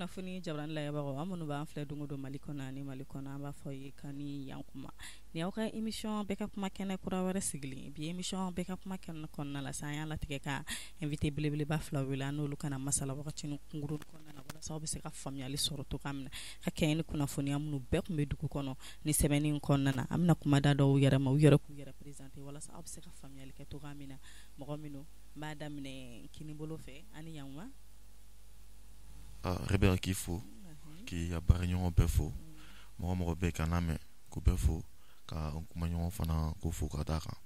Kunnafoni jabarani lajɛbagaw, an minnu b'an filɛ don o don Mali kɔnɔ ani Mali kɔnɔ, an b'a fɔ ye kan ni yan kuma ni aw ka émission Bɛɛ ka kuma kɛnɛ kura wɛrɛ sigilen. Bi émission Bɛɛ ka kuma kɛnɛ kɔnɔna la sa, an y'a latigɛ ka invité belebeleba fila wele, an n'olu kana masala wagati kunkurun kɔnɔna na, walasa aw bɛ se ka faamuyali sɔrɔ cogoya min na ka kɛɲɛ ni kunnafoniya minnu bɛɛ tun bɛ dugu kɔnɔ ni semaine in kɔnɔna na. An bɛna kuma da dɔw yɛrɛ ma, u yɛrɛ k'u yɛrɛ présenter, walasa aw bɛ se ka faamuyali kɛ cogoya min na. Mɔgɔ minnu n b'a daminɛ kinibolo fɛ, ani yankuma. Rebeka, k'i fo, k'i ka baaraɲɔgɔn bɛɛ fo, mɔgɔ mɔgɔ bɛ ka mɛn, k'u bɛɛ fo, ka kumaɲɔgɔn fana ko fo ka d'a kan.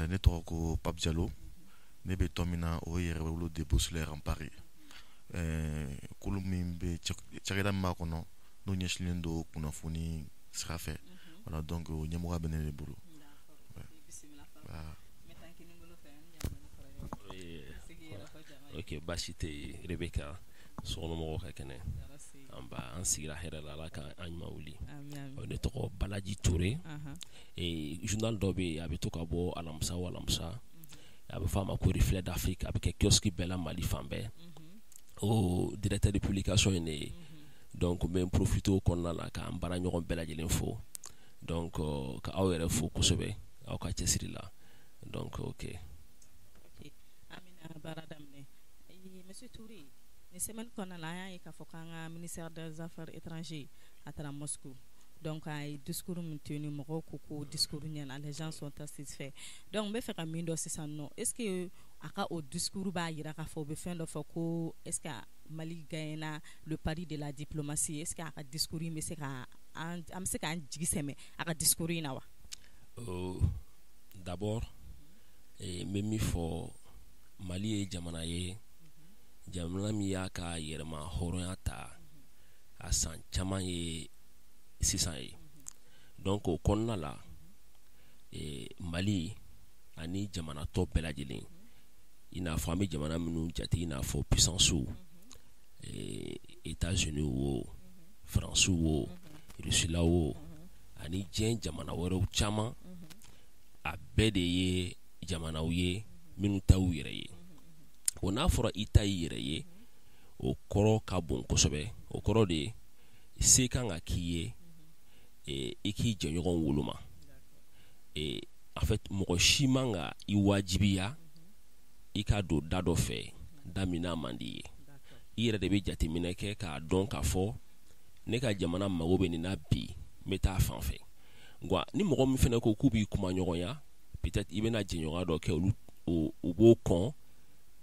Ne tɔgɔ ko Pape Diallo. Ne bɛ tɔn min na, o ye Yɛrɛwolo Debout sur les Remparts ye. Kulu min bɛ, cakɛda min b'a kɔnɔ, n'o ɲɛsinnen don kunnafoni sira fɛ. Voilà, donc o ɲɛmɔgɔya bɛ ne de bolo. Bisimila. Ok, baasi tɛ yen, Rebeka. Sokɔnɔmɔgɔw ka kɛnɛ? An ba, an sigira hɛrɛ la, Ala ka an ɲuman wuli. Ne tɔgɔ Balaji Ture. Journal dɔ bɛ yen, a bɛ to ka bɔ alamisa o alamisa, a bɛ fɔ a ma ko Reflet d'Afrique. A bɛ kɛ kiosque bɛɛ la Mali fan bɛɛ. O directeur de publication ye ne ye. Donc n bɛ n profiter o kɔnɔna la k'an baara ɲɔgɔn bɛɛ lajɛlen fo, donc ka aw yɛrɛ fo kosɛbɛ aw ka cɛsiri la. Donc ok. An bɛna baara daminɛ. Monsieur Touré, ni semaine kɔnɔna la, an y'a ye k'a fɔ k'an ka ministère des Affaires étrangères, a taara Moscou. Donc a ye discours min tenu, mɔgɔw ko ko discours ɲɛna, les gens sont satisfaits. Donc n bɛ fɛ ka min dɔn sisan nɔ, est ce que a ka o discours b'a jira k'a fɔ u bɛ fɛn dɔ fɔ ko est ce que Mali gagnera le pari de la diplomatie? Est ce que a ka discours in bɛ se ka an bɛ se k'an jigi sɛmɛ a ka discours in na wa? D'abord, n bɛ min fɔ, Mali ye jamana ye, jamana min y'a ka yɛrɛma hɔrɔnya ta a san caman ye sisan ye. Donc o kɔnɔna la, Mali ani jamana tɔ bɛɛ lajɛlen, i n'a fɔ an bɛ jamana minnu jate i n'a fɔ puissance, États-Unis wo, France wo, Russie wo, ani diɲɛ jamana wɛrɛw caman, a bɛɛ de ye jamanaw ye minnu ta y'u yɛrɛ ye. O n'a fɔra i ta y'i yɛrɛ ye, o kɔrɔ ka bon kosɛbɛ. O kɔrɔ de ye se kan ka k'i ye i k'i jɛɲɔgɔn woloma. En fait, mɔgɔ si man ka i wajibiya i ka don da dɔ fɛ, da min n'a man di i ye. I yɛrɛ de bɛ jateminɛ kɛ k'a dɔn k'a fɔ ne ka jamana mago bɛ nin na bi, n bɛ taa fan fɛ. Nka ni mɔgɔ min fana ko k'u b'i kuma ɲɔgɔnya, peut-être i bɛna jɛɲɔgɔnya dɔ kɛ, olu u b'o kɔn,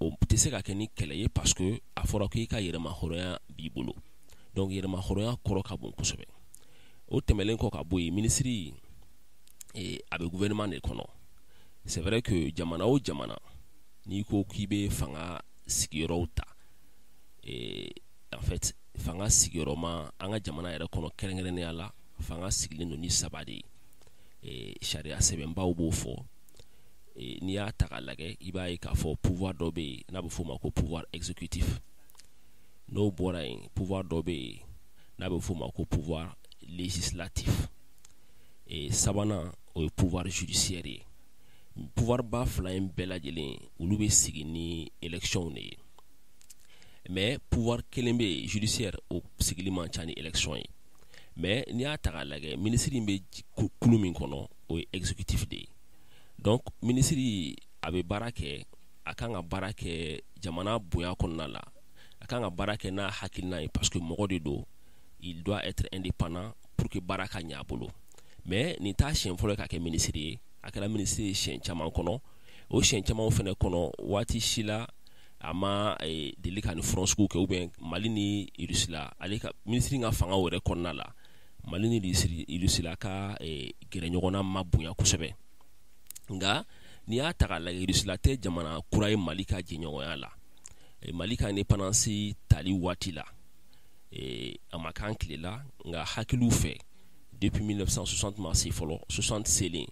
o tɛ se ka kɛ ni kɛlɛ ye, parce que a fɔra ko i ka yɛrɛma hɔrɔnya b'i bolo. Donc yɛrɛma hɔrɔnya kɔrɔ ka bon kosɛbɛ. O tɛmɛlen kɔ ka bɔ yen, minisiri, a bɛ gouvernement de kɔnɔ. C'est vrai que jamana o jamana, n'i ko k'i bɛ fanga sigiyɔrɔw ta, en fait, fanga sigiyɔrɔma an ka jamana yɛrɛ kɔnɔ, kɛrɛnkɛrɛnnenya la, fanga sigilen don ni saba de ye. Sariya sɛbɛnbaw b'o fɔ. N'i y'a ta k'a lajɛ, i b'a ye k'a fɔ pouvoir dɔ bɛ yen n'a bɛ f'o ma ko pouvoir exécutif. N'o bɔra yen, pouvoir dɔ bɛ yen n'a bɛ f'o ma ko pouvoir législatif. Sabanan, o ye pouvoir judiciaire ye. Pouvoir ba fila in bɛɛ lajɛlen, olu bɛ sigi ni élection de ye. Mais pouvoir kelen bɛ yen, judiciaire, o sigili man ca ni élection ye. Mais n'i y'a ta k'a lajɛ, minisiri bɛ kulu min kɔnɔ, o ye exécutif de ye. Donc minisiri, a bɛ baara kɛ, a kan ka baara kɛ jamana bonya kɔnɔna la, a kan ka baara kɛ n'a hakilina ye, parce que mɔgɔ de don, il doit être indépendant pour que baara ka ɲɛ a bolo. Mais nin t'a siɲɛ fɔlɔ ye ka kɛ minisiri ye. A kɛra minisiri ye siɲɛ caman kɔnɔ. O siɲɛ caman fana kɔnɔ, waati si la a ma deli ka ni front sugu kɛ, ou bien Mali ni Russie la, ale ka minisiri ka fanga yɛrɛ kɔnɔna la, Mali ni Russie la ka gɛrɛ ɲɔgɔn na ma bonya kosɛbɛ. Nka n'i y'a ta k'a lajɛ, Russie la tɛ jamana kura ye Mali ka jɛɲɔgɔnya la. Mali ka indépendance tali waati la, a ma k'an tile la, nka hakiliw fɛ, depuis 1960 ma se fɔlɔ, 60 selen,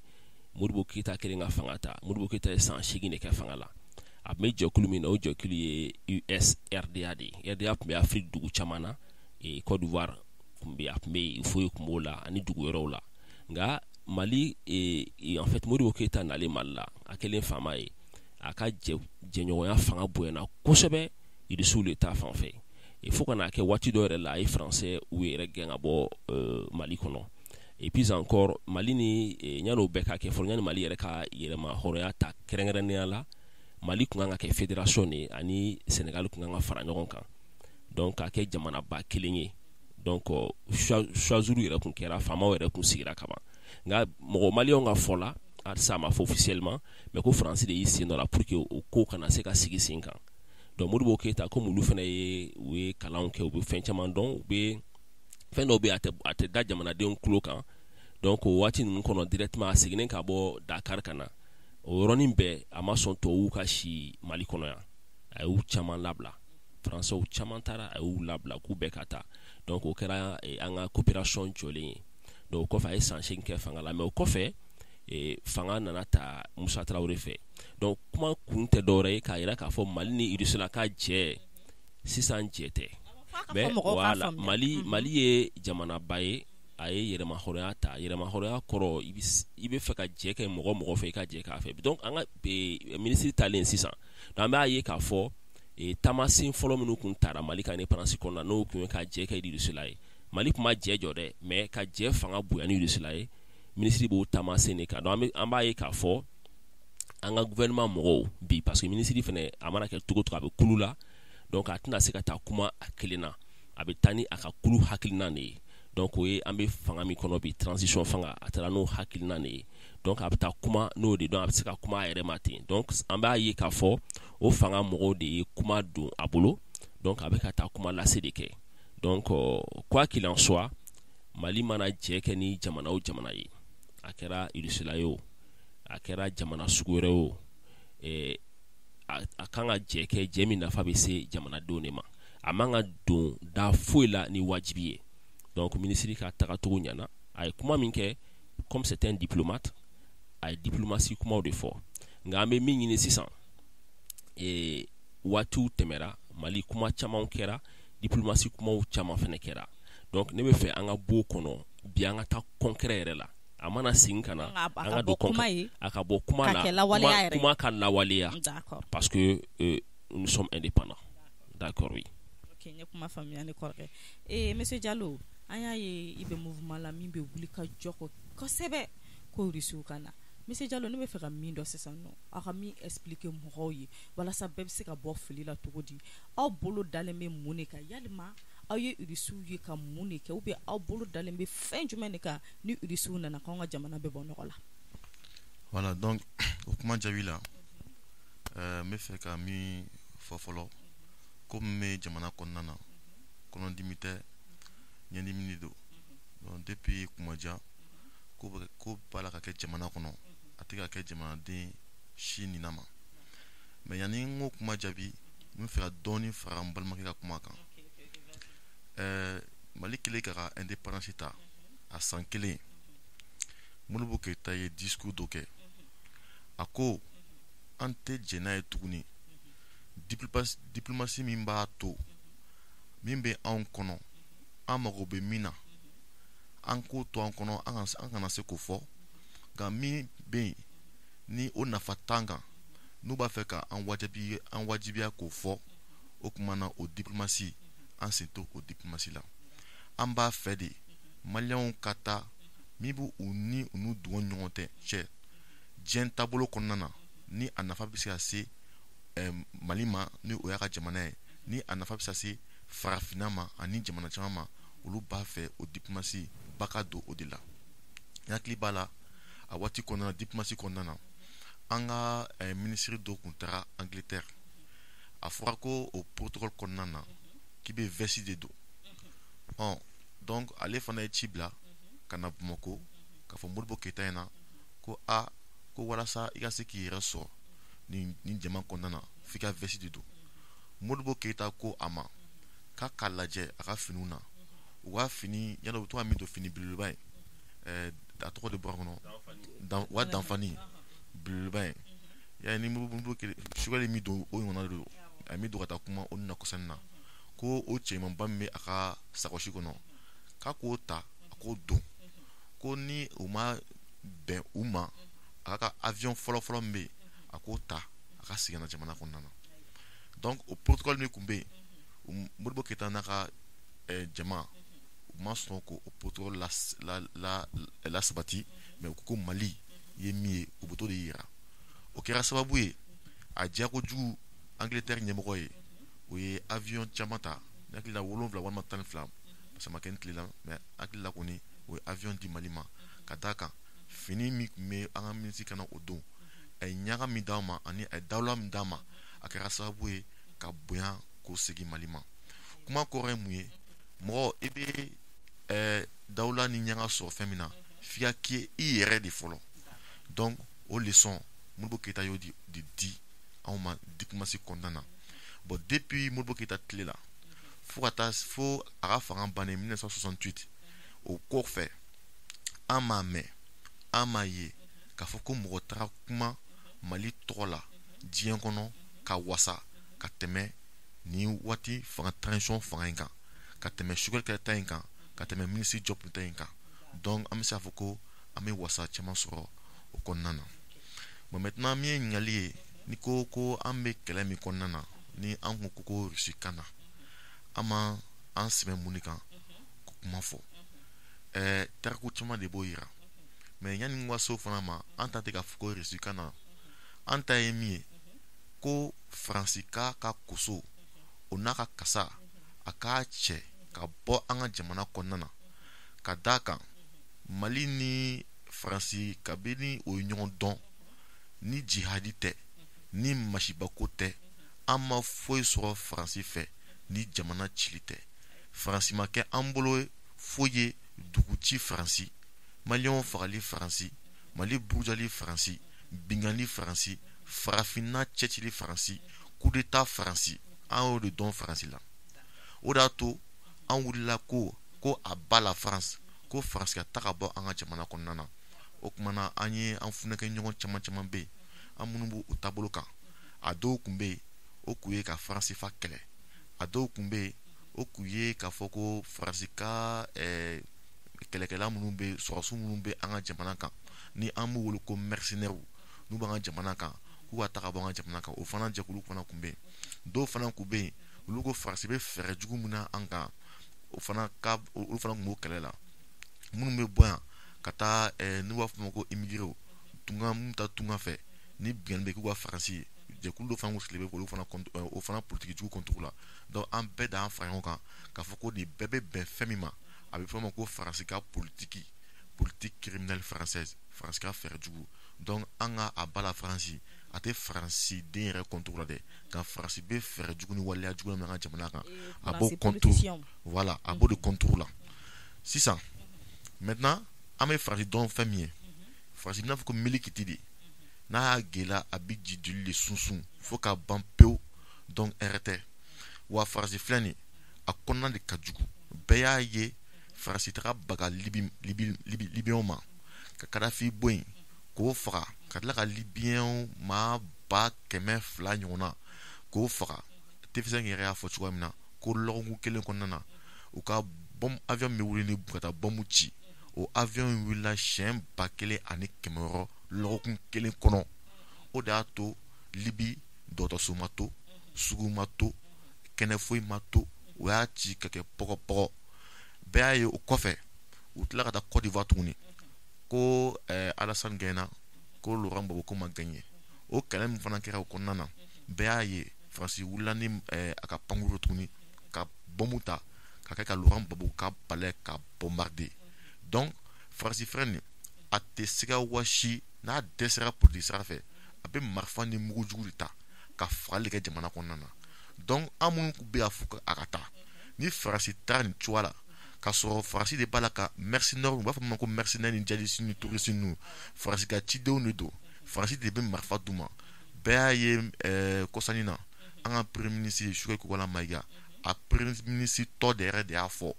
Modibo Keyita kelen ka fanga ta. Modibo Keyita ye san 8 de kɛ fanga la. A tun bɛ jɛkulu min na, o jɛkulu ye USRDA de ye. RDA tun bɛ Afrique dugu caman na. Côte d'Ivoire tun bɛ, a tun bɛ yen, Houphouët tun b'o la, ani dugu wɛrɛw la. Nka Mali, en fait, Modibo Keyita nalen Mali la, a kɛlen faama ye, a ka jɛɲɔgɔnya fanga bonyana kosɛbɛ Irisiw de ta fan fɛ. Fo ka n'a kɛ waati dɔ yɛrɛ la, a ye Français u yɛrɛ gɛn ka bɔ Mali kɔnɔ. Et puis encore, Mali ni yan'o bɛɛ ka kɛ fɔlɔ, yanni Mali yɛrɛ ka yɛrɛma hɔrɔnya ta kɛrɛnkɛrɛnnenya la, Mali tun kan ka kɛ fédération de ye, ani Sénégal tun kan ka fara ɲɔgɔn kan, donc k'a kɛ jamanaba kelen ye. Donc choisir yɛrɛ tun kɛra, faamaw yɛrɛ tun sigira ka ban. Nka mɔgɔ maliyɛnw ka fɔ la, halisa a ma fɔ officiellement, mais ko Faransi de y'i sen dɔ la pour que o ko kana se ka sigi sen kan. Donc Modibo Keyita, komi olu fana ye, u ye kalanw kɛ, u bɛ fɛn caman dɔn, u bɛ fɛn dɔw bɛ yen, a tɛ da jamanadenw tulo kan. Donc o waati ninnu kɔnɔ, directement a seginnen ka bɔ Dakar ka na, o yɔrɔnin bɛɛ a ma sɔn tubabuw ka si Mali kɔnɔ yan. A y'u caman labila, Français caman taara, a y'u labila k'u bɛɛ ka taa. Donc o kɛra an ka coopération jɔlen ye. Donc o kɔfɛ, a ye san 8 kɛ fanga la, mais o kɔfɛ fanga nana ta Musa Tarawele fɛ. Donc kuma kun tɛ dɔwɛrɛ ye k'a yira k'a fɔ Mali ni Russie la ka jɛ sisan, jɛ tɛ. Mais voilà, Mali ye jamanaba ye, a ye yɛrɛma hɔrɔnya ta. Yɛrɛma hɔrɔnya kɔrɔ, i bɛ fɛ ka jɛ kɛ mɔgɔ mɔgɔ fɛ, i ka jɛ k'a fɛ. Donc an ka minisiri talen sisan, donc an b'a ye k'a fɔ taamasen fɔlɔ minnu tun taara Mali ka indépendance kɔnɔna, n'o tun ye ka jɛ kɛ Russie la ye, Mali tun ma jɛ jɔ dɛ, mais ka jɛ fanga bonya ni Russie la ye, minisiri b'o taamasen de kan. Donc an b'a ye k'a fɔ an ka gouvernement mɔgɔw bi, parce que minisiri fana, a mana kɛ cogo o cogo, a bɛ kulu la. Donc a tɛna se ka taa kuma a kelen na, a bɛ taa ni a ka kulu hakilina de ye. Donc o ye an bɛ fanga min kɔnɔ bi, transition fanga, a taara n'o hakilina de ye. Donc a bɛ taa kuma n'o de, donc a bɛ se ka kuma a yɛrɛ ma ten. Donc an b'a ye k'a fɔ o fanga mɔgɔw de ye kuma don a bolo, donc a bɛ ka taa kuma lase de kɛ. Donc quoi qu'il en soit, Mali mana jɛ kɛ ni jamana o jamana ye, a kɛra Russie la ye o, a kɛra jamana sugu wɛrɛ o, a kan ka jɛ kɛ jɛ min nafa bɛ se jamanadenw de ma. A man ka don da foyi la ni wajibi ye. Donc minisiri ka tagacogo ɲɛna, a ye kuma min kɛ, comme c'est un diplomate, a ye diplomatie kumaw de fɔ. Nka an bɛ min ɲini sisan, waatiw tɛmɛra, Mali kuma caman kɛra, diplomatie kumaw caman fana kɛra. Donc ne bɛ fɛ an ka bɔ o kɔnɔ bi, an ka taa concret yɛrɛ la. A mana segin ka na, an ka don concret, a ka bɔ kuma la, kuma ka lawaleya, parce que nous sommes indépendants, d'accord? Oui. Ok, n ye kuma faamuya ne kɔrɔkɛ. Monsieur Jalo, an y'a ye i bɛ mouvement la min bɛ wuli ka jɔ kɔ kosɛbɛ ko Rusiw ka na. Monsieur Jalo, ne bɛ fɛ ka min dɔn sisan nɔ, aw ka min expliquer mɔgɔw ye walasa bɛɛ bɛ se ka bɔ fili la cogo di, aw bolo dalen bɛ mun de kan? Yalima aw ye Rusiw ye ka mun de kɛ, ou bien aw bolo dalen bɛ fɛn jumɛn de kan ni Rusiw nana k'anw ka jamana bɛ bɔ nɔgɔ la? Voilà, donc o kuma jaabi la, n bɛ fɛ ka min fɔ fɔlɔ, komi n bɛ jamana kɔnɔna na, kɔnɔdimi tɛ, ɲɛdimi de don. Donc depuis kuma jan, ko b'a la ka kɛ jamana kɔnɔ, a tɛ ka kɛ jamanaden si ɲinan ma. Mais yanni n k'o kuma jaabi, n bɛ fɛ ka dɔɔni fara n balimakɛ ka kuma kan. Mali kɛlen k'a ka indépendance ta a san kelen, Modibo Keyita ye discours dɔ kɛ. A ko an tɛ jɛn n'a ye tuguni, diplomatie min b'a to min bɛ anw kɔnɔ, an mago bɛ min na, an k'o to an kɔnɔ, an kana se k'o fɔ. Nka min bɛ yen ni o nafa t'an kan, n'u b'a fɛ ka an wajibi, an wajibiya k'o fɔ, o tuma na o diplomatie, an sen t'o o diplomatie la. An b'a fɛ de maliyɛnw ka taa min b'u u ni u n'u dungɔ ɲɔgɔn tɛ cɛ diɲɛ taabolo kɔnɔna na, ni a nafa bɛ se ka se Mali ma, ni o y'a ka jamana ye, ni a nafa bɛ se ka se farafinna ma ani jamana caman ma, olu b'a fɛ o diplomatie ba ka don o de la. N hakili b'a la, a waati kɔnɔna na, diplomatie kɔnɔna na, an ka minisiri dɔ tun taara Angleterre. A fɔra ko o protocole kɔnɔna na, k'i bɛ veste de don. Ɔ donc ale fana ye ci bila ka na Bamakɔ k'a fɔ Modibo Keyita ɲɛna ko a ko walasa i ka se k'i yɛrɛ sɔrɔ nin jama kɔnɔna na, f'i ka veste de don. Modibo Keyita ko a ma k'a k'a lajɛ a ka finiw na, u ka fini yala u bɛ to ka min don, fini belebeleba ye, a tɔgɔ de bɔra kɔnɔ, u ka danfani belebeleba ye y'a ye ni Modibo Choguel min don, o ɲɔgɔnna de don. A ye min don ka taa kuma o na kɔsani na, ko o cɛɲumanba min bɛ a ka sakɔsi kɔnɔ, k'a k'o ta, a k'o don, ko ni o ma bɛn u ma, a ka avion fɔlɔ-fɔlɔ min bɛ yen, a k'o ta, a ka segin ka na jamana kɔnɔna na. Donc o protocole min tun bɛ yen, Modibo Keyita n'a ka jama, u ma sɔn k'o protocole la sabati, mais u ko ko Mali ye min ye, u bɛ t'o de yira. O kɛra sababu ye, a diya kojugu Angleterre ɲɛmɔgɔ ye, o ye avion caman ta, ne hakili la 7 walima 12, parce que a ma kɛ ni tile la, mais hakili la kɔni, o ye avion di Mali ma, ka d'a kan fini min tun bɛ an ka minisiri kana o don, a ye ɲaga min d'an ma ani a ye dawula min d'an ma, a kɛra sababu ye ka bonya k'o segin Mali ma. Kuma kɔrɔ ye mun ye? Mɔgɔ i bɛ dawula ni ɲaga sɔrɔ fɛn min na, f'i ka kɛ i yɛrɛ de fɔlɔ. Donc o leçon, Modibo Keyita y'o di anw ma diplomatie kɔnɔna na. Bon, depuis Modibo Keyita tile la fo ka taa fo a ka fanga bannen 1968, o kɔfɛ, an m'a mɛn, an m'a ye k'a fɔ ko mɔgɔ taara kuma Mali tɔgɔ la diɲɛ kɔnɔ ka wasa ka tɛmɛ nin waati fanga, transition fanga in kan, ka tɛmɛ Choguel kɛlɛ ta in kan, ka tɛmɛ ministre Diop ta in kan. Donc an bɛ se k'a fɔ ko an bɛ wasa caman sɔrɔ o kɔnɔna na. Bon, maintenant, min ye ɲininkali ye, ni ko ko an bɛ kɛlɛ min kɔnɔna na, ni an ko Russie ka na, an ma an sɛmɛ mun de kan ko kuma fɔ, tariku caman de b'o yira. Mais yanni n ka se o fana ma, an ta tɛ k'a fɔ ko Russie ka na. An ta ye min ye, ko Faransi ka koso o n'a ka kasa, a k'a cɛ ka bɔ an ka jamana kɔnɔna na, ka d'a kan Mali ni Faransi, kabini o ye ɲɔgɔn dɔn, ni jihadi tɛ, ni masibako tɛ, an ma foyi sɔrɔ Faransi fɛ ni jamana cili tɛ. Faransi ma kɛ an bolo foyi ye. Dugu ci Faransi, Maliyɛnw fagali Faransi, Mali burujali Faransi, binkanni Faransi, farafinna cɛcili Faransi, coup d'état Faransi, an y'o de dɔn Faransi la. O de y'a to an wulila ko à bas la France, ko Faransi ka ta ka bɔ an ka jamana kɔnɔna na. O tuma na, an ye an funɛkɛ ɲɔgɔn caman caman bɛ yen, an minnu b'o o taabolo kan. A dɔw tun bɛ yen, o kun ye ka franc CFA kɛlɛ. A dɔw tun bɛ yen, o kun ye k'a fɔ ko Faransi ka kɛlɛkɛla minnu bɛ, sɔrɔdasiw minnu bɛ an ka jamana kan, ni an b'u wele ko mercenaires, n'u b'an ka jamana kan, k'u ka taga bɔ an ka jamana kan, o fana jɛkulu fana tun bɛ yen. Dɔw fana tun bɛ yen, olu ko Faransi bɛ fɛɛrɛ jugu min na an kan, o fana ka olu fana tun b'o kɛlɛ la. Minnu bɛ bɔ yan ka taa, n'u b'a fɔ o ma ko immigrés, tunga minnu bɛ taa tunga fɛ, ni binkanni bɛ k'u ka Faransi ye, jɛkulu dɔ fana tun sigilen bɛ olu fana, o fana politiki jugu contre la. Donc an bɛɛ d'an fara ɲɔgɔn kan k'a fɔ ko nin bɛɛ bɛ bɛn fɛn min ma, a bɛ fɔ o ma ko Faransi ka politiki, politique criminelle française, Faransi ka fɛɛrɛ jugu. Donc an ka à bas la France, a tɛ Faransi den yɛrɛ contre la dɛ, nka Faransi bɛ fɛɛrɛ jugu ni waleya jugu min an ka jamana kan, a b'o contre, voilà, a b'o de contre la. Sisan maintenant, an bɛ Faransi dɔn fɛn min ye, Faransi bɛna fɔ ko milikiti de, n'a y'a gela, a bɛ ji joli de sunsun fo ka ban pewu. Donc hɛrɛ tɛ wa. Faransi filɛ nin, a kɔnɔna de ka jugu. Bɛɛ y'a ye, Faransi taga baga Libi, Libi, Libi, Libiyɛnw ma, ka Kadafi bɔ yen k'o faga, ka tila ka Libiyɛnw maa 200,000 ɲɔgɔnna k'o faga. TV5 yɛrɛ y'a fɔ cogoya min na ko lɔgɔkun kelen kɔnɔna na, u ka bombe avion min bɛ wuli ni ka taa bombe ci, o avion in wulila siɲɛ 1600 lɔgɔkun kelen kɔnɔ. O de y'a to Libi dɔgɔtɔrɔso ma to, sugu ma to, kɛnɛ foyi ma to, o y'a ci ka kɛ pɔgɔpɔgɔ. Bɛɛ y'a ye. O kɔfɛ, u tila ka taa Côte d'Ivoire tuguni, ko Alassane gagné, ko Laurent Gbagbo ko ma gagné. O kɛlɛ min fana kɛra o kɔnɔna na, bɛɛ y'a ye, Faransi wulila ni a ka pankuru tuguni ka bombe ta ka kɛ ka Laurent Gbagbo ka palais ka bombarder. Donc Faransi filɛ nin, a tɛ siga wasi. N'a dɛsɛra politique sira fɛ, a bɛ marifa ni mugujugu de ta ka fagali kɛ jamana kɔnɔna na. Donc an minnu bɛ ka fɔ a ka taa, ni Faransi taara nin cogoya la, k'a sɔrɔ Faransi de b'a la ka mercenaires, u b'a fɔ min ma ko mercenaires ni djihadistes ni terroristes ninnu, Faransi ka cidenw de don, Faransi de bɛ marifa d'u ma. Bɛɛ y'a ye, kɔsannin na, an ka premier ministre Choguel Kokalla Maïga, a premier ministre tɔ de yɛrɛ de y'a fɔ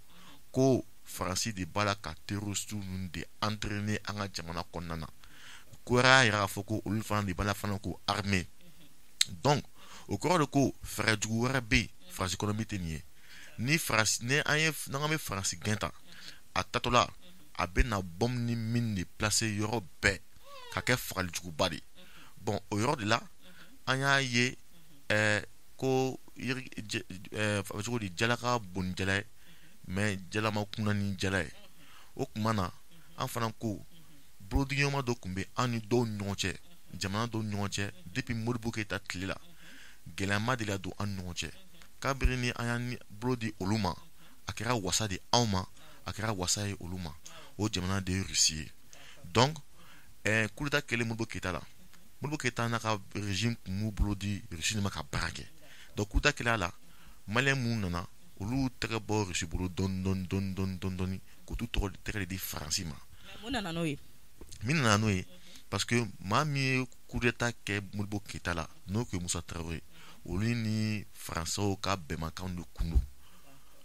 ko Faransi de b'a la ka terroristes ninnu de entraîner an ka jamana kɔnɔna na. Ko wɛrɛ y'a yira k'a fɔ ko olu fana de b'a la fana k'o armer. Donc o kɔrɔ de ko fɛɛrɛ jugu wɛrɛ bɛ yen Faransi kɔnɔ min tɛ nin ye. Ni Faransi, ni an ye, n'an bɛ Faransi gɛn ta, a tatɔla a bɛ na bombe ni mine de placer yɔrɔ bɛɛ ka kɛ fagali juguba de. Bon, o yɔrɔ de la, an y'a ye. Ko cogo di, jala ka bon ni jala ye, mais jala ma kunna ni jala ye. O tuma na, an fana ko bolodiɲɔgɔnma dɔ tun bɛ an ni dɔw ni ɲɔgɔn cɛ, jamana dɔw ni ɲɔgɔn cɛ, depuis Modibo Keyita tile la. Gɛlɛya ma deli ka don an ni ɲɔgɔn cɛ. Kabini ni an y'an bolo di olu ma, a kɛra wasa de anw ma, a kɛra wasa ye olu ma. O jamana de ye Russie ye. Donc coup d'état kɛlen Modibo Keyita la, Modibo Keyita n'a ka régime tun b'u bolo di Russie de ma ka baara kɛ. Donc coup d'état kɛlen a la, Malien minnu nana, olu tɛgɛ bɔ Russie bolo dɔɔni dɔɔni dɔɔni dɔɔni dɔɔni dɔɔni, k'u t'u tɔgɔ tɛgɛ de di Faransi ma. Mun nana n'o ye? Min nana n'o ye, parce que maa min ye coup d'état kɛ Modibo Keyita la, n'o tun ye Musa Tarawele, olu ni Faransɛw ka bɛnbakan de kun don.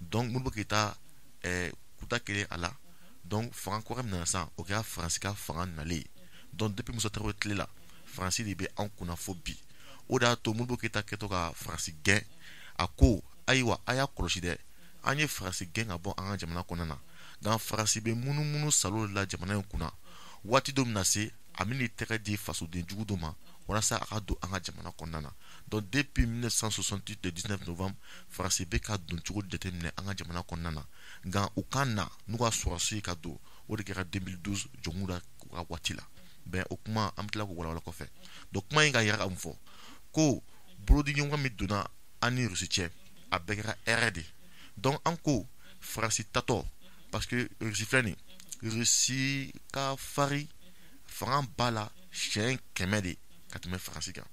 Donc Modibo Keyita, coup d'état kɛlen a la, donc fanga kura min nana sisan, o kɛra Faransi ka fanga nalen ye. Donc depuis Musa Tarawele tile la, Faransi de bɛ anw kunna fo bi. O de y'a to Modibo Keyita kɛtɔ ka Faransi gɛn, a ko: "Ayiwa, a y'a kɔlɔsi dɛ, an ye Faransi gɛn ka bɔ an ka jamana kɔnɔna na, nka Faransi bɛ munumunu salo de la jamana in kunna. Waati dɔ bɛna se, a bɛn'i tɛgɛ di fasoden jugu dɔ ma walasa a ka don an ka jamana kɔnɔna na." Donc depuis 1968, le 19 novembre, Faransi bɛ ka don cogo jateminɛ an ka jamana kɔnɔna na. Nka u ka na n'u ka sɔrɔdasi ye ka don, o de kɛra 2012 Dioncounda ka waati la. Bɛn o kuma, an bɛ tila k'o walawala kɔfɛ. Donc kuma in ka yira ka mun fɔ? Ko bolodiɲɔgɔn min donna an ni Rusi cɛ, a bɛɛ kɛra hɛrɛ de. Donc an ko Faransi tatɔ, parce que Rusi filɛ nin, Rusi ka fari fanga b'a la siɲɛ 100 de ka tɛmɛ Faransi kan.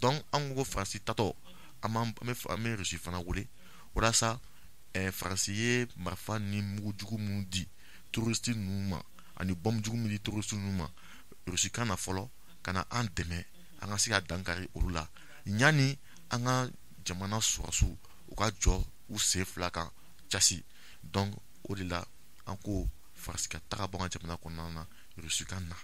Donc an ko Faransi tatɔ, an bɛ Rusi fana wele walasa Faransi ye marifa ni mugujugu minnu di terroriste ninnu ma ani bɔnbu jugu min di terroriste ninnu ma, Rusi ka na fɔlɔ ka na an dɛmɛ, an ka se ka dankari olu la, yanni an ka jamana sɔrɔdasiw u ka jɔ u sen fila kan casi. Donc o de la, an ko Faransi ka taga bɔ an ka jamana kɔnɔna na, Rusi ka na.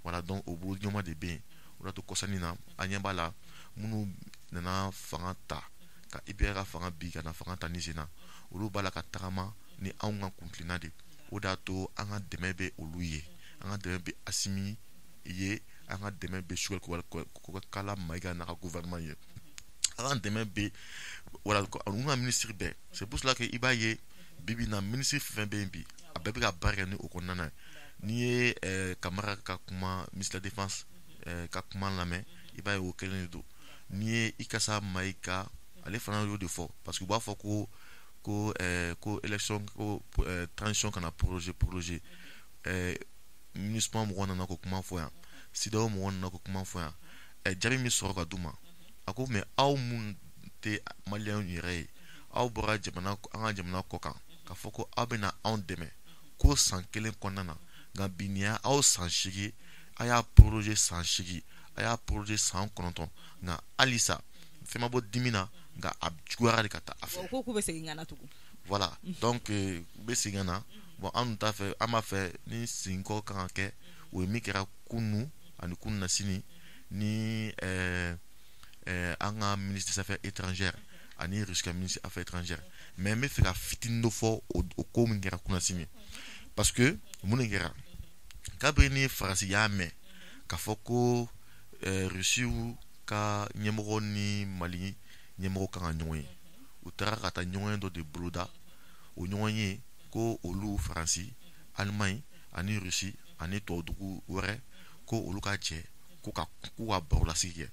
Voilà, donc o bolodiɲɔgɔnma de bɛ yen. O de y'a to kɔsani na, an ɲɛ b'a la, minnu nana fanga ta ka IBK ka fanga bi ka na fanga ta ni sen na, olu b'a la ka tagama ni anw ka kuntilenna de. O de y'a to an ka dɛmɛ bɛ olu ye, an ka dɛmɛ bɛ Assimi ye, an ka dɛmɛ bɛ Choguel Kokalla Maïga n'a ka gouvernement ye, an ka dɛmɛ bɛ, voilà, olu ka ministre bɛɛ. C'est pour cela que i b'a ye bi bi in na, ministre fɛn fɛn bɛ yen bi, a bɛɛ bɛ ka baara kɛ ni o kɔnɔna na. N'i ye Kamara ka kuma, ministre de la défense ka kuma lamɛn, i b'a ye o kelen de don. N'i ye Ikassa Maïga, ale fana y'o de fɔ, parce que u b'a fɔ ko élection, ko transition kana prolonger. MINUSMA mɔgɔw nana ko kuma fɔ yan, CEDEAO mɔgɔw nana ko kuma fɔ yan. Jaabi min sɔrɔ ka d'u ma, a ko: "Mais aw mun tɛ Maliyɛnw yɛrɛ ye, aw bɔra jamana, an ka jamana kɔ kan, k'a fɔ ko aw bɛna anw dɛmɛ ko san kelen kɔnɔna na, nka bi nin y'aw san 8, a y'a prolonger san 8, a y'a prolonger san 9, nka halisa fɛn ma bɔ dimi na, nka a juguyara de ka taa a fɛ." O ko k'u bɛ segin ka na tugun. Voilà, donc u bɛ segin ka na. Bon, an dun t'a fɛ, an b'a fɛ ni segin kɔ kan ka kɛ, o ye min kɛra kunu ani kunu na sini ni an ka ministre des affaires étrangères ani Russie ka ministre des affaires étrangères. Mais n bɛ fɛ ka fitinin dɔ fɔ o ko min kɛra kunasini, parce que mun de kɛra? Kabini ni Faransi y'a mɛn k'a fɔ ko Rusiw ka ɲɛmɔgɔ ni Mali ɲɛmɔgɔ kan ka ɲɔgɔn ye, u taara ka taa ɲɔgɔn ye dɔ de boloda. O ɲɔgɔn ye ko olu, Faransi, Allemagne ani Rusi ani tubabudugu wɛrɛ, ko olu ka jɛ ko ka k'u ka barolasigi kɛ.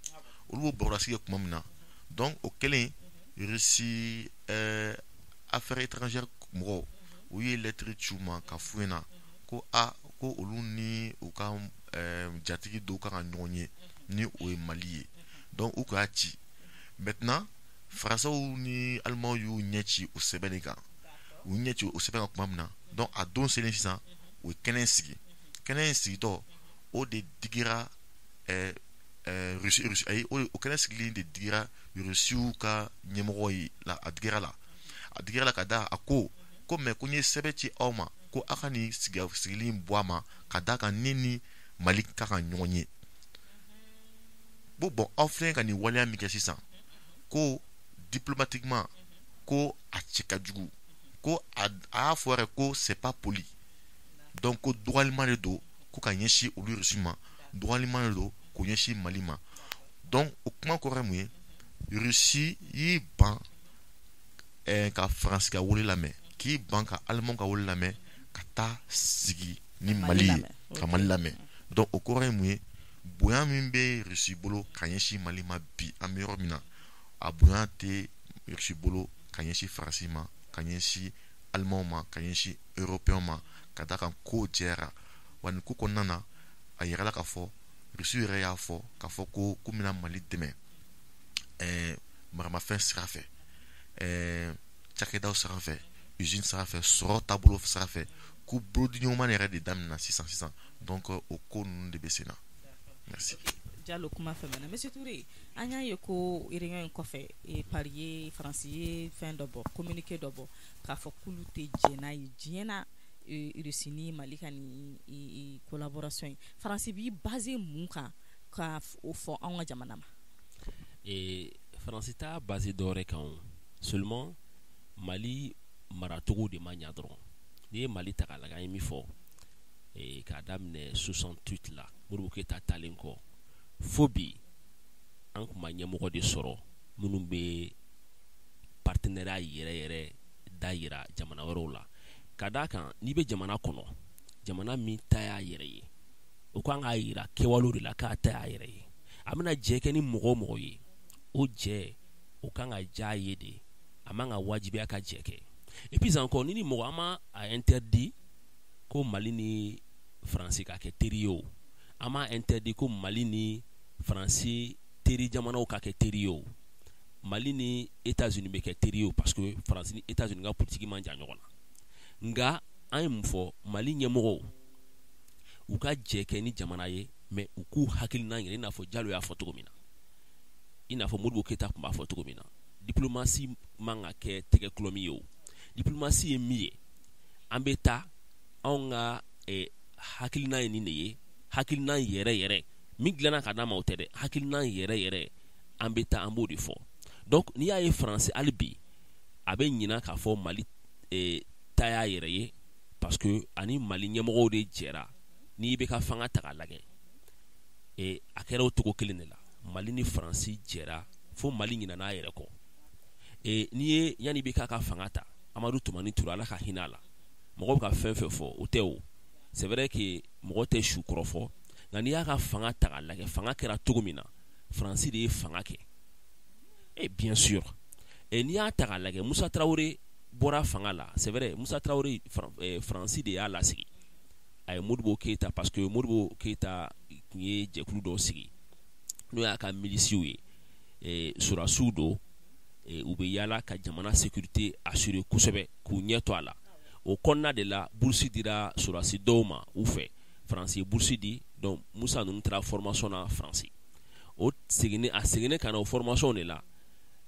Olu b'o barolasigi kɛ tuma min na, donc o kɛlen, Rusi affaires étrangères mɔgɔw, u ye lettre ci u ma ka f'u ɲɛna ko a ko olu ni u ka jatigi dɔw kan ka ɲɔgɔn ye, ni o ye Mali ye. Donc u kun y'a ci. Maintenant, Faransaw ni Alimanw y'u ɲɛ ci o sɛbɛn de kan. U ɲɛ ci o sɛbɛn kan tuma min na, donc a don selen sisan, u ye kɛnɛ in sigi. Kɛnɛ in sigitɔ, o de digira Rusi, ayi, o kɛnɛ sigili de digira Rusiw ka ɲɛmɔgɔ ye la. A digira la, a digira la ka da a ko ko mais ko n ye sɛbɛn ci aw ma ko aw ka nin sigili in bɔ a ma, ka d'a kan ne ni Mali ka kan ɲɔgɔn ye. Bon, aw filɛ ka nin waleya min kɛ sisan, ko diplomatiquement ko a cɛ ka jugu, ko a y'a fɔ yɛrɛ ko c'est pas poli. Donc ko dɔgɔyalima de don ko ka ɲɛsin olu Rusi ma, dɔgɔyalima de don k'o ɲɛsin Mali ma. Donc o kuma kɔrɔ ye mun ye? Russie y'i ban ka Faransi ka wele lamɛn, k'i ban ka Allemand ka wele lamɛn, ka taa sigi ni Mali ye, ka Mali lamɛn. Donc o kɔrɔ ye mun ye? Bonya min bɛ Russie bolo ka ɲɛsin Mali ma bi, an bɛ yɔrɔ min na, a bonya tɛ Russie bolo ka ɲɛsin Faransi ma, ka ɲɛsin Allemand ma, ka ɲɛsin Européen ma, ka da kan ko jɛra. Wa nin ko kɔnɔna na, a yirala k'a fɔ, Russie yɛrɛ y'a fɔ k'a fɔ ko k'u bɛna Mali dɛmɛ maramafɛn sira fɛ, cakɛdaw sira fɛ, usine sira fɛ, sɔrɔ taabolo sira fɛ, k'u bolodiɲɔgɔnma yɛrɛ de daminɛna sisan sisan. Donc o ko ninnu de bɛ sen na. Merci. Jalo, kuma fɛn na, Monsieur Touré, an y'a ye ko réunion in kɔfɛ, Paris ye, Faransi ye fɛn dɔ bɔ, communiqué dɔ bɔ k'a fɔ k'olu tɛ jɛn n'a ye diɲɛ na, Russie ni Mali ka nin collaboration ye. Faransi b'i basé mun kan ka o fɔ anw ka jamana ma? Faransi t'a basé dɔwɛrɛ kan o, seulement Mali maracogo de ma ɲa dɔrɔn. N'i ye Mali ta k'a lajɛ, an ye min fɔ, k'a daminɛ 68 la, Modibo Keyita talen kɔ, fo bi, an tun ma ɲɛmɔgɔ de sɔrɔ minnu bɛ partenariat yɛrɛ yɛrɛ da yira jamana wɛrɛw la. Ka d'a kan, n'i bɛ jamana kɔnɔ, jamana min ta y'a yɛrɛ ye, o kan k'a yira kɛwalew de la k'a ta y'a yɛrɛ ye. A bɛna jɛ kɛ ni mɔgɔ o mɔgɔ ye, o jɛ o kan ka diya ye de, a man ka wajibiya ka jɛ kɛ. Et puis encore, ni mɔgɔ, an ma a interdit ko Mali ni Faransi ka kɛ teri ye, o an m'a interdit ko Mali ni Faransi teri jamanaw ka kɛ teri ye, o Mali ni États-Unis bɛ kɛ teri ye, o parce que Faransi ni États-Unis ka politique man jan ɲɔgɔn na. Nka an ye mun fɔ? Mali ɲɛmɔgɔw u ka jɛ kɛ ni jamana ye, mais u k'u hakilina yɛrɛ, i n'a fɔ Jalo y'a fɔ cogo min na, i n'a fɔ Modibo Keyita tun b'a fɔ cogo min na, diplomatie man ka kɛ tɛgɛ kulɔmi ye. O diplomatie ye min ye, an bɛ taa anw ka hakilina ye nin de ye, hakilina yɛrɛ yɛrɛ min dilanna ka d'an ma, o tɛ dɛ, hakilina yɛrɛ yɛrɛ, an bɛ taa an b'o de fɔ. Donc n'i y'a ye Faransi hali bi a bɛ ɲina k'a fɔ Mali ta y'a yɛrɛ ye, parce que ani Mali ɲɛmɔgɔw de jɛra. N'i bɛ ka fanga ta k'a lajɛ, a kɛra o cogo kelen de la. Mali ni Faransi jɛra fo Mali ɲinana a yɛrɛ kɔ. N'i ye yanni bɛ k'a ka fanga ta, Amadu Tumani Ture, Ala ka hinɛ a la, mɔgɔw bɛ ka fɛn fɛn fɔ, o tɛ o, c'est vrai que mɔgɔ tɛ su kɔrɔ fɔ, nka n'i y'a ka fanga ta k'a lajɛ, fanga kɛra cogo min na, Faransi de ye fanga kɛ. Et bien sûr, n'i y'a ta k'a lajɛ, Musa Tarawele bɔra fanga la, c'est vrai, Musa Tarawele, Faransi de y'a lasigi. A ye Modibo Keyita, parce que Modibo Keyita tun ye jɛkulu dɔw sigi, n'o y'a ka milisiw ye, sɔrɔdasiw don, u bɛ yaala ka jamana sécurité assurer kosɛbɛ, k'u ɲɛ to a la. O kɔnɔna de la, bourse dira sɔrɔdasi dɔw ma u fɛ, Faransi ye bourse di. Donc Musa ninnu taara formation na Faransi. O seginni, a seginnen ka na o formation de la,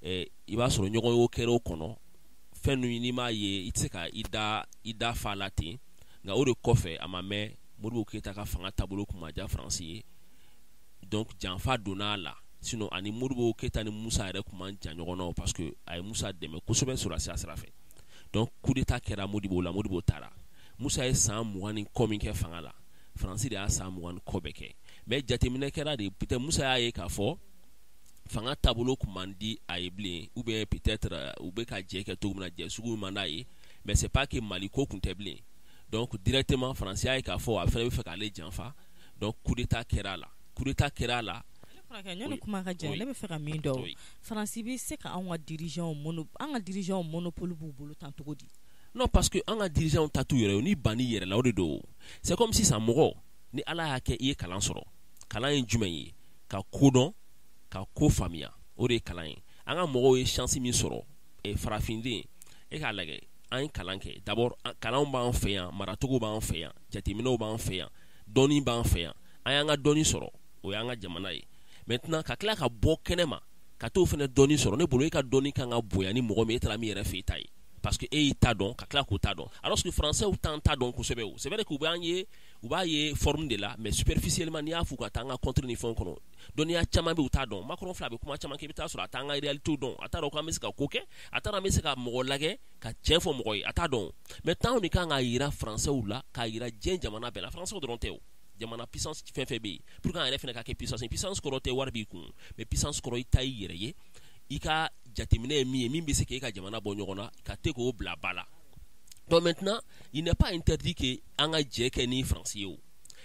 i b'a sɔrɔ ɲɔgɔn ye kɛra o kɔnɔ. Fɛn ninnu, n'i m'a ye, i tɛ se ka i da fa la ten. Nka o de kɔfɛ, a ma mɛn, Modibo Keyita ka fanga taabolo kun ma diya Faransi ye, donc janfa donna a la. Sinon ani Modibo Keyita ni Musa yɛrɛ kun man jan ɲɔgɔn na, parce que a ye Musa dɛmɛ kosɛbɛ sɔrɔdasiya sira fɛ. Donc coup d'état kɛra Modibo la, Modibo taara. Musa ye san 20 ni kɔ min kɛ fanga la, Faransi de y'a san 20 ni kɔ bɛɛ kɛ. Mais jateminɛ kɛra de, peut-être Musa y'a ye k'a fɔ fanga taabolo kun man di a ye bilen, ou bien peut-être u bɛ ka jɛ kɛ cogo min na, jɛ sugu man d'a ye, mais c'est pas que Mali ko kun tɛ bilen. Donc directement Faransi y'a ye k'a fɔ a fana bɛ fɛ k'ale janfa, donc coup d'état kɛra a la, coup d'état kɛra a la. Kɔrɔkɛ, ɲɔni kuma ka jan, ne bɛ fɛ ka min dɔn, Faransi bɛ se ka anw ka dirigeants mono, an ka dirigeants monopole b'u bolo tan cogo di? Non, parce que an ka dirigeants ta t'u yɛrɛ ye. Ni ban n'i yɛrɛ la, o de don. C'est comme sisan, mɔgɔ ni Ala y'a kɛ i ye kalan sɔrɔ, kalan ye jumɛn ye? Ka ko dɔn, ka ko faamuya, o de ye kalan ye. An ka mɔgɔw ye chance min sɔrɔ, farafinden, e k'a lajɛ, an ye kalan kɛ d'abord, kalanw b'an fɛ yan, maracogo b'an fɛ yan, jateminɛw b'an fɛ yan, dɔnni b'an fɛ yan. An y'an ka dɔnni sɔrɔ, o y'an ka jamana ye. Maintenant, ka tila ka bɔ kɛnɛ ma ka t'o fana dɔnni sɔrɔ, ne bolo, e ka dɔnni kan ka bonya ni mɔgɔ min e taara min yɛrɛ fɛ i ta ye, parce que e y'i ta dɔn, ka tila k'o ta dɔn, alors que français t'an ta dɔn kosɛbɛ. O c'est vrai que u b'an ye, u b'a ye forme de la, mais superficiellement, n'i y'a f'u ka taa an ka contre ni fɛnw kɔnɔ, dɔnniya caman bɛ, u t'a dɔn. Macron filɛ, a bɛ kuma caman kɛ, i bɛ taa sɔrɔ a t'an ka réalité dɔn, a t'a dɔn k'an bɛ se ka ko kɛ, a t'a dɔn an bɛ se ka mɔgɔ lajɛ ka tiɲɛ fɔ mɔgɔ ye, a t'a dɔn. Mais t'anw de kan k'a yira français la, k'a yira diɲɛ jamana bɛɛ la. Français dɔrɔn tɛ o, jamana puissance fɛn fɛn bɛ yen, pour que an yɛrɛ fana ka kɛ puissance. Puissance kɔrɔ tɛ wari b'i kun, mais puissance kɔrɔ i ta i yɛrɛ ye. I ka jateminɛ ye min ye, min bɛ se k'e ka jamana bɔ ɲɔgɔn na, ka te k'o bila ba la. Donc maintenant, il n'est pas interdit que an ka jɛ kɛ ni Faransi ye o,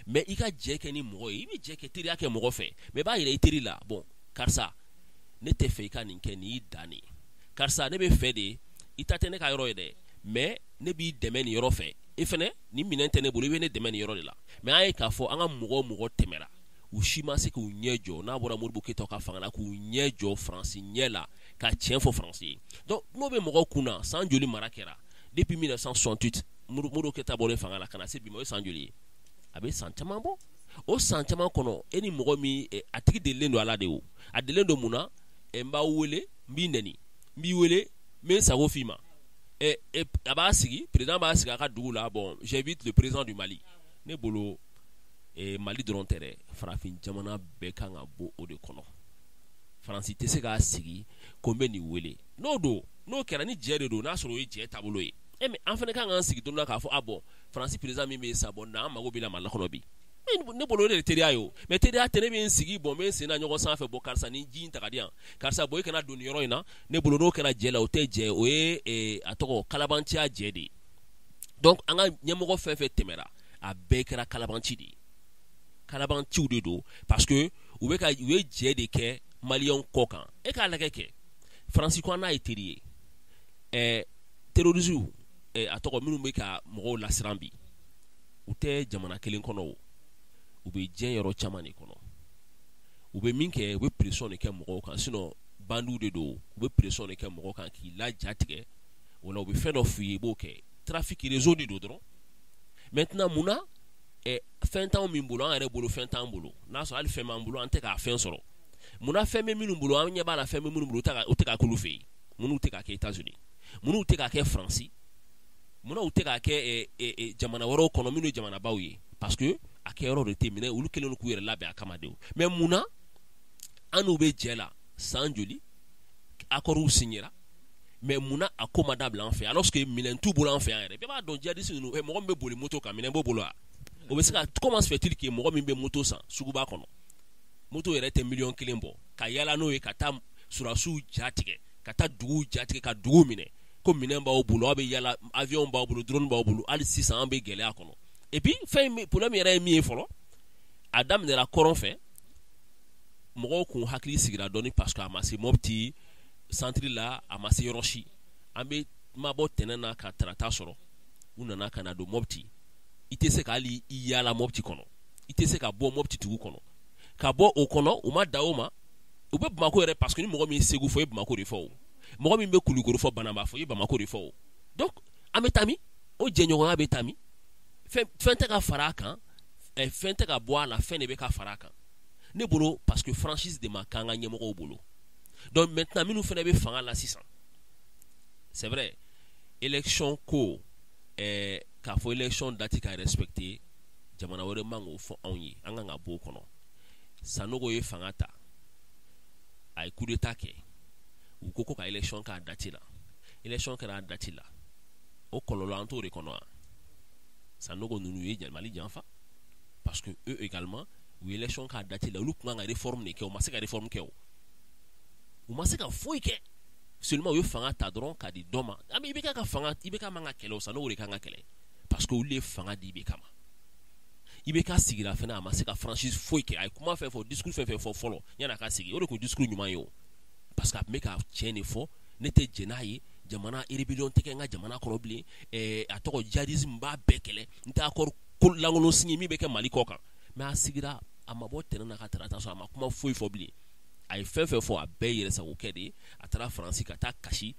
mais i ka jɛ kɛ ni mɔgɔ ye, i bɛ jɛ kɛ, teriya kɛ mɔgɔ fɛ, mais i b'a yira i teri la: bon, karisa, ne tɛ fɛ i ka nin kɛ, nin y'i dan de ye. Karisa, ne bɛ fɛ de i ta tɛ ne ka yɔrɔ ye dɛ, mais ne b'i dɛmɛ nin yɔrɔ fɛ. E fɛnɛ, nin minɛn tɛ ne bolo, i bɛ ne dɛmɛ nin yɔrɔ de la. Mais an ye k'a fɔ an ka mɔgɔ o mɔgɔ tɛmɛra, u si ma se k'u ɲɛ jɔ, n'a bɔra Modibo Keyita ka fanga la, k'u ɲɛ jɔ Faransi ɲɛ la ka tiɲɛ fɔ Faransi ye. Donc n'o bɛ mɔgɔw kun na, san joli mara kɛra depuis 1968, Modibo Keyita bɔlen fanga la ka na se bi ma, o ye san joli ye? A bɛ san caman bɔ. O san caman kɔnɔ, e ni mɔgɔ min, a tigi delilen don a la de. O a delilen don mun na? N b'aw wele, n b'i nɛni, n b'i wele, n bɛ n sago f'i ma. A b'a sigi, président b'a sigi a ka dugu la: bon, j'invite le président du Mali. Ne bolo, Mali dɔrɔn tɛ dɛ, farafin jamana bɛɛ kan ka bɔ o de kɔnɔ. Faransi tɛ se k'a sigi ko n bɛ nin wele. N'o don, n'o kɛra ni jɛ de don, n'a sɔrɔ o ye jɛ taabolo ye, e mais an fana kan k'an sigi don dɔ la k'a fɔ: ah bon, Faransi président min bɛ yen sa, bon, na, an mago b'i la Mali kɔnɔ bi. Ne bolo, o de ye teriya ye o. Mais teriya tɛ ne bɛ n sigi, bon, n bɛ n sen da ɲɔgɔn sanfɛ, bon, karisa, ni ji in ta ka di yan, karisa, bon, i kana don nin yɔrɔ in na. Ne bolo, n'o kɛra jɛ la, o tɛ jɛ, o ye a tɔgɔ kalabanciya jɛ de ye. Donc an ka ɲɛmɔgɔ fɛn fɛn tɛmɛra, a bɛɛ kɛra kalabanci de ye, kalabanciw de don, parce que u bɛ ka u ye jɛ de kɛ maliyɛnw kɔ kan. E k'a lajɛ kɛ, Faransi ko an n'a ye teri ye. Terroristes, a tɔgɔ, minnu bɛ ka mɔgɔw lasiran bi, u tɛ jamana kelen kɔnɔ o, u bɛ diɲɛ yɔrɔ caman de kɔnɔ. U bɛ min kɛ, u bɛ pression de kɛ mɔgɔw kan, sinon bandiw de don. U bɛ pression de kɛ mɔgɔw kan k'i laja tigɛ. O la, u bɛ fɛn dɔ f'u ye, i b'o kɛ. Trafic réseau de don dɔrɔn. Maintenant, munna fɛn t'anw min bolo, an yɛrɛ bolo fɛn t'an bolo, n'a sɔrɔ hali fɛn b'an bolo, an tɛ k'a fɛn sɔrɔ? Munna fɛn bɛ minnu bolo, an ɲɛ b'a la, fɛn bɛ minnu bolo, o tɛ k'a k'olu fɛ yen? Munnu tɛ k'a kɛ États-Unis? Munnu tɛ k'a kɛ Faransi? Munna u tɛ k'a kɛ jamana wɛrɛw kɔnɔ minnu ye jamanabaw ye? Parce que a kɛyɔrɔ de tɛ minɛ. Olu kɛlen don k'u yɛrɛ labɛn a kama de. Mais munna an n'u bɛ jɛ la san joli, accords signera, mais munna a ko ma dabila an fɛ, alors que minɛn t'u bolo an fɛ yan yɛrɛ? Bɛɛ b'a dɔn, djihadiste ninnu, mɔgɔ min bɛ boli moto kan, minɛn b'o bolo wa? O bɛ se ka, comment se fait-il que mɔgɔ min bɛ moto san suguba kɔnɔ, moto yɛrɛ tɛ miliyɔn 1 bɔ, ka yala n'o ye, ka taa surasiw ja tigɛ, ka taa duguw ja tigɛ, ka dugu minɛ, ko minɛn b'aw bolo, aw bɛ yala, avion b'aw bolo, drone b'aw bolo, hali sisan an bɛ gɛlɛya kɔnɔ? Et puis fɛn in, problème yɛrɛ ye min ye fɔlɔ, a daminɛra kɔrɔn fɛ, mɔgɔw kun hakili sigira dɔɔni, parce que a ma se Mopti centre la, a ma se yɔrɔ si. An bɛ mabɔ tɛnɛn na ka tarata sɔrɔ, u nana ka na don Mopti. I tɛ se ka hali i yaala Mopti kɔnɔ, i tɛ se ka bɔ Mopti dugu kɔnɔ. Ka bɔ o kɔnɔ, u ma da o ma, u bɛ Bamako yɛrɛ, parce que ni mɔgɔ min ye Segu fɔ, i ye Bamako de fɔ o. Mɔgɔ min bɛ Kulukoro fɔ, Banamba fɔ, i ye Bamako de fɔ o. Donc an bɛ taa min? O jɛɲɔgɔnya bɛ taa min? Fɛn fɛn tɛ ka fara a kan, fɛn tɛ ka bɔ a la, fɛn de bɛ ka fara a kan, ne bolo, parce que franchise de ma k'an ka ɲɛmɔgɔw bolo. Donc maintenant, minnu fana bɛ fanga la sisan, c'est vrai, élection ko, k'a fɔ élection date ka respecter, jamana wɛrɛ man k'o fɔ anw ye, an kan ka bɔ o kɔnɔ. Sanogo ye fanga ta, a ye coup d'état kɛ, u ko ko ka élection k'a date la, élection kɛra a date la. O kɔlɔlɔ, an t'o de kɔnɔ wa? Sanogo ninnu ye Mali janfa, parce que eux également, u ye élection k'a date la. Olu tun kan ka réforme de kɛ, u ma se ka réforme kɛ, o u ma se ka foyi kɛ. Seulement u ye fanga ta dɔrɔn k'a di dɔ ma. An bɛ IBK ka fanga, IBK man ka kɛlɛ o, Sanogo de kan ka kɛlɛ, parce que olu de ye fanga di IBK ma. IBK sigira fana, a ma se ka franchise foyi kɛ. A ye kuma fɛn fɔ, discours fɛn fɛn fɔ fɔlɔ yan'a ka sigi, o de kun discours ɲuman ye o, parce que a tun bɛ ka tiɲɛ de fɔ: ne tɛ jɛn n'a ye, jamana rébellion tɛ kɛ n ka jamana kɔnɔ bilen, a tɔgɔ djihadisme b'a bɛɛ kɛlɛ, n tɛ accord lankolon signé min bɛ kɛ Mali kɔ kan. Mais a sigira, a ma bɔ tɛnɛn na ka tarata sɔrɔ, a ma kuma foyi fɔ bilen. A ye fɛn fɛn fɔ, a bɛɛ ye yɛrɛsago kɛ de ye. A taara Faransi ka taa kasi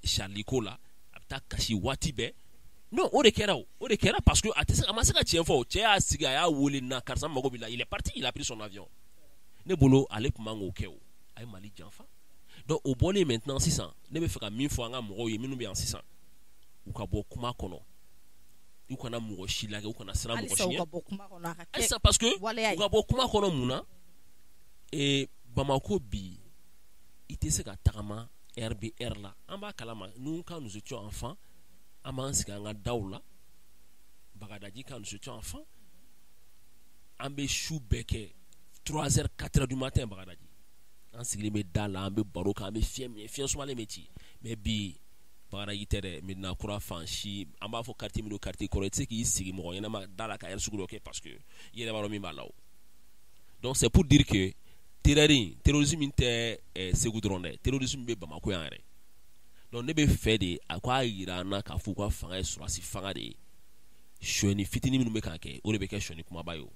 Charlie ko la, a bɛ taa kasi waati bɛɛ. Non, o de kɛra, o o de kɛra, parce que a tɛ se, a ma se ka tiɲɛ fɔ. Cɛ y'a sigi, a y'a wele na, karisa, mago b'i la. Il est parti, il a pris son avion. Ne bolo, ale tun man k'o kɛ o, a ye Mali janfa. Donc o bɔlen, maintenant sisan, ne bɛ fɛ ka min fɔ an ka mɔgɔw ye minnu bɛ yan sisan, u ka bɔ kuma kɔnɔ, u kana mɔgɔ si lajɛ, u kana siran mɔgɔ si ɲɛ halisa, parce que u ka bɔ kuma kɔnɔ. Mun na? Bamako bi, i tɛ se ka tagama RBR la. An b'a kalama, nous, quand nous étions enfants, an b'an sigi an ka daw la Bagadaji. Quand nous étions enfants, an bɛ su bɛɛ kɛ, 3 heures, 4 heures du matin, Bagadaji. An sigilen bɛ da la, an bɛ baro kɛ, an bɛ fiɲɛ minɛ, fiɲɛ sumalen bɛ ci. Mais bi Bagadaji tɛ dɛ, Medina Kura fan si, an b'a fɔ quartier min don, quartier kɔrɔ, i tɛ se k'i sigi mɔgɔ ɲɛnama da la ka heure sugu dɔ kɛ, parce que i yɛrɛ b'a dɔn min b'a la o. Donc c'est pour dire que terreur in, terrorisme min tɛ Segu dɔrɔn dɛ, terrorisme bɛ Bamakɔ yan yɛrɛ. Donc ne bɛ fɛ de a k'a yira an na k'a fɔ u ka fanga ye sɔrɔdasi fanga de ye. Sonyɛni fitinin minnu bɛ k'a kɛ, o de bɛ kɛ sonyɛni kumaba ye o.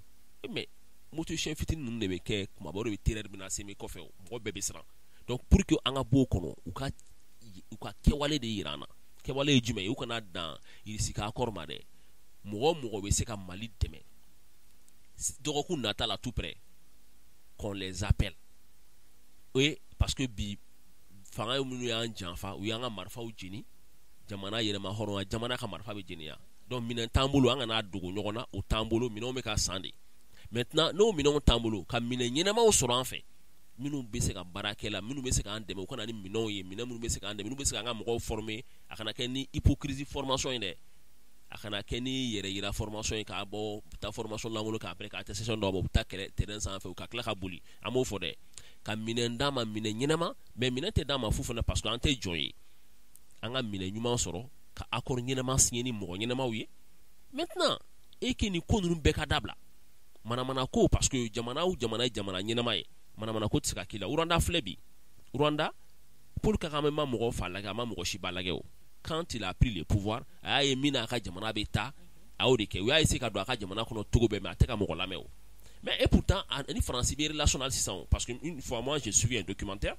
Mais moto sonyɛ fitinin ninnu de bɛ kɛ kumaba, o de bɛ terreur bɛna se min kɔfɛ o, mɔgɔ bɛɛ bɛ siran. Donc pour que an ka bɔ o kɔnɔ, u ka kɛwale de yira an na. Kɛwale ye jumɛn ye? U kana dan Irisi ka accord ma dɛ. Mɔgɔ o mɔgɔ bɛ se ka Mali dɛmɛ dɔgɔkun nata la, tout près, qu'on les appelle. Oui, parce que bi fanga minnu y'an janfa, u y'an ka marifaw jeni, jamana yɛrɛma hɔrɔnya, jamana ka marifa bɛ jeni yan. Donc minɛn t'an bolo, an kana dogo ɲɔgɔn na, o t'an bolo, minɛnw bɛ ka san de. Maintenant n'o minɛnw t'an bolo, ka minɛn ɲɛnamaw sɔrɔ an fɛ, minnu bɛ se ka baara kɛ la, minnu bɛ se k'an dɛmɛ, u ka na ni minɛnw ye, minɛn minnu bɛ se k'an dɛmɛ, minnu bɛ se k'an ka mɔgɔw former. A kana kɛ ni hypocrisie formation ye dɛ, a kana kɛ ni yɛrɛ yira formation ye, k'a bɔ taa formation lankolon k'a après k'a attestation d'aw ma, u bɛ taa kɛlɛ terrain sanfɛ, u ka tila ka boli. An b'o fɔ dɛ, ka minɛn d'an ma, minɛn ɲɛnama. Mais minɛn tɛ d'an ma fu fana, parce que an tɛ jɔn ye. An ka minɛn ɲuman sɔrɔ, ka accord ɲɛnama signer ni mɔgɔ ɲɛnamaw ye. Maintenant e ke nin ko ninnu bɛɛ ka dabila, manamana ko, parce que jamana o jamana ye jamana ɲɛnama ye, manamana ko tɛ se ka k'i la. Rwanda filɛ bi, Rwanda, Paul Kagame ma mɔgɔ fa lajɛ, a ma mɔgɔ si ba lajɛ o. Quand il a pris le pouvoir, a y'a ye min n'a ka jamana bɛ taa, a y'o de kɛ. U y'a essayer ka don a ka jamana kɔnɔ cogo bɛɛ, mais a tɛ ka mɔgɔ lamɛn o. Mais et pourtant ni Faransi bɛ relation na sisan o, parce que une fois, moi, j'ai suivi un documentaire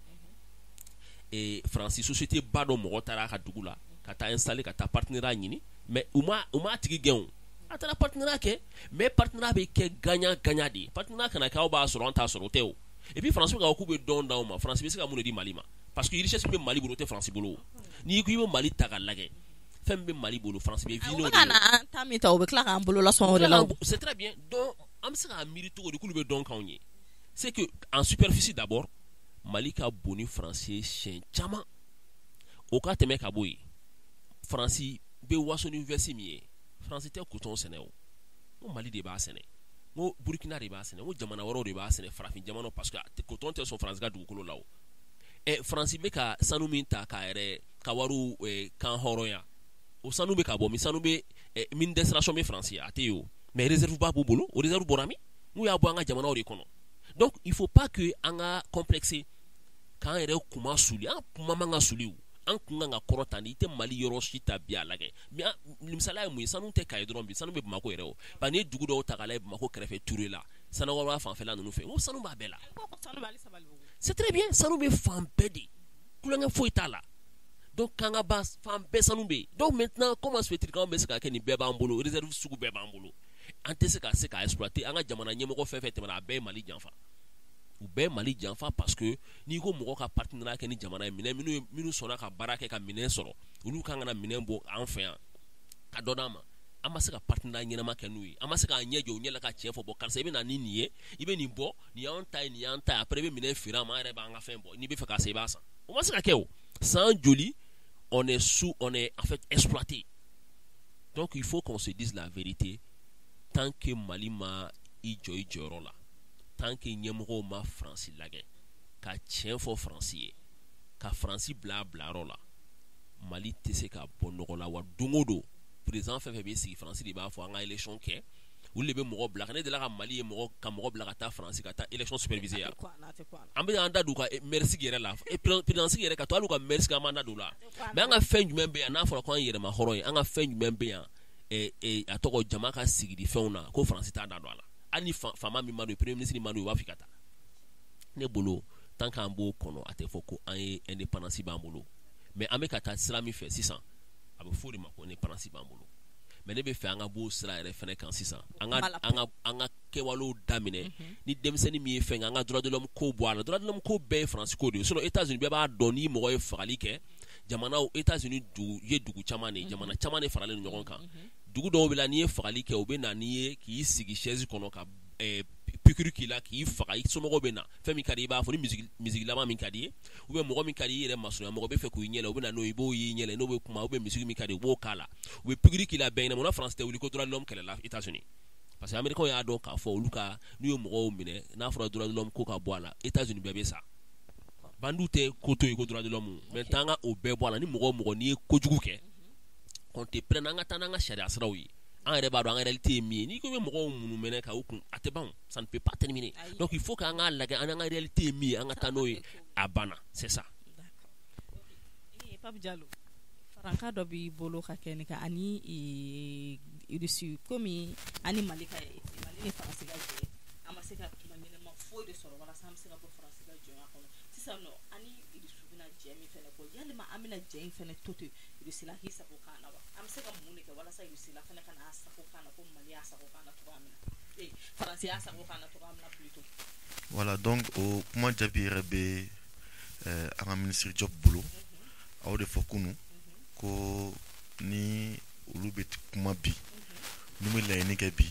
et Faransi société ba dɔ mɔgɔ taara a ka dugu la ka taa installer, ka taa partenariat ɲini, mais u ma tigi gɛn o. A taara partenariat kɛ, mais partenariat bɛ kɛ gagnant gagnant de ye. Partenariat kana kɛ aw b'a sɔrɔ, an t'a sɔrɔ, o tɛ o. Et puis Faransi bɛ k'a fɔ k'u bɛ dɔn d'anw ma. Faransi bɛ se ka mun de di Mali ma? Parce que richesse min bɛ Mali bolo, o tɛ Faransi bolo o. N'i ko i bɛ Mali ta k'a lajɛ, fɛn min bɛ Mali bolo, Faransi bɛ U bɛ ka na an ta min ta, u bɛ tila k'an bolo lasɔn o de la o. C'est très bien. Donc an bɛ se k'a miiri cogo di k'olu bɛ dɔn k'anw ye? C'est que en superficie d'abord, Mali ka bon ni Faransi ye siɲɛ caman. O ka tɛmɛ ka bɔ yen, Faransi bɛ waso ni veste min ye, Faransi tɛ coton sɛnɛ o. N ko Mali de b'a sɛnɛ, n ko Burukina de b'a sɛnɛ, n ko jamana wɛrɛw de b'a sɛnɛ, farafin jamanaw, parce que coton tɛ sɔn Faransi ka dugukolo la o. Ɛ, Faransi bɛ ka sanu min ta k'a yɛrɛ ka wariw kan hɔrɔnya, o sanu bɛ ka bɔ min? Sanu bɛ mine d'extraction bɛ Faransi, a tɛ yen o, mais réserve ba b'u bolo. O réserve bɔra min? N'u y'a bɔ an ka jamanaw de kɔnɔ. Donc il faut pas que an ka complexer, k'an yɛrɛ kuma suli. An kuma man ka suli o, an kun kan ka kɔrɔta. N'i tɛ Mali yɔrɔ si ta bi a lajɛ, mais misaliya ye mun ye? Sanu tɛ Kayi dɔrɔn bi, sanu bɛ Bamakɔ yɛrɛ o. Bari n'i ye dugu dɔw ta k'a lajɛ Bamakɔ kɛrɛfɛ, Ture la, Sanakɔrɔba fanfɛla ninnu fɛ, n ko sanu b'a bɛɛ la. C'est très bien, sanu bɛ fan bɛɛ de, kulonkɛ foyi t'a la. Donc Kangaba fan bɛɛ sanu bɛ yen. Donc maintenant, comment se fait-il k'anw bɛ se ka kɛ nin bɛɛ b'an bolo, réserve sugu bɛɛ b'an bolo, an tɛ se ka exploiter? An ka jamana ɲɛmɔgɔ fɛn fɛn tɛmɛna, a bɛɛ ye Mali janfa, u bɛɛ ye Mali janfa, parce que n'i ko mɔgɔ ka partenariat kɛ ni jamana ye, minɛn minnu sɔnna ka baara kɛ ka minɛn sɔrɔ, olu kan ka na minɛn bɔ an fɛ yan ka dɔ d'an ma. An ma se ka partenariat ɲɛnama kɛ n'u ye, an ma se k'an ɲɛ jɔ u ɲɛ la ka tiɲɛ fɔ: bɔn karisa, i bɛ na ni nin ye, i bɛ nin bɔ, nin y'anw ta ye, nin y'an ta ye, après i bɛ minɛn feere an ma, an yɛrɛ b'an ka fɛn bɔ, n'i bɛ fɛ k'a san, i b'a san. O ma se ka kɛ o. San joli on est en fait exploité. Donc il faut qu'on se dise la vérité. Tant que Mali ma i jɔ i jɔyɔrɔ la, tant que ɲɛmɔgɔw ma Faransi lajɛ ka tiɲɛ fɔ Faransi ye, ka Faransi bila a bilayɔrɔ la, Mali tɛ se ka bɔ nɔgɔ la. Wa don o don, président fɛn fɛn bɛ sigi, Faransi de b'a fɔ an ka élection kɛ, olu de bɛ mɔgɔ bila. Ka ne delila ka Mali ye mɔgɔ ka mɔgɔ bila ka taa Faransi ka taa élection superviser yan. An bɛ an da don u ka maire sigi yɛrɛ la, président sigi yɛrɛ, ka to hali u ka maire sigi, an b'an da don o la. Mais an ka fɛn jumɛn bɛ yan n'a fɔra ko an yɛrɛma hɔrɔn ye? An ka fɛn jumɛn bɛ yan, a tɔgɔ jama ka sigidi fɛnw na, ko Faransi t'a da don a la? Hali ni faama min ma don, premier ministre ma don, u b'a fɔ i ka taa. Ne bolo, tant qu'an b'o kɔnɔ, a tɛ fɔ ko an ye indépendance b'an bolo. Mais an bɛ ka taa sira min fɛ sisan, a bɛ fɔ o de ma ko indépendance b'an bolo. Mais ne bɛ fɛ an ka b'o sira yɛrɛ fɛnɛ kan sisan, an ka kɛwalew daminɛ ni denmisɛnnin min ye fɛn kɛ, an ka droit de l'homme ko bɔ a la. Droit de l'homme ko bɛɛ ye Faransi ko de ye. Sinon États-Unis, bɛɛ b'a dɔn, ni mɔgɔ ye fagali kɛ, jamanaw, États-Unis dugu ye dugu caman de ye, jamana caman de faralen don ɲɔgɔn kan. Dugu dɔw bɛ la, n'i ye fagali kɛ, u bɛ na n'i ye k'i sigi chaise kɔnɔ ka piqûre k'i la k'i faga. I somɔgɔw bɛ na, fɛn min ka di i b'a fɔ, ni musique laban min ka di ye, ou bien mɔgɔ min ka di i yɛrɛ masurunya, mɔgɔ bɛ fɛ k'u ɲɛ la, u bɛ na n'o ye, i b'o y'i ɲɛ la, n'o bɛ kuma, ou bien musique min ka di, u b'o k'a la, u bɛ piqûre k'i la bɛɛ ɲɛna. Munna France tɛ wuli ko droit de l'homme kɛlɛla États-Unis? Parce que Américains y'a dɔn k'a fɔ olu ka n'u ye mɔgɔw minɛ, n'a fɔra droit de l'homme ko ka bɔ a la, États-Unis bɛɛ bɛ sa. Bandiw tɛ ko to yen ko droit de l'homme. Maintenant an ka o bɛɛ bɔ a la. Ni mɔgɔ o mɔgɔ n'i ye kojugu kɛ, qu'on te prenne, an ka taa n'an ka sariya siraw ye. An yɛrɛ b'a dɔn an ka réalité ye min ye. N'i ko i bɛ mɔgɔw munu mɛnɛ ka u kun, a tɛ ban, ça ne peut pas terminer. Donc il faut k'an k'a lajɛ an ka réalité ye min ye, an ka taa n'o ye, a banna, c'est ça. D'accord. Pape Diallo, farankan dɔ b'i bolo ka kɛ nin kan ani Russie, komi ani Mali ka, Mali ni Faransi ka jɛ, an ma se ka kuma ɲɛnama foyi de sɔrɔ walasa an bɛ se ka bɔ Faransi ka jɔnya kɔnɔ. Sisan nɔ, ani Russie bɛna jɛ min fɛnɛ kɔ, yalima an bɛna jɛ in fɛnɛ to ten Russie la k'i sago k'an na wa? An bɛ se ka mun de kɛ walasa Russie la fɛnɛ ka n'a sago k'an na, ko Mali y'a sago k'an na cogoya min na, Faransi y'a sago k'an na cogoya min na plutôt? Voilà, donc o kuma jaabi yɛrɛ bɛ an ka ministre Diop bolo. A y'o de fɔ kunun ko ni olu bɛ kuma bi, n'u bɛ laɲini kɛ bi,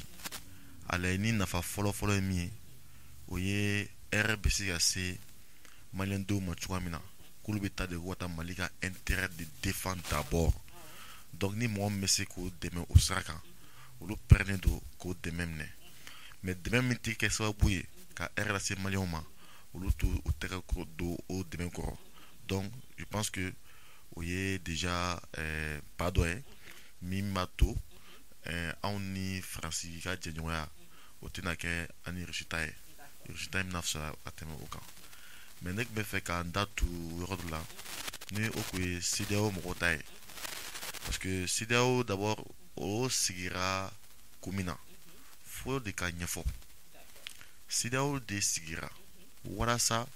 a laɲini nafa fɔlɔ-fɔlɔ ye min ye, o ye hɛrɛ bɛ se ka se maliyɛndenw ma cogoya min na, k'olu bɛ taa de ko ka taa Mali ka intérêt de défendre d'abord. Donc ni mɔgɔ min bɛ se k'o dɛmɛ o sira kan, olu pɛrɛnnen don k'o dɛmɛ minɛ. Mais dɛmɛ min tɛ kɛ sababu ye ka hɛrɛ lase maliyɛnw ma, olu t'u tɛgɛ don o dɛmɛ kɔrɔ. Donc je pense que o ye déjà pas dɔ ye min b'a to anw ni Faransi ka jɛɲɔgɔnya, o tɛna kɛ an ni Russie ta ye. Russie ta in bɛna fisaya ka tɛmɛ o kan. Mais ne tun bɛ fɛ k'an da tu yɔrɔ dɔ la, ni o kun ye CEDEAO mɔgɔw ta ye, parce que CEDEAO d'abord, o sigira kun min na, fo de ka ɲɛfɔ. CEDEAO de sigira walasa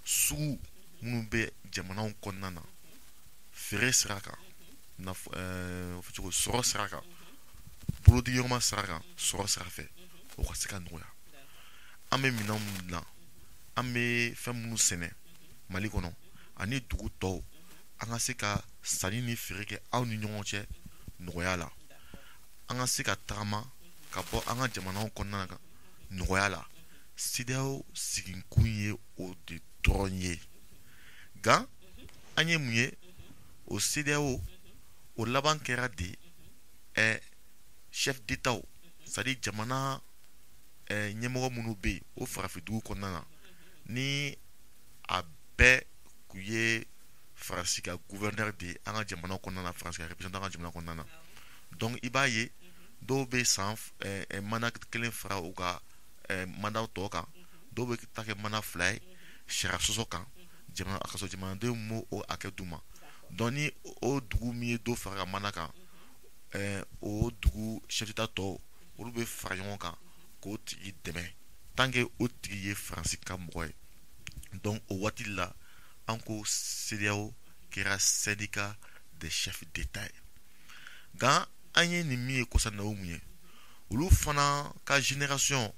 sugu minnu bɛ jamanaw kɔnɔna na, feere sira kan, cogo sɔrɔ sira kan, bolodiɲɔgɔnma sira kan, sɔrɔ sira fɛ, o ka se ka nɔgɔya. An bɛ minɛn minnu dilan, an bɛ fɛn minnu sɛnɛ Mali kɔnɔ ani dugu tɔw, an ka se ka sanni ni feere kɛ aw ni ɲɔgɔn cɛ nɔgɔya la, an ka se ka tagama ka bɔ an ka jamanaw kɔnɔna na nɔgɔya la. CEDEAO sigikun ye o de dɔrɔn ye. Nka an ye mun ye? O CEDEAO, o laban kɛra de chef d'État, c'est à dire jamana ɲɛmɔgɔ minnu bɛ yen o farafin dugu kɔnɔna na, ni a bɛɛ kun ye Faransi ka gouverneur de ye an ka jamana kɔnɔna na, Faransi ka représentant an ka jamana kɔnɔna na. Donc i b'a ye dɔw bɛ san mandat kelen fara u ka mandat tɔ kan, dɔw bɛ taa kɛ mandat 2 ye sariya sɔsɔ kan, jamana a ka sɔrɔ jamanadenw m'o o hakɛ d'u ma. Donc ni o dugu min ye dɔ fara ka mandat kan, o dugu chef d'État tɔw, olu bɛ fara ɲɔgɔn kan k'o tigi dɛmɛ tant que o tigi ye Faransi ka mɔgɔ ye. Donc o waati la, an ko CEDEAO kɛra syndicat des chefs d'État ye. Nka an ye nin min ye kɔsa in na, o ye mun ye? Olu fana ka génération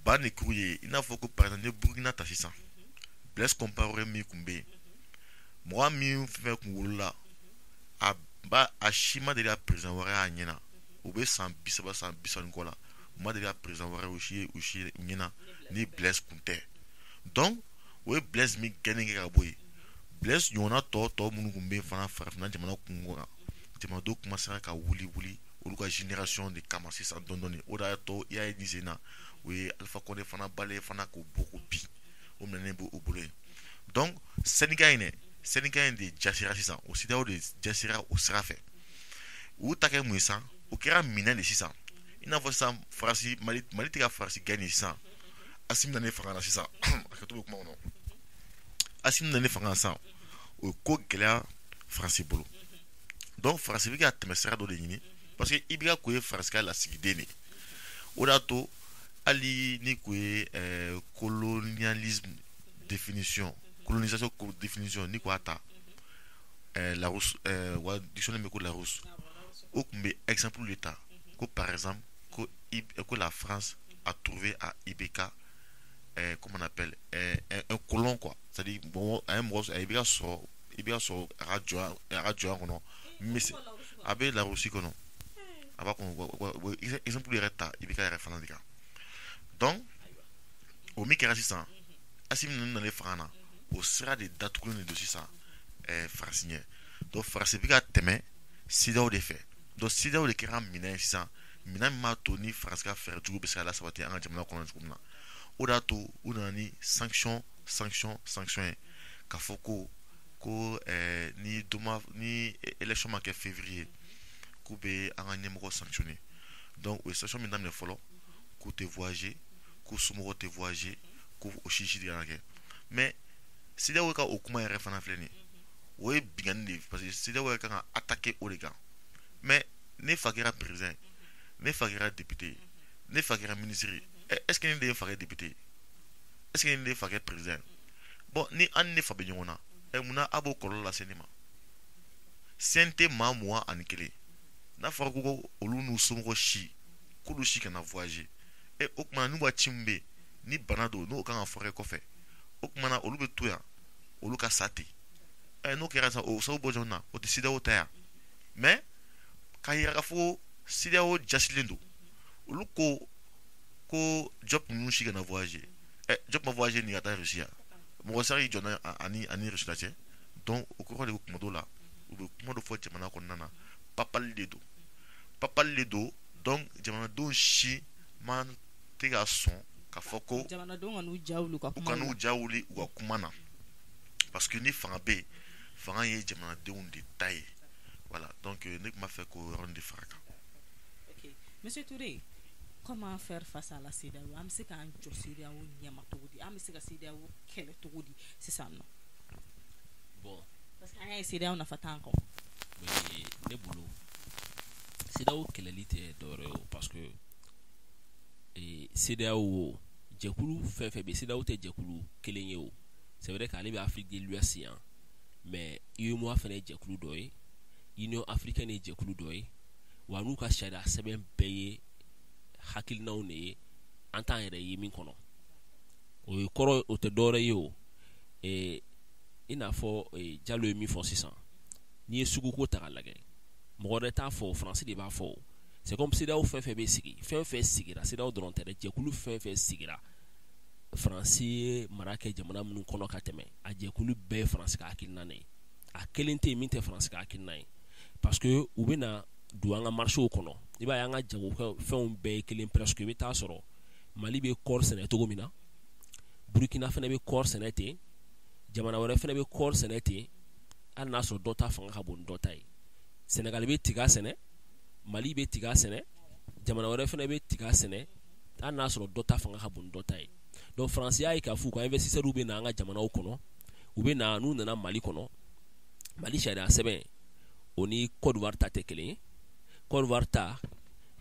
ba de k'u ye. I n'a fɔ ko par exemple, ni Burukina ta sisan, Blaise Compaoré min tun bɛ yen, mɔgɔ min fɛn fɛn kun wolola, a ba a si ma deli ka président wɛrɛ y'a ɲɛna. U bɛ san 30, san 30 ni kɔ la, u ma deli ka président wɛrɛ u si ye ɲɛna ni Blaise kun tɛ. Donc o ye Blaise min gɛnni kɛ ka bɔ yen, Blaise ɲɔgɔnna tɔ tɔ minnu tun bɛ yen fana farafinna jamana kun kan, jamanadenw commencera ka wuli wuli olu ka génération de kama sisan dɔɔni dɔɔni. O de y'a to i y'a ye nin sen na, o ye Alpha Condé fana balen fana k'o bɔ k'o bin, o minɛnen b'o bolo yen. Donc syndicat in dɛ, syndicat in de jasira sisan, o CEDEAO de jasira o sira fɛ. U ta kɛ mun ye sisan? O kɛra minɛn de sisan. I n'a fɔ sisan Faransi, Mali tɛ ka Faransi gɛn nin sisan. Assimi nana fanga la sisan, hakɛto bɛ kuma kɔnɔ, Assimi nana fanga la sisan, o ye ko gɛlɛya Faransi bolo. Donc Faransi bɛ ka tɛmɛ sira dɔ de ɲini, parce que IBK kun ye Faransi ka lasigiden de ye. O de y'a to hali ni kun ye colonialisme définition, colonisation définition, ni ko y'a ta Larousse, wa dictionnaire bɛ ko Larousse, o tun bɛ exemple de ta ko par exemple ko la France a trouvé à IBK, comment on appelle, un colon quoi, c'est-à-dire bon, a ye mɔgɔ a ye IBK sɔrɔ, IBK sɔrɔ a ka jɔnya kɔnɔ. Mais a bɛ Larousse kɔnɔ, a b'a kɔnɔ exemple yɛrɛ ta IBK yɛrɛ fana de kan. Donc o min kɛra sisan, Assimi ninnu nalen fanga na, o sira de datugulen de don sisan Faransi ɲɛ. Donc Faransi bɛ ka tɛmɛ CEDEAO de fɛ. Donc CEDEAO de kɛra minɛn ye sisan, minɛn min b'a to ni Faransi ka fɛɛrɛ jugu bɛ se ka lasabati an ka jamana kɔnɔ cogo min na. O de y'a to u nana ni sanction sanction ye k'a fɔ ko ni doma ni élection ma kɛ février, k'u bɛ an ka ɲɛmɔgɔ sanctionner. Donc o ye sanction min daminɛ fɔlɔ, k'u tɛ voyager, k'u somɔgɔw tɛ voyager, k'u o si de kana kɛ. Mais CEDEAO ka o kuma yɛrɛ fana filɛ nin ye, o ye binkanni de ye, parce que CEDEAO yɛrɛ kan ka attaquer o de kan. Mais ne fa kɛra président, ne fa kɛra député, ne fa kɛra ministre ye, est ce que ne de ye fa kɛ député? Est ce que ne de ye fa kɛ président? Bon, ni an ni ne fa bɛ ɲɔgɔn na, munna a b'o kɔlɔlɔ lase ne ma? CNT maa 21, n'a fɔra ko olu n'u somɔgɔw si, k'olu si kana voyager, o tuma n'u ka ci min bɛ yen, ni bana don, n'o kan ka furakɛ kɔfɛ, o tuma na olu bɛ to yan, olu ka sa ten. N'o kɛra sisan, o sababu bɔ jɔn na? O tɛ CEDEAO ta yan. Mais k'a yira k'a fɔ ko CEDEAO jasilen don, olu ko Diop ninnu si kana voyager. Diop ma voyager ni ka taa Russie yan, mɔgɔ sera k'i jɔ n'a ani Russie la cɛ. Donc o kɔrɔ de ko kuma dɔw la, u bɛ kuma dɔ fɔ jamana kɔnɔna na, papali de don, papali de don. Donc jamanadenw si man tɛ ka sɔn k'a fɔ ko jamanadenw ka n'u ja wuli u ka u kuma ka n'u ja wuli u ka kuma na, parce que ni fanga bɛ yen, fanga ye jamanadenw de ta ye. Voilà, donc ne tun b'a fɛ k'o yɔrɔnin de fara kan. Ok, monsieur Touré, comment faire face à la CEDEAO? An bɛ se k'an jɔ CEDEAO ɲɛma cogo di? An bɛ se ka CEDEAO kɛlɛ cogo di sisan nɔ? Bon. Parce que an y'a ye CEDEAO nafa t'an kan. Mais ne bolo, CEDEAO kɛlɛli tɛ dɔwɛrɛ ye o, parce que CEDEAO, o jɛkulu fɛn fɛn bɛ, CEDEAO tɛ jɛkulu kelen ye o. C'est vrai qu'ale bɛ Afrique de l'Ouest yan, mais UEMOA fana ye jɛkulu dɔ ye, Union africaine ye jɛkulu dɔ ye, wa n'u ka sariya sɛbɛn bɛɛ ye hakilinaw de ye, an t'an yɛrɛ ye min kɔnɔ. O ye kɔrɔ, o tɛ dɔwɛrɛ ye o. I n'a fɔ Jalo ye min fɔ sisan, n'i ye suguko ta k'a lajɛ, mɔgɔ wɛrɛ t'a fɔ, Faransi de b'a fɔ o. C'est comme CEDEAO fɛn fɛn bɛ sigi, fɛn fɛn sigira, CEDEAO dɔrɔn tɛ dɛ, jɛkulu fɛn fɛn sigira Faransi ye mara kɛ jamana minnu kɔnɔ ka tɛmɛ, a jɛkulu bɛɛ ye Faransi ka hakilina de ye. A kelen tɛ yen min tɛ Faransi ka hakilina ye, parce que u bɛ na don an ka marché kɔnɔ. I b'a ye, an ka jagofɛnw bɛɛ ye kelen presque. I bɛ taa sɔrɔ Mali bɛ kɔɔri sɛnɛ cogo min na, Burukina fana bɛ kɔɔri sɛnɛ ten, jamana wɛrɛ fana bɛ kɔɔri sɛnɛ ten, hali n'a sɔrɔ dɔ ta fanga ka bon ni dɔ ta ye. Senegali bɛ tiga sɛnɛ, Mali bɛ tiga sɛnɛ, jamana wɛrɛ fana bɛ tiga sɛnɛ, hali n'a sɔrɔ dɔ ta fanga ka bon ni dɔ ta ye. Donc Faransi y'a ye k'a fɔ u ka investisseurs bɛ na an ka jamanaw kɔnɔ, u bɛ na, n'u nana Mali kɔnɔ, Mali sariya sɛbɛn o ni Côte d'Ivoire ta tɛ kelen ye, Côte d'Ivoire ta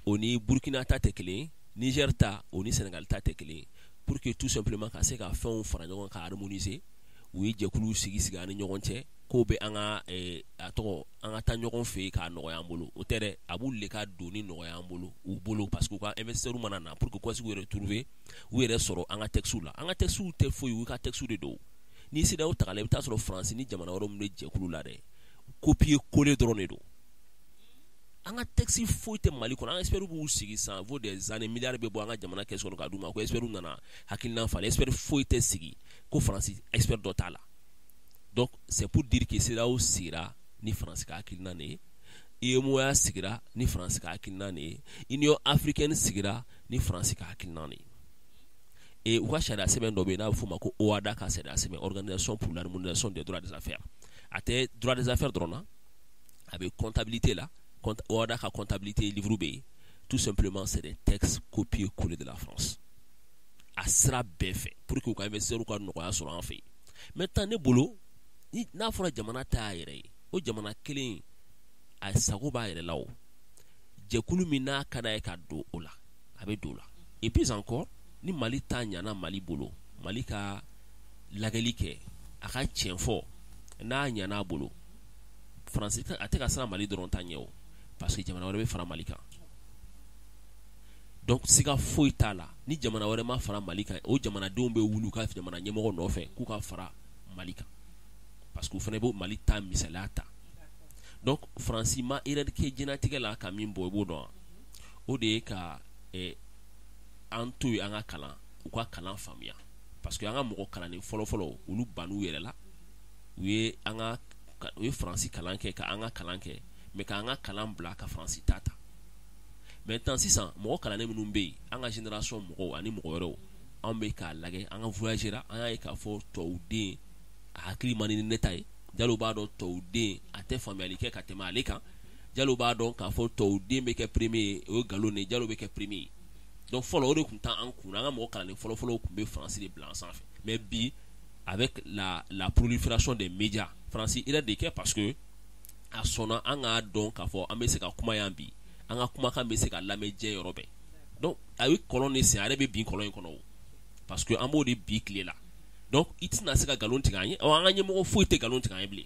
o ni Burkina ta tɛ kelen ye, Niger ta o ni Sénégal ta tɛ kelen ye. Pour que tout simplement ka se ka fɛnw fara ɲɔgɔn kan, ka harmoniser, u ye jɛkuluw sigi sigi an ni ɲɔgɔn cɛ, k'o bɛ an ka a tɔgɔ, an ka taa ɲɔgɔn fɛ yen k'a nɔgɔya an bolo. O tɛ dɛ, a b'olu de ka doni nɔgɔya an bolo, u bolo, parce que u ka investisseurs mana na, pour que u ka se k'u yɛrɛ trouver, u yɛrɛ sɔrɔ an ka textes la. An ka textes tɛ foyi, u ka textes de don. N'i CEDEAO ta k'a lajɛ, i bɛ taa sɔrɔ Faransi ni jamana wɛrɛw minnu bɛ jɛkulu la dɛ, copier coller dɔrɔn de don. An ka texte foyi tɛ Mali kɔnɔ. An experts b'u sigi, ça vaut des années, milliards bɛ bɔ an ka jamana caisse kɔnɔ k'a d'u ma ko experts nana hakilina falen. Expert foyi tɛ sigi ko Faransi expert dɔ t'a la. Donc c'est pour dire que CEDEAO sigira ni Faransi ka hakilina de ye, UEMOA sigira ni Faransi ka hakilina de ye, Union africaine sigira ni Faransi ka hakilina de ye. Et u ka sariya sɛbɛn dɔ bɛ yen n'a bɛ f'o ma ko OHADA ka sariya sɛbɛn, Organisation pour l'harmonisation des droits des affaires. A tɛ droit des affaires dɔrɔn na, a bɛ comptabilité la, OHADA ka comptabilité livre bɛ yen. Tout simplement, c'est des textes copiés-collés de la France a sira bɛɛ fɛ, pour que u ka investisseurs ka nɔgɔya sɔrɔ an fɛ yen. Maintenant, ne bolo, ni n'a fɔra jamana ta y'a yɛrɛ ye, o jamana kelen a sago b'a yɛrɛ la, o jɛkulu min n'a ka d'a ye ka don o la, a bɛ don o la. Et puis encore, ni Mali ta ɲana Mali bolo, Mali ka lajɛli kɛ, a ka tiɲɛ fɔ, n'a ɲana a bolo, Faransi a tɛ ka siran Mali dɔrɔn ta ɲɛ o, parce que jamana wɛrɛ bɛ fara Mali kan. Donc siga foyi t'a la, ni jamana wɛrɛ ma fara Mali kan, o jamanadenw bɛ wuli u ka jamana ɲɛmɔgɔ nɔfɛ k'u ka fara Mali kan, parce que u fana b'o Mali ta misaliya ta. Donc Faransi ma erreur kɛ diɲɛlatigɛ la ka min bɔ, i b'o dɔn wa? O de ye ka an to yen, an ka kalan, u ka kalan faamuya, parce que an ka mɔgɔ kalannen fɔlɔ-fɔlɔ, olu bann'u yɛrɛ la. U ye an ka, u ye Faransi kalan kɛ, ka an ka kalan kɛ, mais k'an ka kalan bila ka Faransi ta ta. Maintenant sisan, mɔgɔ kalannen minnu bɛ yen, an ka génération mɔgɔw ani mɔgɔ wɛrɛw, anw bɛ ka Anw bɛ k'a lajɛ, an ka voyagera, an y'a ye k'a fɔ tubabuden a hakili man di ni ne ta ye. Jalo b'a dɔn tubabuden a tɛ faamuyali kɛ ka tɛmɛ ale kan. Jalo b'a dɔn k'a fɔ tubabuden bɛ kɛ premier ye, o ye nkalon de ye. Jalo bɛ kɛ premier ye. Donc fɔlɔ, o de tun t'an kun. An ka mɔgɔ kalannen fɔlɔ-fɔlɔw tun bɛ Faransi de bila an sanfɛ. Mais bi, avec la prolifération des médias, Faransi erreur de kɛ, parce que a sɔnna an k'a dɔn k'a fɔ an bɛ se ka kuma yan bi, an ka kumakan bɛ se ka lamɛn diɲɛ yɔrɔ bɛɛ. Donc a ye kɔlɔn de sen, a yɛrɛ bɛ bin kɔlɔn in kɔnɔ o, parce que an b'o de bi tile la. Donc i tɛna se ka nkalon tigɛ an ye. An ka ɲɛmɔgɔ foyi tɛ nkalon tigɛ an ye bilen,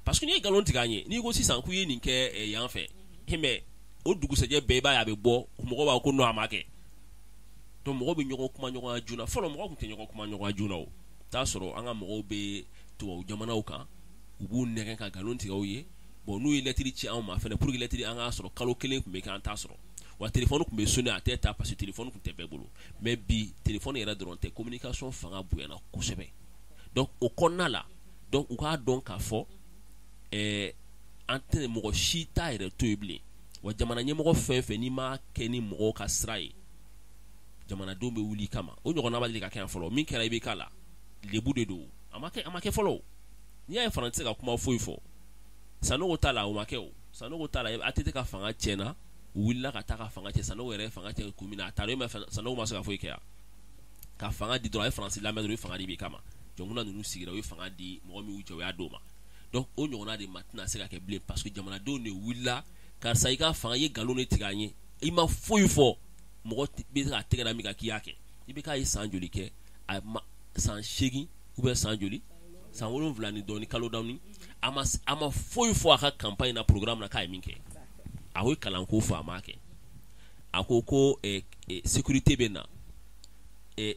parce que n'i ye nkalon tigɛ an ye, n'i ko sisan k'u ye nin kɛ yan fɛ, mais o dugusɛjɛ bɛɛ i b'a ye a bɛ bɔ, mɔgɔw b'a ko non, a ma kɛ. Donc mɔgɔ bɛ ɲɔgɔn kuma ɲɔgɔnya joona. Fɔlɔ, mɔgɔ tun tɛ ɲɔgɔn kuma ɲɔgɔnya joona. O t'a sɔrɔ an ka mɔgɔw bɛ tubabu jamanaw kan, u b'u nɛgɛn ka nkalon tigɛ u ye. Bon, n'u ye lettre ci anw ma fɛnɛ, pour que lettre an k'a sɔrɔ, kalo kelen tun bɛ kɛ an t'a sɔrɔ. Wa téléphone tun bɛ sonner, a tɛ ta, parce que téléphone tun tɛ bɛɛ bolo. Mais bi, téléphone yɛrɛ dɔrɔn tɛ, communication fanga bonyana kosɛbɛ. Donc o kɔnɔna la, donc u k'a dɔn k'a fɔ an tɛ mɔgɔ si t'a yɛrɛ to yen bilen. Wa jamana ɲɛmɔgɔ fɛn fɛn, n'i m'a kɛ ni mɔgɔw ka sira ye, jamanadenw bɛ wuli kama. O ɲɔgɔnna ma deli ka kɛ yan fɔlɔ. Min kɛra i bɛ k'a la, lebu de don, a ma kɛ, a ma kɛ fɔlɔ. N'i y'a ye fana tɛ se ka kuma foyi fɔ Sanogo t'a la, o ma kɛ. O Sanogo t'a la, ATT ka fanga tiɲɛna, u wulila ka taa ka fanga cɛ. Sanogo yɛrɛ ye fanga cɛ kun min na, a taara yen, Sanogo ma se ka foyi kɛ yan. Ka fanga di dɔrɔn, a ye Faransi lamɛn dɔrɔn, u ye fanga di bi kama. Jɔnkuna ninnu sigira, u ye fanga di mɔgɔ min y'u jɛ, o y'a d'o ma. Donc o ɲɔgɔnna de ma tɛna se ka kɛ bilen, parce que jamanadenw de wulila: karisa, i ka fanga, i ye nkalon de tigɛ an ye, i ma foyi fɔ. Mɔgɔ bɛ se ka tɛgɛ da min kan k'i y'a kɛ? I bɛ k'a ye san joli kɛ? A ma san 8 ou bien san joli, san 7 ni dɔɔni, kalo dɔɔni, a ma foyi fɔ a ka campagne na, programme na, k'a ye min kɛ. A ye kalanko fɔ, a m'a kɛ. A ko ko sécurité bɛ na,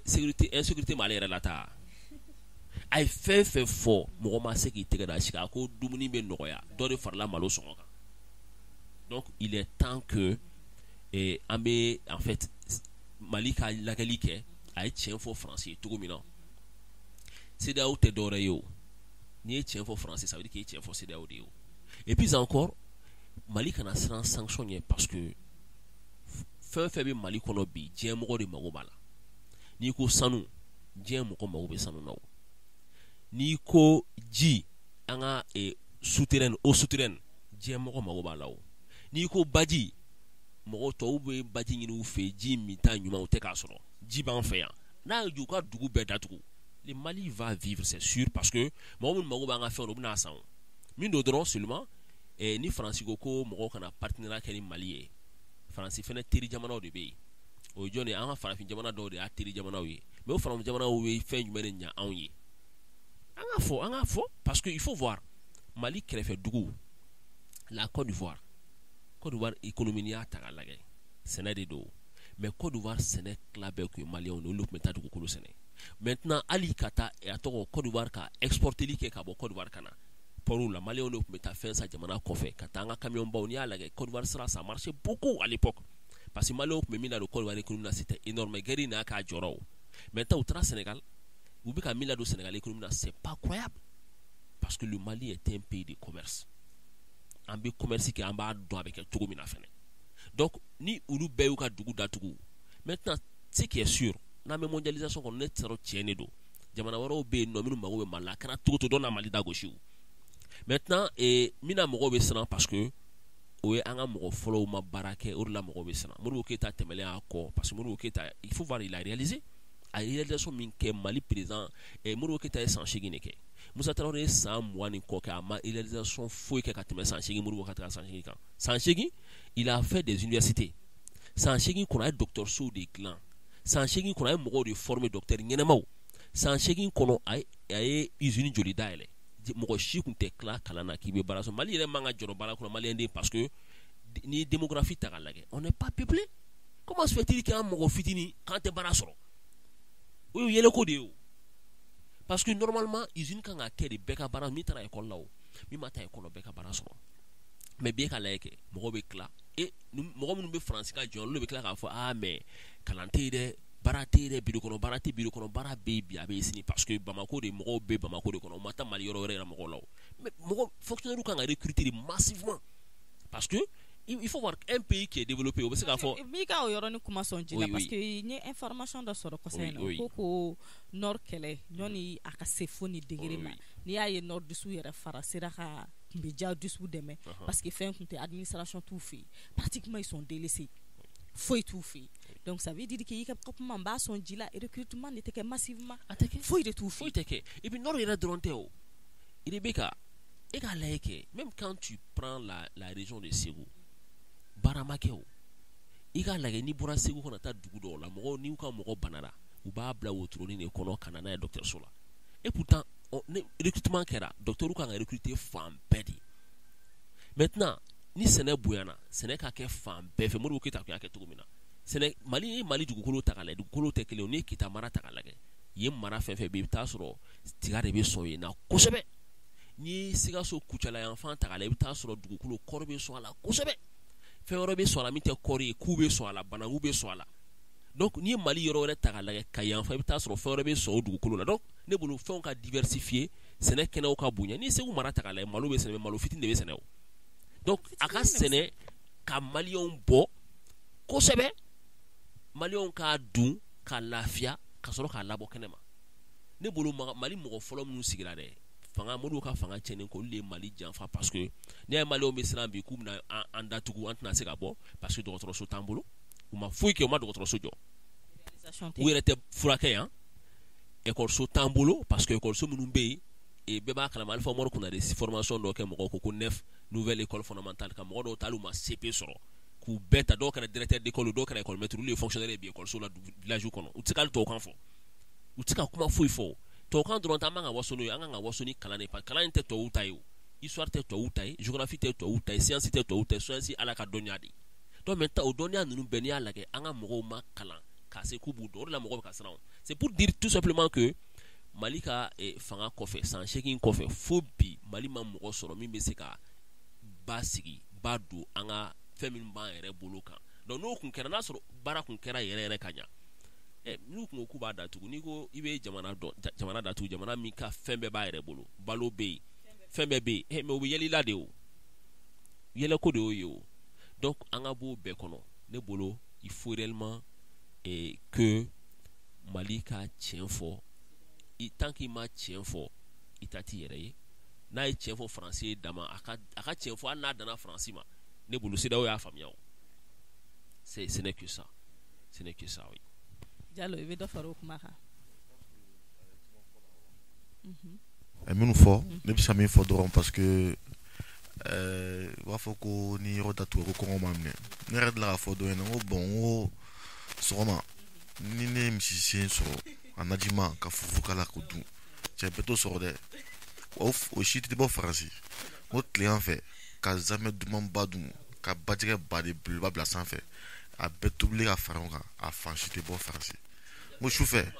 sécurité, insécurité m'ale yɛrɛ la taa. A ye fɛn fɛn fɔ, mɔgɔ ma se k'i tɛgɛ da sigi. A ko dumuni bɛ nɔgɔya, dɔ de farala malo sɔngɔ kan. Donc il est temps que an bɛ, en fait, Mali ka lajɛli kɛ. A ye tiɲɛ fɔ Faransi ye cogo min na, CEDEAO tɛ dɔwɛrɛ ye. O n'i ye tiɲɛ fɔ Faransi, ça veut dire k'i ye tiɲɛ fɔ CEDEAO de ye. O et puis encore, Mali kana siran sanction ɲɛ, parce que fɛn fɛn bɛ Mali kɔnɔ bi, diɲɛ mɔgɔ de mago b'a la. N'i ko sanu, diɲɛ mɔgɔ mago bɛ sanu na. O n'i ko ji, an ka souterraine, eau souterraine, diɲɛ mɔgɔ mago b'a la. O n'i ko baji, mɔgɔ tɔw bɛ baji ɲini u fɛ, ji min ta ɲuman u tɛ k'a sɔrɔ, ji b'an fɛ yan. N'a ye u ka dugu bɛɛ datugu, le Mali va vivre, c'est sûr, parce que mɔgɔ minnu mago b'an ka fɛnw na, u bɛna san. O min don dɔrɔn seulement, ni Faransi ko ko mɔgɔw kana partenariat kɛ ni Mali ye, Faransi fɛnɛ teri jamanaw de bɛ yen. O ye jɔn ye? An ka farafin jamana dɔw de y'a teri jamanaw ye. Mais o farafin jamanaw ye fɛn jumɛn de ɲa anw ye? An k'a fɔ, an k'a fɔ, parce que il faut voir Mali kɛrɛfɛ dugu, la Côte d'Ivoire. Côte d'Ivoire économie, n'i y'a ta k'a lajɛ, sɛnɛ de don. Mais Côte d'Ivoire sɛnɛ tila bɛɛ tun ye maliyɛnw de ye, olu tun bɛ taa dugukolo sɛnɛ. Maintenant, hali ka taa a tɔgɔ Côte d'Ivoire ka exporteli kɛ ka bɔ Côte d'Ivoire ka na port la, maliyɛnw de tun bɛ taa fɛn san jamana kɔfɛ ka taa an ka camion baw. N'i y'a lajɛ, Côte d'Ivoire sira, ça marchait beaucoup à l'époque, parce que maliyɛnw tun bɛ min ladon Côte d'Ivoire économie na, c'était énorme. Mais guerre n'a k'a jɔra. O maintenant, u taara Sénégal, u bɛ ka min ladon Sénégal économie na, c'est pas croyable, parce que le Mali est un pays de commerce. An bɛ commerce kɛ, an b'a dɔn a bɛ kɛ cogo min na fɛnɛ. Donc ni olu bɛɛ y'u ka dugu datugu, maintenant, ce qui est sûr, n'an bɛ mondialisation kɔnɔ, ne tɛ sɔrɔ tiɲɛ de don. Jamana wɛrɛw bɛ yen nɔ minnu mago bɛ Mali la, a kɛra cogo to dɔ na Mali da gosi. O maintenant, min na mɔgɔw bɛ siran, parce que o ye an ka mɔgɔ fɔlɔw ma baara kɛ, o de la mɔgɔw bɛ siran. Modibo Keyita tɛmɛlen a kɔ, parce que Modibo Keyita, il faut voir, il a réalisé, a ye réalisation min kɛ. Mali président Modibo Keyita ye san 8 de kɛ. Musa Tarawele ye san 20 ni kɔ kɛ, a ma réalisation foyi kɛ ka tɛmɛ san 8, Modibo ka taa san 8 kan. San 8, il a fait des universités. San 8 kɔnɔ, a ye dɔgɔtɔrɔsow de dilan. San 8 kɔnɔ, a ye mɔgɔw de former, docteur ɲɛnɛmaw. San 8 kɔnɔ, a ye usine joli dayɛlɛ? Mɔgɔ si tun tɛ tila kalan na k'i bɛ baara sɔrɔ. Mali yɛrɛ man ka jɔrɔ baara kɔnɔ maliyɛn den, parce que n'i ye démographie ta k'a lajɛ, on n'est pas peuplé. Comment se fait-il qu'an mɔgɔ fitinin k'an tɛ baara sɔrɔ? O ye yɛlɛko de ye o, parce que normalement usine kan ka kɛ de bɛɛ ka baara. Min taara école la, o min ma taa école la, bɛɛ ka baara sɔrɔ. Mais bi, e ka lajɛ kɛ, mɔgɔw bɛ tila e mɔgɔ minnu bɛ Faransi ka jɔn, olu de bɛ tila k'a fɔ: ah, mais kalan tɛ yen dɛ, baara tɛ yen dɛ, bureau kɔnɔ baara tɛ. Bureau kɔnɔ baara bɛ yen bi, a bɛ yen sini, parce que Bamako de mɔgɔw bɛ, Bamako de kɔnɔ, u ma taa Mali yɔrɔ wɛrɛ yɛrɛ mɔgɔw la. O mais mɔgɔ fonctionnaire kan ka recruter de massivement, parce que Il faut voir un pays qui est développé, o bɛ se k'a fɔ. N b'i ka o yɔrɔnin kuma sɔn ji la, parce que n ye information dɔ sɔrɔ kɔsa in na, ko Nord kɛlɛ ɲɔni a ka se fo ni degré ma, n'i y'a ye nordistes yɛrɛ fara sera ka tun bɛ djihadistes dɛmɛ, parce que fɛn tun tɛ, administration t'u fɛ yen, pratiquement ils sont délaissés, foyi t'u fɛ yen. Donc ça veut dire que i ka kuma n b'a sɔn ji la, recrutement de tɛ kɛ massivement. A tɛ kɛ. Foyi de t'u fɛ. Foyi tɛ kɛ. Et puis Nord yɛrɛ dɔrɔn tɛ o, i bɛ ka e k'a lajɛ kɛ, même quand tu prends la région de Ségou, baara ma kɛ o. I k'a lajɛ, n'i bɔra Segu ka na taa dugu dɔw la, mɔgɔw n'i ka mɔgɔ banara, u b'a bila wotoronin de kɔnɔ ka na n'a ye dɔgɔtɔrɔso la. Et pourtant ni recrutement kɛra, docteur kan ka recruter fan bɛɛ de. Maintenant ni sɛnɛ bonyana, sɛnɛ ka kɛ fan bɛɛ fɛ. Modibo Keyita tun y'a kɛ cogo min na, sɛnɛ Mali ye, Mali dugukolo ta k'a lajɛ, dugukolo tɛ kelen ye. N'i ye Kita mara ta k'a lajɛ, yen mara fɛn fɛn bɛ yen, i bɛ taa sɔrɔ tiga de bɛ sɔn yen na kosɛbɛ. N'i ye Sikaso Kucala yanfan ta k'a lajɛ, i bɛ taa sɔrɔ dugukolo kɔɔri bɛ sɔn a la kosɛbɛ. Fɛn wɛrɛ bɛ sɔn a la min tɛ kɔɔri ye, ku bɛ sɔn a la, bananku bɛ sɔn a la. Donc n'i ye Mali yɔrɔ wɛrɛ ta k'a lajɛ, Kayi yanfan, i bɛ taa sɔrɔ fɛn wɛrɛ bɛ sɔn o dugukolo la. Donc ne bolo, fɛnw ka diversifier, sɛnɛ kɛnɛw ka bonya. N'i ye Segu mara ta k'a lajɛ, malo bɛ sɛnɛ, malo fitinin de bɛ sɛnɛ o. Donc a ka sɛnɛ ka maliyɛnw bɔ kosɛbɛ, maliyɛnw k'a dun ka lafiya, ka sɔrɔ k'a labɔ kɛnɛ ma. Ne bolo, Mali mɔgɔ fɔlɔ minnu sigira dɛ fanga, Modibo ka fanga tiɲɛnen kɔ, olu de ye Mali janfa, parce que n'i y'a ye maliyɛnw bɛ siran bi k'u bɛna an datugu, an tɛna se ka bɔ, parce que dɔgɔtɔrɔso t'an bolo. U ma foyi kɛ, u ma dɔgɔtɔrɔso jɔ, u yɛrɛ tɛ furakɛ yan. Ekɔliso t'an bolo, parce que ekɔliso minnu bɛ yen, bɛɛ b'a kalama, Alifa Umaru kunna de formation dɔ kɛ, mɔgɔw ko ko neuf nouvelle école fondamentale, ka mɔgɔ dɔw ta, hali u ma CP sɔrɔ, k'u bɛɛ ta. Dɔw kɛra directeur d'école, dɔw kɛra école maître, olu ye fonctionnaire ye bi ekɔliso la village kɔnɔ. U tɛ se ka hali tubabukan fɔ, u tɛ se ka kuma foyi fɔ. Tubabukan dɔrɔn tɛ, an man ka waso n'o ye, an kan ka waso ni kalan de ye. Kalan in tɛ tubabuw ta ye o, histoire tɛ tubabuw ta ye, géographie tɛ tubabuw ta ye, science tɛ tubabuw ta ye, science Ala ka dɔnniya de ye. Donc maintenant o dɔnniya ninnu bɛɛ, n'i y'a lajɛ, an ka mɔgɔw ma kalan k'a se k'u b'u dɔn, o de la mɔgɔw bɛ ka siran. C'est pour dire tout simplement que Mali ka fanga kɔfɛ, san 8 kɔfɛ, fo bi Mali ma mɔgɔ sɔrɔ min bɛ se ka ba sigi ba don an ka fɛn minnu b'an yɛrɛ bolo kan. Donc n'o kun kɛra, n'a sɔrɔ baara kun kɛra yɛrɛ yɛrɛ ka ɲa, n'u kun ko k'u b'a datugu, n'i ko i bɛ jamana dɔn, jamana datugu, jamana min ka fɛn bɛɛ b'a yɛrɛ bolo, balo bɛ yen, fɛn bɛɛ bɛ yen, mais u bɛ yɛlɛ i la de o, yɛlɛko de y'o ye o. Donc an ka b'o bɛɛ kɔnɔ. Ne bolo, il faut réellement que Mali ka tiɲɛ fɔ. Tant qu'il ma tiɲɛ fɔ, i ta t'i yɛrɛ ye. N'a ye tiɲɛ fɔ Faransi ye dama, a ka tiɲɛ fɔ, hali n'a danna Faransi ma, ne bolo CEDEAO y'a faamuya o. Ce n'est que ça, ce n'est que ça, oui. Jalo, i bɛ dɔ fara o kuma kan? Minnu fɔ, ne bɛ se ka min fɔ dɔrɔn, parce que u b'a fɔ ko ni yɔrɔ datugu ko kɔngɔ m'a minɛ. Ne yɛrɛ delila k'a fɔ dɔ ɲɛna, n ko bon, n ko sɔgɔma ni ne ye misi sen sɔrɔ a najima ka fufu k'a la k'o dun, cɛ bɛɛ t'o sɔrɔ dɛ, o si tɛ bɔ Faransi. N ko tilegan fɛ ka zamɛ dumanba dun, ka bajɛgɛ baden belebeleba bila sanfɛ, a bɛɛ tobilen ka fara ɲɔgɔn kan, a fan si tɛ bɔ Faransi. N ko sufɛ.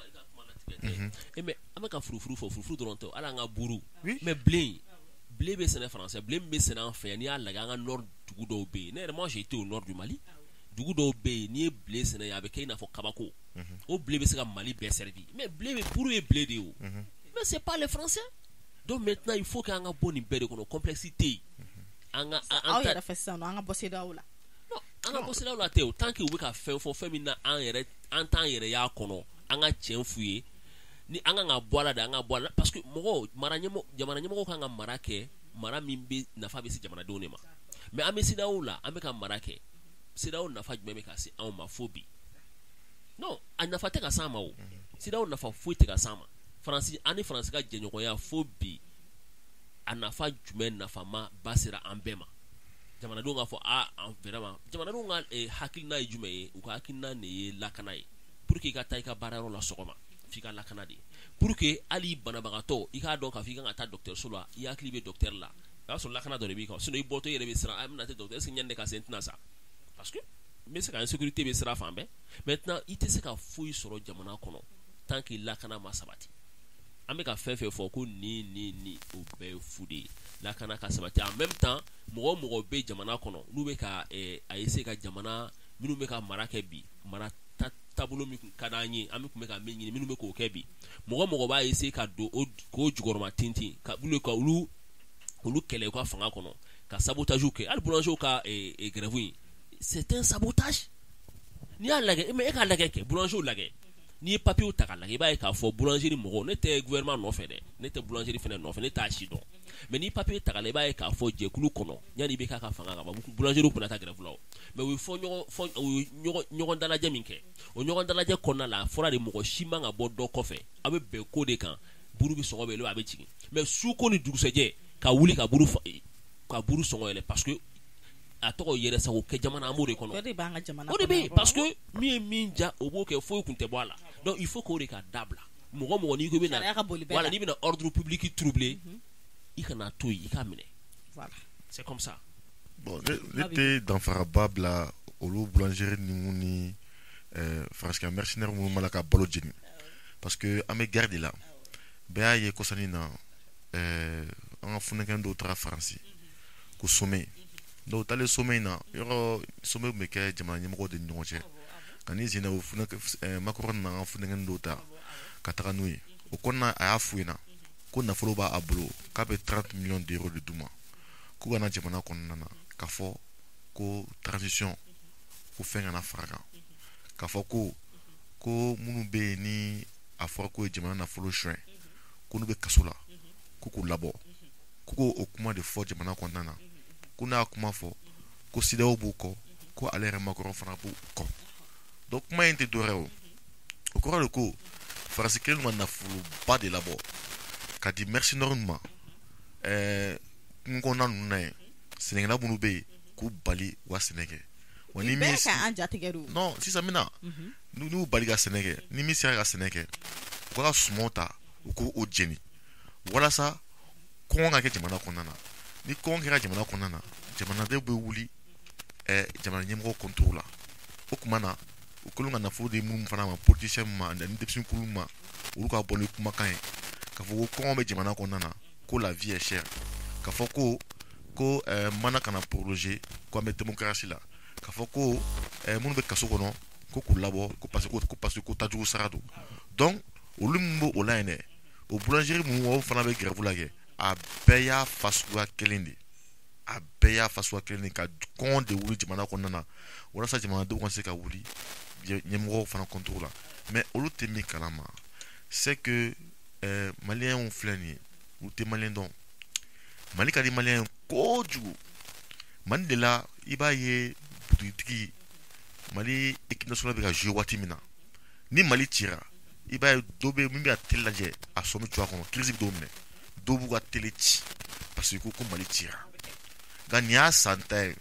Mais an bɛ ka furufuru fɔ, furufuru dɔrɔn tɛ, hali an ka buru. Mais blé bɛ sɛnɛ Faransi, blé min bɛ sɛnɛ an fɛ yan, n'i y'a lajɛ an ka nord dugu dɔw bɛ yen, ne yɛrɛ, moi j'ai été au nord du Mali, dugu dɔw bɛ yen, n'i ye blé sɛnɛ yen, a bɛ kɛ i n'a fɔ kabako. O blé bɛ se ka Mali bɛɛ servi, mais blé bɛ, buru ye blé de ye o, mais c'est pas les Français. Donc maintenant il faut que an ka bɔ nin bɛɛ de kɔnɔ, complexe tɛ yen. An ka aw yɛrɛ fɛ sisan nɔ, an ka bɔ CEDEAO la. Non, an ka bɔ CEDEAO la tɛ o, tant que u bɛ ka fɛn fɔ, fɛn min na an yɛrɛ an t'an yɛrɛ y'a kɔnɔ, an ka tiɲɛ f'u ye. Ni an kan ka bɔ a la de, an ka bɔ a la, parce que mɔgɔw mara ɲɛmɔgɔ, jamana ɲɛmɔgɔw kan ka mara kɛ, mara min bɛ nafa bɛ se jamanadenw de ma. Mais an bɛ CEDEAO la, an bɛ ka mara kɛ, CEDEAO nafa jumɛn bɛ ka se anw ma fo bi? Non, a nafa tɛ ka s'an ma o. CEDEAO nafa foyi tɛ ka s'an ma. Faransi, an ni Faransi ka jɛɲɔgɔnya fo bi, a nafa jumɛn nafama ba sera an bɛɛ ma? Jamanadenw k'a fɔ a vraiment, jamanadenw ka hakilina ye jumɛn ye? U ka hakilina de ye lakana ye, pour que i ka taa i ka baarayɔrɔ la sɔgɔma, f'i ka lakana de, pour que hali banabagatɔ i k'a dɔn k'a fɔ i kan ka taa dɔgɔtɔrɔso la, i hakili bɛ docteur la, o y'a sɔrɔ lakana dɔ de b'i kan. Sinon i bɔtɔ i yɛrɛ bɛ siran, a bɛna taa docteur, est ce que ɲani ne ka se n tɛna sa, parce que n bɛ se ka insécurité bɛ sira fan bɛɛ. Maintenant i tɛ se ka foyi sɔrɔ jamana kɔnɔ tant que lakana ma sabati. An bɛ ka fɛn fɛn fɔ ko nin nin nin, o bɛɛ ye fu de ye. Lakana ka sabati, en même temps mɔgɔ o mɔgɔ bɛ jamana kɔnɔ n'u bɛ ka a essayer ka jamana minnu bɛ ka mara kɛ bi, mara taabolo min kun ka d'an ye, an bɛ kun bɛ ka min ɲini, minnu bɛ k'o kɛ bi, mɔgɔ mɔgɔ b'a essayer ka don o k'o jukɔrɔma tintin ka olu kɛlɛ u ka fanga kɔnɔ, ka sabotage kɛ. Hali boulanger ka grève in, c'est un sabotage. N'i y'a lajɛ, mais e k'a lajɛ kɛ, boulanger lajɛ, n'i ye papier ta k'a lajɛ, i b'a ye k'a fɔ boulangerie mɔgɔw, ne tɛ gouvernement nɔfɛ dɛ, ne tɛ boulangerie fɛnɛ nɔfɛ, ne t'a si dɔn, mais n'i papier ta k'a lajɛ, i b'a ye k'a fɔ jɛkulu kɔnɔ, yanni i bɛ k'a ka fanga kan, boulangerie kun na taa grève la o, mais u ye fɔ ɲɔgɔn fɔ, u ye ɲɔgɔn dalajɛ min kɛ, o ɲɔgɔn dalajɛ kɔnɔna la, a fɔra de mɔgɔ si man ka bɔ dɔ kɔfɛ, aw bɛ bɛn ko de kan, buru bɛ sɔngɔ bɛ yɛlɛ, a bɛ jigin, mais su ko ni dugusɛjɛ ka wuli ka buru sɔngɔ yɛlɛ, parce que a tɔgɔ yɛrɛ sago kɛ jamana, an b'o de kɔnɔ, o de b'an ka jamana o de bɛ yen, parce que min ye min ja o b'o kɛ, foyi kun tɛ bɔ a la. Donc il faut k'o de ka dabila. Mɔgɔ n'i ko i bɛna, voilà, n'i bɛna ordre public troubler, i kana to yen, i k'a minɛ. Voilà, c'est comme ça. Bon, ne tɛ danfaraba bila olu boulangerie ninnu ni faransikan mercenaires minnu b'a la ka balo jeni, parce que an bɛ guerre de la. Bɛɛ y'a ye kɔsani na, an ka funɛkɛn dɔw taara Faransi ko sommet. Donc taalen sommet in na, yɔrɔ sommet tun bɛ kɛ jamana ɲɛmɔgɔw de ni ɲɔgɔn cɛ. Ka n'i sen na, o funɛ Macron nana an ka funɛkɛni dɔw ta ka taga n'u ye. O kɔnɔna, a y'a f'u ɲɛna ko nafolo b'a bolo, k'a bɛ 30 millions d'euros de d'u ma, k'u ka na jamana kɔnɔna na k'a fɔ ko transition ko fɛn kana fara kan, k'a fɔ ko minnu bɛ yen ni a fɔra k'o ye jamana nafolo suɲɛ, ko n'u bɛ kaso la, ko k'u labɔ, ko k'o kuma de fɔ jamana kɔnɔna na, ko n'a kuma fɔ ko CEDEAO b'u kɔ, ko ale yɛrɛ Macron fana b'u kɔ. Donc kuma in tɛ dɔwɛrɛ o, o kɔrɔ de ko Faransi kelen ka nafoloba de labɔ ka di mercenaires ma, kungo kɔnɔna ninnu na yen, sɛnɛkɛla minnu bɛ yen k'u bali u ka sɛnɛ kɛ. Wa ni min non sisan bɛna n'u y'u bali ka sɛnɛ kɛ, ni min sera ka sɛnɛ kɛ, u ka sumanw ta u k'o jeni walasa kɔngɔ ka kɛ jamana kɔnɔna na. Ni kɔngɔ kɛra jamana kɔnɔna na, jamanadenw bɛ wuli jamana ɲɛmɔgɔ contre la. O tuma na, u kɛlen ka nafolo di minnu fana ma, politicien ma ani denmisɛnninkulu ma, olu ka bɔ ni kumakan ye k'a fɔ ko kɔngɔ bɛ jamana kɔnɔna na, ko la vie est chère, k'a fɔ ko mana kana prolonger, ko an bɛ démocratie la, k'a fɔ ko minnu bɛ kaso kɔnɔ ko k'u labɔ, ko parce que ko tajugu sara don. Donc olu min b'o o la yen dɛ, o boulangerie minnu o fana bɛ grève la kɛ, a bɛɛ y'a fasuguya kelen de, a bɛɛ y'a fasuguya kelen de, ka kɔngɔ de wuli jamana kɔnɔna na walasa jamanadenw ka se ka wuli ɲɛmɔgɔw fana contre la. Mais olu tɛ min kalama, c'est que maliyɛnw filɛ nin ye, olu tɛ maliyɛn dɔn. Mali ka di maliyɛn kojugu. Mali de la, i b'a ye butigitigi Mali équipe nationale bɛ ka jouer waati min na, ni Mali cira, i b'a ye dɔ bɛ min bɛ ka télé lajɛ, a sɔn bɛ tu a kɔnɔ, crise bɛ dɔw minɛ, dɔw b'u ka télé ci parce que ko Mali cira. Nka nin y'a san ta ye,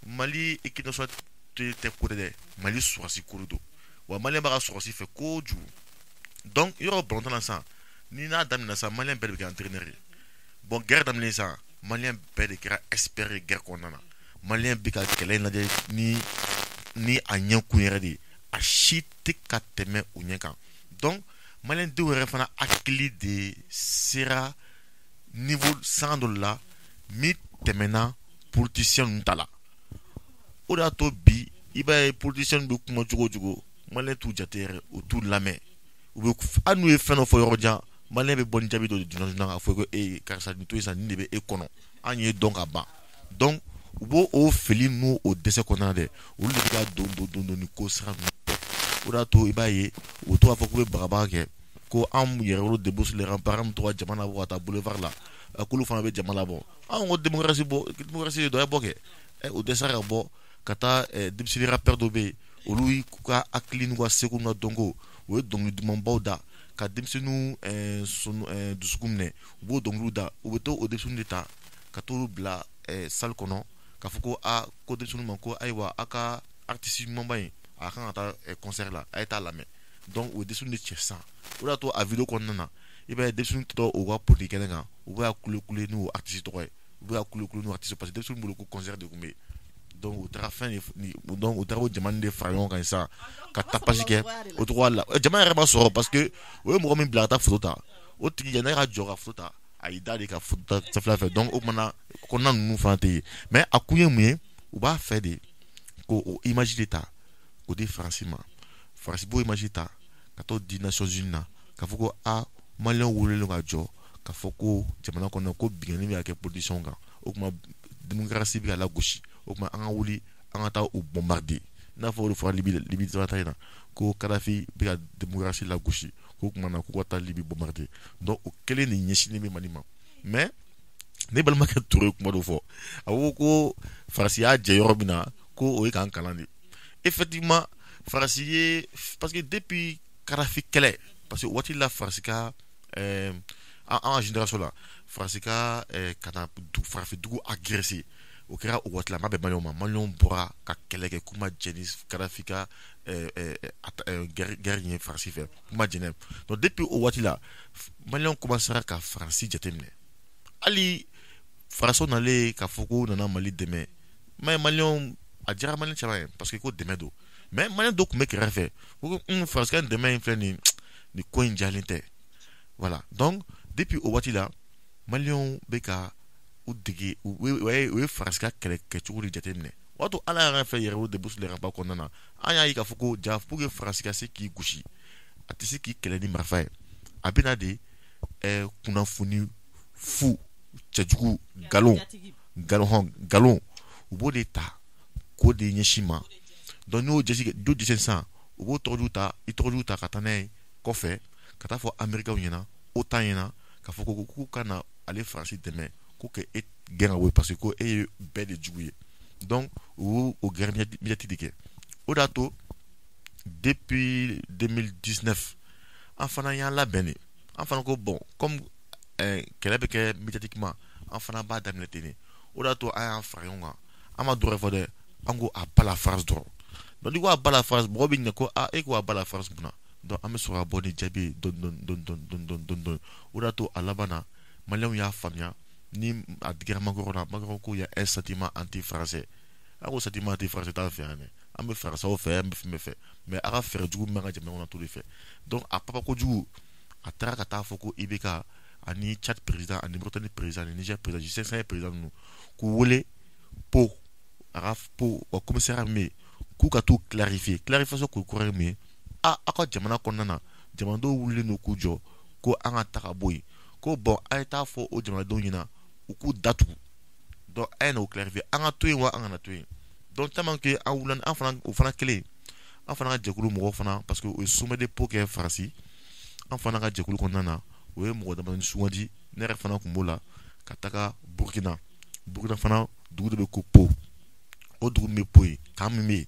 Mali équipe nationale tɛ ko dɛ, Mali sɔrɔsi ko de don, wa maliyɛn b'a ka sɔrɔsi fɛ kojugu. Donc yɔrɔ balontan na sisan, ni n'a daminɛ sisan, maliyɛn bɛɛ de bɛ kɛ entraîneur ye. Bon, guerre daminɛ sisan, maliyɛn bɛɛ de kɛra expert ye guerre kɔnɔna na. Maliyɛn bɛ ka kɛlɛ in lajɛ ni a ɲɛkun yɛrɛ de ye, a si tɛ ka tɛmɛ o ɲɛ kan. Donc maliyɛn denw yɛrɛ fana hakili de sera niveau san dɔ la min tɛmɛna politicien ninnu ta la. O de y'a to bi i b'a ye politicien bɛ kuma cogo o cogo, maliyɛn t'u jate yɛrɛ, u t'u lamɛn. U bɛ hali n'u ye fɛn dɔ fɔ yɔrɔ jan, maliyɛn bɛ bɔ ni jaabi dɔ de joona joona k'a fɔ ko e karisa nin to yen sa, nin de bɛ e kɔnɔ, an ye dɔn ka ban. Donc u b'o o fili n'o o dɛsɛ kɔnɔna na dɛ, olu de bɛ ka don don don don ni ko sira ninnu. O de y'a to i b'a ye u to k'a fɔ k'u bɛ bagabaga kɛ, ko anw yɛrɛwolo debout sur les remparts, an bɛ to ka jama labɔ ka taa boulevard la, k'olu fana bɛ jama labɔ. Anw ko démocratie bɔ, démocratie de don, a ye bɔ kɛ. O dɛsɛra ka bɔ ka taa denmisɛnnin rappeur dɔw bɛ yen, olu ka hakili n'u ka seko n'u ka dɔnko, u ye dɔnkili dumanbaw da ka denmisɛnninw dusukun minɛ, u b'o dɔnkiliw da, u bɛ to o denmisɛnninw de ta ka t'olu bila salle kɔnɔ k'a fɔ ko aa ko denmisɛnninw ma ko ayiwa aw ka artiste ɲumanba in a kan ka taa concert la, a ye taa lamɛn. Donc o denmisɛnninw de cɛ sisan. O de y'a to a vidéo kɔnɔna na, i b'a ye denmisɛnninw tɔ u ka politique kɛnɛ kan, u bɛ ka kule kule n'u artiste tɔgɔ ye, u bɛ ka kule kule n'u artiste, parce que denmisɛnninw bolo ko concert de tun bɛ yen. Donc u taara fɛn de, donc u taara o jama de fara ɲɔgɔn kan sisan ka tapage kɛ o tɔgɔ la. Jama yɛrɛ ma sɔrɔ parce que o ye mɔgɔ min bila ka taa photo ta, o tigi yanni ka jɔ ka photo ta, a y'i da de ka photo ta sanfɛla fɛ. Donc o kumana kɔnɔna ninnu fana tɛ yen. Mais a kun ye mun ye, u b'a fɛ de ko o image de ta k'o di Faransi ma. Faransi b'o image ta ka t'o di Nations Unies na k'a fɔ ko a maliyɛnw wololen ka jɔ k'a fɔ ko jamana kɔnɔ ko binkanni bɛ ka kɛ politiciens kan. O tuma démocratie bɛ ka lagosi, o tuma an ka wuli, an ka taa u bombarder. I n'a fɔ o de fɔra Libi ta in na, ko Kadafi bɛ ka démocratie lagosi, k'o tuma na k'u ka taa Libi bombarder. Donc o kelen de ɲɛsinnen bɛ Mali ma. Mais ne balimakɛ Ture ye kuma dɔ fɔ, a ko Faransi y'a jɛ yɔrɔ min na, ko o ye k'an kalan de. Effectivement, Faransi ye, parce que depuis Kadafi kɛlɛ, parce que waati la Faransi ka an ka génération la, Faransi ka ka na farafin dugu agressé, o kɛra o waati la. A ma bɛn Maliyɛnw ma. Maliyɛnw bɔra ka kɛlɛ kɛ k'u ma jɛn ni Kadafi ka guerre ye Faransi fɛ, k'u ma jɛn n'a ye. Donc depuis o waati la, Maliyɛnw commencera ka Faransi jateminɛ. Hali Faransiw nalen k'a fɔ k'u nana Mali dɛmɛ, mais Maliyɛnw, a diyara Maliyɛn caman ye, parce que ko dɛmɛ don. Mais Maliyɛn dɔw tun bɛ kɛrɛfɛ ko Faransi ka dɛmɛ in filɛ nin, nin ko in diyalen tɛ. Voilà. Donc depuis o waati la, Maliyɛnw bɛ ka u dege, u ye Faransi ka kɛlɛ kɛcogo de jateminɛ. O b'a to ala y'an fɛ yɛrɛ Debout sur les remparts kɔnɔna na, an y'a ye k'a fɔ ko ja, pour que Faransi ka se k'i gosi, a tɛ se k'i kɛlɛ ni marifa ye, a bɛ na de kunnafoni fu cɛjugu, nkalon, nkalon hɔn, nkalon, u b'o de ta k'o de ɲɛsin ma. Donc n'o jɛsi do jɛsi sisan, u b'o tɔgɔjugu ta, i tɔgɔjugu ta ka taa n'a ye kɔfɛ, ka taa fɔ Américains ɲɛna, OTAN ɲɛna, k'a fɔ ko k'u ka na ale Faransi dɛmɛ, ko ka e gɛn ka bɔ yen, parce que ko e ye bɛɛ de jugu ye. Donc u y'o o guerre médiatique de kɛ. O de y'a to depuis 2019, an fana y'an labɛn de. An fana ko bon, comme kɛlɛ bɛ kɛ médiatiquement, an fana b'a daminɛ ten de. O de y'a to an y'an fara ɲɔgɔn kan. An ma dɔwɛrɛ fɔ dɛ, an ko à bas la France dɔrɔn. Donc n'i ko à bas la France, mɔgɔ bɛ ɲinɛ ko aa, e ko à bas la France mun na? Donc an bɛ sɔrɔ ka bɔ ni jaabi ye dɔɔni dɔɔni dɔɔni dɔɔni dɔɔni dɔɔni dɔɔni. O de y'a to a laban na, Maliyɛnw y'a faamuya ni a digira Macron na. Macron ko y a un sentiment anti-français. An ko sentiment anti-français t'an fɛ yan dɛ. An bɛ Faransaw fɛ, an bɛ fɛn bɛɛ fɛ, mais a ka fɛɛrɛ jugu min b'an ka jamana kɔnɔ, t'o de fɛ. Donc a papa kojugu, a taara ka taa fɔ ko IBK ani Tchad président ani Mauritanie président ani Niger président, G5 président ninnu, k'u wele Pau, a ka Pau wa commissariat min bɛ yen, k'u ka t'u clarifier. Clarification k'o kɔrɔ ye mun ye? A aw ka jamana kɔnɔna na, jamanadenw wulilen don k'u jɔ ko an ka ta ka bɔ yen. Ko bon, a ye taa fɔ o jamanadenw ɲɛna u k'u datugu. Donc a ye n'o clarifier, an ka to yen wa an kana to yen. Donc tellement que an wulila, an fana, o fana kelen, an fana ka jɛkulu mɔgɔw fana, parce que o ye sommet de Pau kɛ Faransi, an fana ka jɛkulu kɔnɔna na, o ye mɔgɔ damadɔni sugandi, ne yɛrɛ fana tun b'o la, ka taga Burukina. Burukina fana, dugu dɔ bɛ ko Pau. O dugu min bɛ Pau ye, camp min bɛ yen,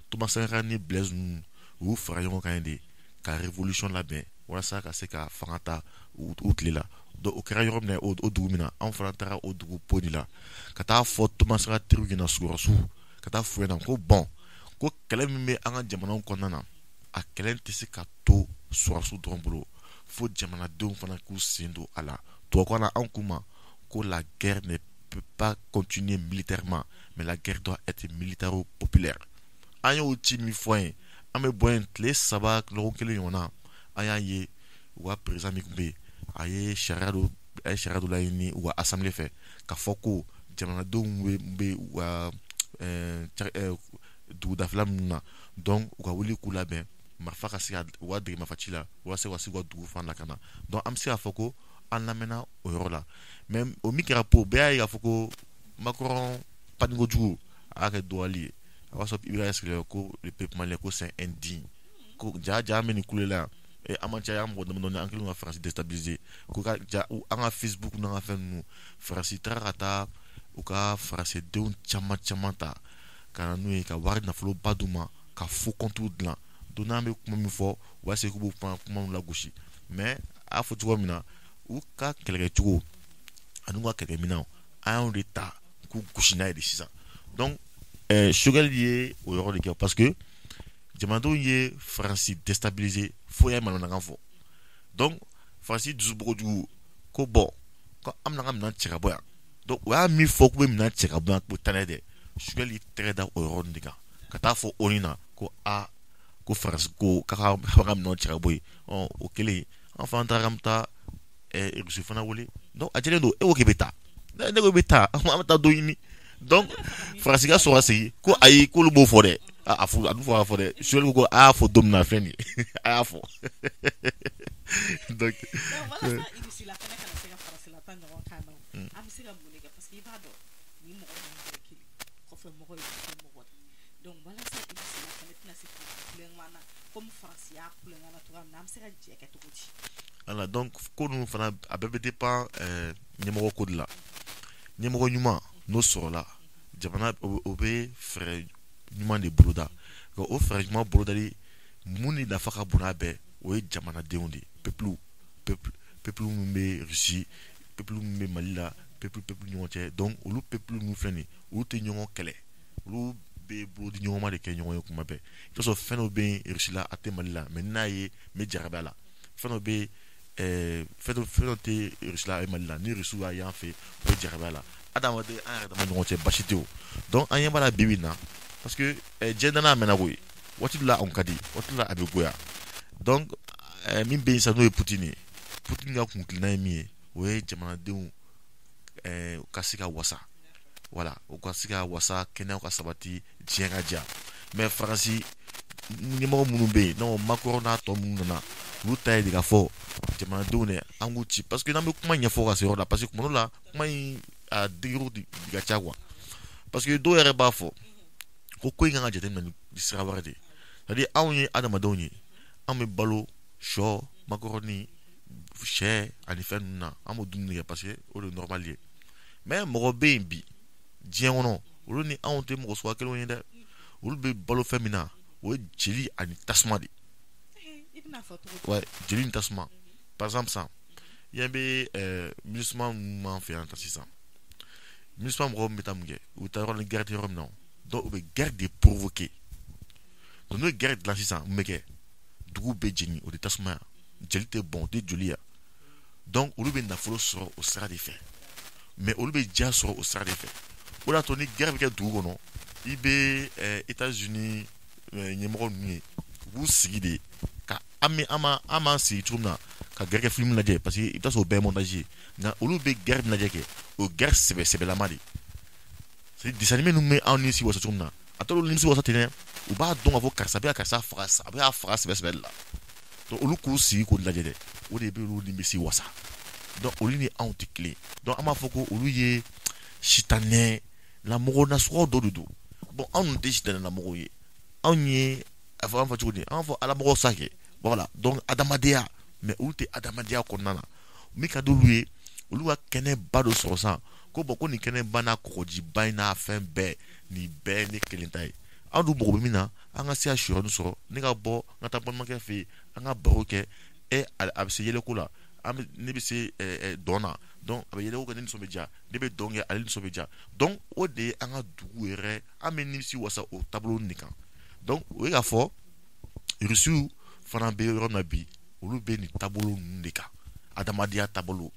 Thomas Sankara ni Blaise ninnu, u y'u fara ɲɔgɔn kan yen de ka révolution labɛn walasa ka se ka fanga ta u tile la. Donc o kɛra yɔrɔ min na, o dugu min na, anw fana taara o dugu Pau de la, ka taa fɔ Thomas Sankara teriw ɲɛna, sɔrɔdasiw, ka taa f'u ɲɛna ko bon, ko kɛlɛ min bɛ an ka jamanaw kɔnɔna na, a kɛlɛ tɛ se ka to sɔrɔdasiw dɔrɔn bolo, fo jamanadenw fana k'u sen don a la. Tubabukan na, an k'u ma ko la guerre ne peut pas continuer militairement, mais la guerre doit être militaro-populaire. An y'o ci min fɔ an ye, an bɛ bɔ yen tile 3, lɔgɔkun kelen ɲɔgɔn na, an y'a ye u ka président min tun bɛ yen, a ye sariya dɔ laɲini u ka assemblée fɛ, k'a fɔ ko jamanadenw bɛ u ka dugudafɛla minnu na, donc u ka wuli k'u labɛn, marifa ka se ka u ka dege marifa ci la, walasa u ka se k'u ka dugu fana lakana. Donc an bɛ se k'a fɔ ko an lamɛnna o yɔrɔ la. Mais o min kɛra Pau, bɛɛ y'a ye k'a fɔ ko Macron panni kojugu, a y'a kɛ dɔgɔyali ye. A b'a sɔrɔ i bɛ sigilen ko le peuple malien, ko c'est indigne, ko ja ja, an bɛ nin kule la yan, an man ca, an mɔgɔ damadɔni, an kɛlen ka Faransi déstabiliser, ko ka ja an ka Facebook n'an ka fɛn ninnu. Faransi taara ka taa u ka faransidenw caman caman ta ka na n'u ye, ka wari nafoloba d'u ma, ka faux compte dilan. Donc n'an bɛ kuma min fɔ, u b'a se k'u b'o kuma lagosi. Mais a y'a fɔ cogo min na, u ka kɛlɛkɛcogo ani u ka kɛlɛkɛminɛnw, an y'o de ta k'u gosi n'a ye de sisan. Donc Choguel ye o yɔrɔ de kɛ, parce que jamanadenw ye Faransi déstabiliser fo y'a manamanakan fɔ. Donc Faransi dusu bɔ kojugu, ko bon, ko an bɛna an ka minɛn cɛ ka bɔ yan. Donc o y'a min fɔ k'u bɛ minɛn cɛ ka bɔ yan, k'u taa n'a ye dɛ, Choguel y'i tɛgɛ da o yɔrɔnin de kan, ka taa fɔ ONU na ko aa, ko Faransi ko k'a ka minɛnw cɛ ka bɔ yen. Ɔ o kɛlen, an fana taara k'an bɛ taa Russie fana wele. Donc a jɛlen don, e ko k'i bɛ taa, ne ko i bɛ taa, an bɛ taa dɔ ɲini. Donc Faransi ka sɔrɔ ka segin ko ayi, k'olu b'o fɔ dɛ, a fɔ a dun fɔ a fɔ dɛ. Choguel ko a y'a fɔ don min na, a filɛ nin ye, a y'a fɔ. Donc walasa Russie la fana kana se ka Faransi la ta ɲɔgɔn kan na, an bɛ se ka mun de kɛ? Parce que i b'a dɔn Ni mɔgɔ ninnu bɛɛ kelen, kɔfɛ mɔgɔ ye kɔfɛ mɔgɔ de. Donc walasa Russie la fana tɛna se k'u kulonkɛ na comme Faransi y'a kulonkɛ na cogoya min na, an bɛ se ka jɛ kɛ cogo di? Voilà, donc ko ninnu fana, a bɛɛ bɛ dépend ɲɛmɔgɔ ko de la. Ɲɛmɔgɔ ɲuman n'o sɔrɔla jamana, o bɛ fɛɛrɛ ɲuman de boloda. Nka o fɛɛrɛ ɲuman bolodali, mun de nafa ka bon n'a bɛɛ? O ye jamanadenw de ye, peuple, peuple, peuple min bɛ Russie, peuple min bɛ Mali la, peuple, peuple ɲɔgɔn cɛ. Donc olu peuple ninnu filɛ nin ye, olu tɛ ɲɔgɔn kɛlɛ, olu bɛ bolodi ɲɔgɔnma de kɛ ɲɔgɔn ye kuma bɛɛ. I bɛ t'a sɔrɔ fɛn dɔ bɛ yen Russie la, a tɛ Mali la, mais n'a ye, n bɛ jarabi a la. Fɛn dɔ bɛ yen, fɛn dɔ tɛ Russie la, a bɛ Mali la, ni Russiw y'a y'an fɛ, u bɛ jarabi a la. Adamaden, an yɛrɛ dama ɲɔgɔn cɛ, basi tɛ o. Donc an ɲɛ b'a la bi bi in na, parce que diɲɛ danaya mɛnna koyi. Waati dɔ la a kun ka di, waati dɔ la a bɛ goya. Donc min bɛ yen sisan, n'o ye Poutine ye, Poutine ka kuntilenna ye min ye, o ye jamanadenw ka se ka wasa, voilà, u ka se ka wasa, kɛnɛya ka sabati, diɲɛ ka diya. Mais Faransi ɲɛmɔgɔ minnu bɛ yen, n'o Macron n'a tɔ minnu nana, olu ta ye de ka fɔ jamanadenw dɛ, an k'u ci, parce que n'an bɛ kuma ɲɛfɔ ka se yɔrɔ la, parce que kuma dɔ la kuma in a degré de ka ca quoi. Parce que dɔw yɛrɛ b'a fɔ ko ko in kan ka jateminɛ ni sira wɛrɛ de ye. C'est à dire, anw ye adamadenw ye, an bɛ balo sɔ, makɔrɔni, sɛ ani fɛn ninnu na, an b'o dumuni kɛ parce que o de ye normal ye. Mais mɔgɔ bɛ yen bi diɲɛ kɔnɔ, olu ni anw tɛ mɔgɔ suguya kelenw ye dɛ. Olu bɛ balo fɛn min na, o ye jeli ani tasuma de. I bɛna fɔ cogo di? Ouais, jeli ni tasuma. Par exemple sisan, i ɲɛ bɛ MINUSMA ninnu b'an fɛ yan tan sisan, MINUSMA mɔgɔw bɛ taa mun kɛ? U bɛ taa yɔrɔ ni guerre tɛ yɔrɔ min na, donc u bɛ guerre de provoquer. Donc n'u ye guerre dilan sisan, mun bɛ kɛ? Dugu bɛ jeni, o tɛ tasuma ya, jeli tɛ bɔn, o tɛ joli ya. Donc olu bɛ nafolo sɔrɔ o sira de fɛ, mais olu bɛ diya sɔrɔ o sira de fɛ. O de y'a to ni guerre bɛ kɛ dugu kɔnɔ, i bɛ États-Unis ɲɛmɔgɔ ninnu ye, u b'u sigi de ka an bɛ an b'an sigi cogo min na ka guerre kɛ film lajɛ, parce que i bɛ taa sɔrɔ o bɛɛ ye montage ye. Nka olu bɛ guerre min lajɛ kɛ, o guerre sɛbɛ sɛbɛlama de. C'est dessin animé ninnu bɛ anw nimisi wasa cogo min na, a t'olu nimisi wasa ten dɛ. U b'a dɔn k'a fɔ karisa bɛ ka karisa faga, a bɛ k'a faga sɛbɛ sɛbɛ de la. Donc olu k'u sigi k'o lajɛ dɛ, o de bɛ olu nimisi wasa. Donc olu ni anw tɛ kelen. Donc an b'a fɔ ko olu ye sitanɛ lamɔgɔ nasuguya dɔ de don. Bon, anw dun tɛ sitanɛ lamɔgɔw ye, anw ye a fɔ an fɔ cogo di, an fɔ alamɔgɔw sa kɛ, voilà. Donc adamadenya, mais olu tɛ adamadenya kɔnɔna na. Min ka d'olu ye, olu ka kɛnɛba dɔ sɔrɔ sisan ko bon, ko nin kɛnɛba n'a kɔgɔjiba in n'a fɛn bɛɛ, nin bɛɛ ye ne kelen ta ye. Anw dun mago bɛ min na, an ka se ka siyɔrɔnin sɔrɔ, ne ka bɔ n ka taa balimakɛ fɛ yen, an ka baro kɛ. E a bɛ se yɛlɛko la, an bɛ ne bɛ se dɔn na, donc a bɛ yɛlɛko kɛ, ne nisɔn bɛ diya, ne bɛ dɔn kɛ, ale nisɔn bɛ diya. Donc o de ye an ka dugu yɛrɛ, an bɛ nimisi wasa o taabolo de kan. Donc o ye k'a fɔ Rusiw fana bɛ yɔrɔ min na bi, olu bɛ nin taabolo ninnu de kan, adamadenya taabolo,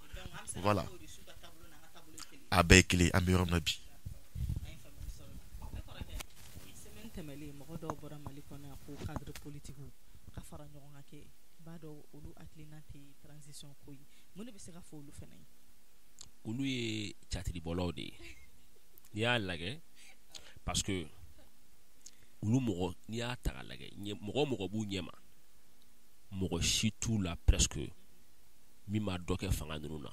voilà, a bɛɛ ye kelen, an bɛ yɔrɔ min na bi. Semaine tɛmɛlen, mɔgɔ dɔw bɔra Mali kɔnɔ yan ko cadre politique ka fara ɲɔgɔn kan kɛ, i b'a dɔn olu hakilina tɛ transition ko ye. Mun de bɛ se ka fɔ olu fana ye? Olu ye catiribɔlaw de ye n'i y'a lajɛ, parce que olu mɔgɔ, n'i y'a ta k'a lajɛ, mɔgɔ o mɔgɔ b'u ɲɛma, mɔgɔ si t'u la presque min ma dɔ kɛ fanga ninnu na.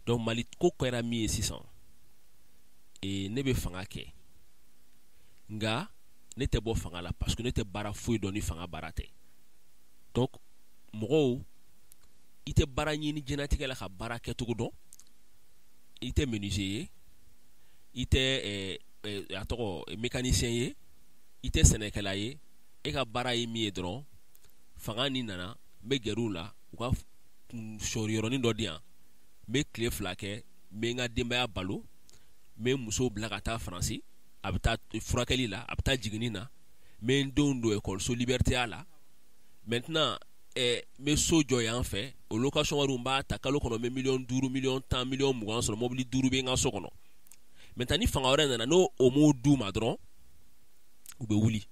Donc Mali ko kɛra min ye sisan, ne bɛ fanga kɛ, nka ne tɛ bɔ fanga la parce que ne tɛ baara foyi dɔn ni fanga baara tɛ. Donc mɔgɔw, i tɛ baara ɲini diɲɛlatigɛ la ka baara kɛcogo dɔn, i tɛ menuisier ye, i tɛ a tɔgɔ mécanicien ye, i tɛ sɛnɛkɛla ye. E ka baara ye min ye dɔrɔn, fanga ni nana, n bɛ gɛrɛ u la, u ka sɔri yɔrɔnin dɔ di yan, n bɛ tile 2 kɛ, n bɛ n ka denbaya balo, n bɛ musow bila ka taa Faransi, a bɛ taa furakɛli la, a bɛ taa jiginni na, n bɛ n denw don ekɔliso liberté la. Maintenant n bɛ so jɔ yan fɛ, o location wariw n b'a ta kalo kɔnɔ, n bɛ miliyɔn 5, miliyɔn 10, miliyɔn 20 sɔrɔ, mobili 5 bɛ n ka so kɔnɔ. Maintenant ni fanga wɛrɛ nana, n'o o m'o d'u ma dɔrɔn, u bɛ wuli,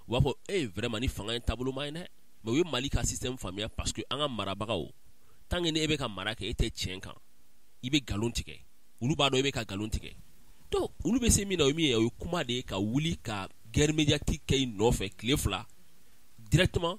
u b'a fɔ e vraiment ni fanga in taabolo ma ɲi dɛ. Mais u ye Mali ka système faamuya, parce que an ka marabagaw, tant que ni e bɛ ka mara kɛ, e tɛ tiɲɛ kan, i bɛ nkalon tigɛ, olu b'a dɔn e bɛ ka nkalon tigɛ. Donc olu bɛ se min na, o ye min ye, o ye kuma de ye ka wuli ka guerre médiatique kɛ i nɔfɛ tile 2, directement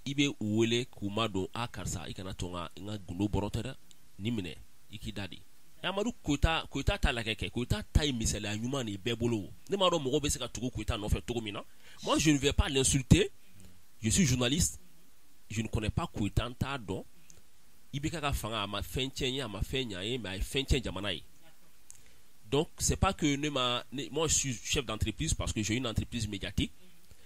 i bɛ u wele k'u ma don, a karisa, i kana to n ka gundo bɔrɔtɔ dɛ, nin minɛ i k'i da de. Amadu Koyita t'a lajɛ kɛ. Koyita ta ye misaliya ɲuman de ye bɛɛ bolo. Ne m'a dɔn mɔgɔw bɛ se ka tugu Koyita nɔfɛ cogo min na. Moi, je ne vais pas l'insulter, je suis journaliste, je ne connais pas Koyita, n t'a dɔn. IBK ka fanga, a ma fɛn tiɲɛ ye, a ma fɛn ɲa ye, mais a ye fɛn tiɲɛ jamana ye. Donc c'est pas que ne ma ne, moi je suis chef d'entreprise parce que j'ai une entreprise médiatique,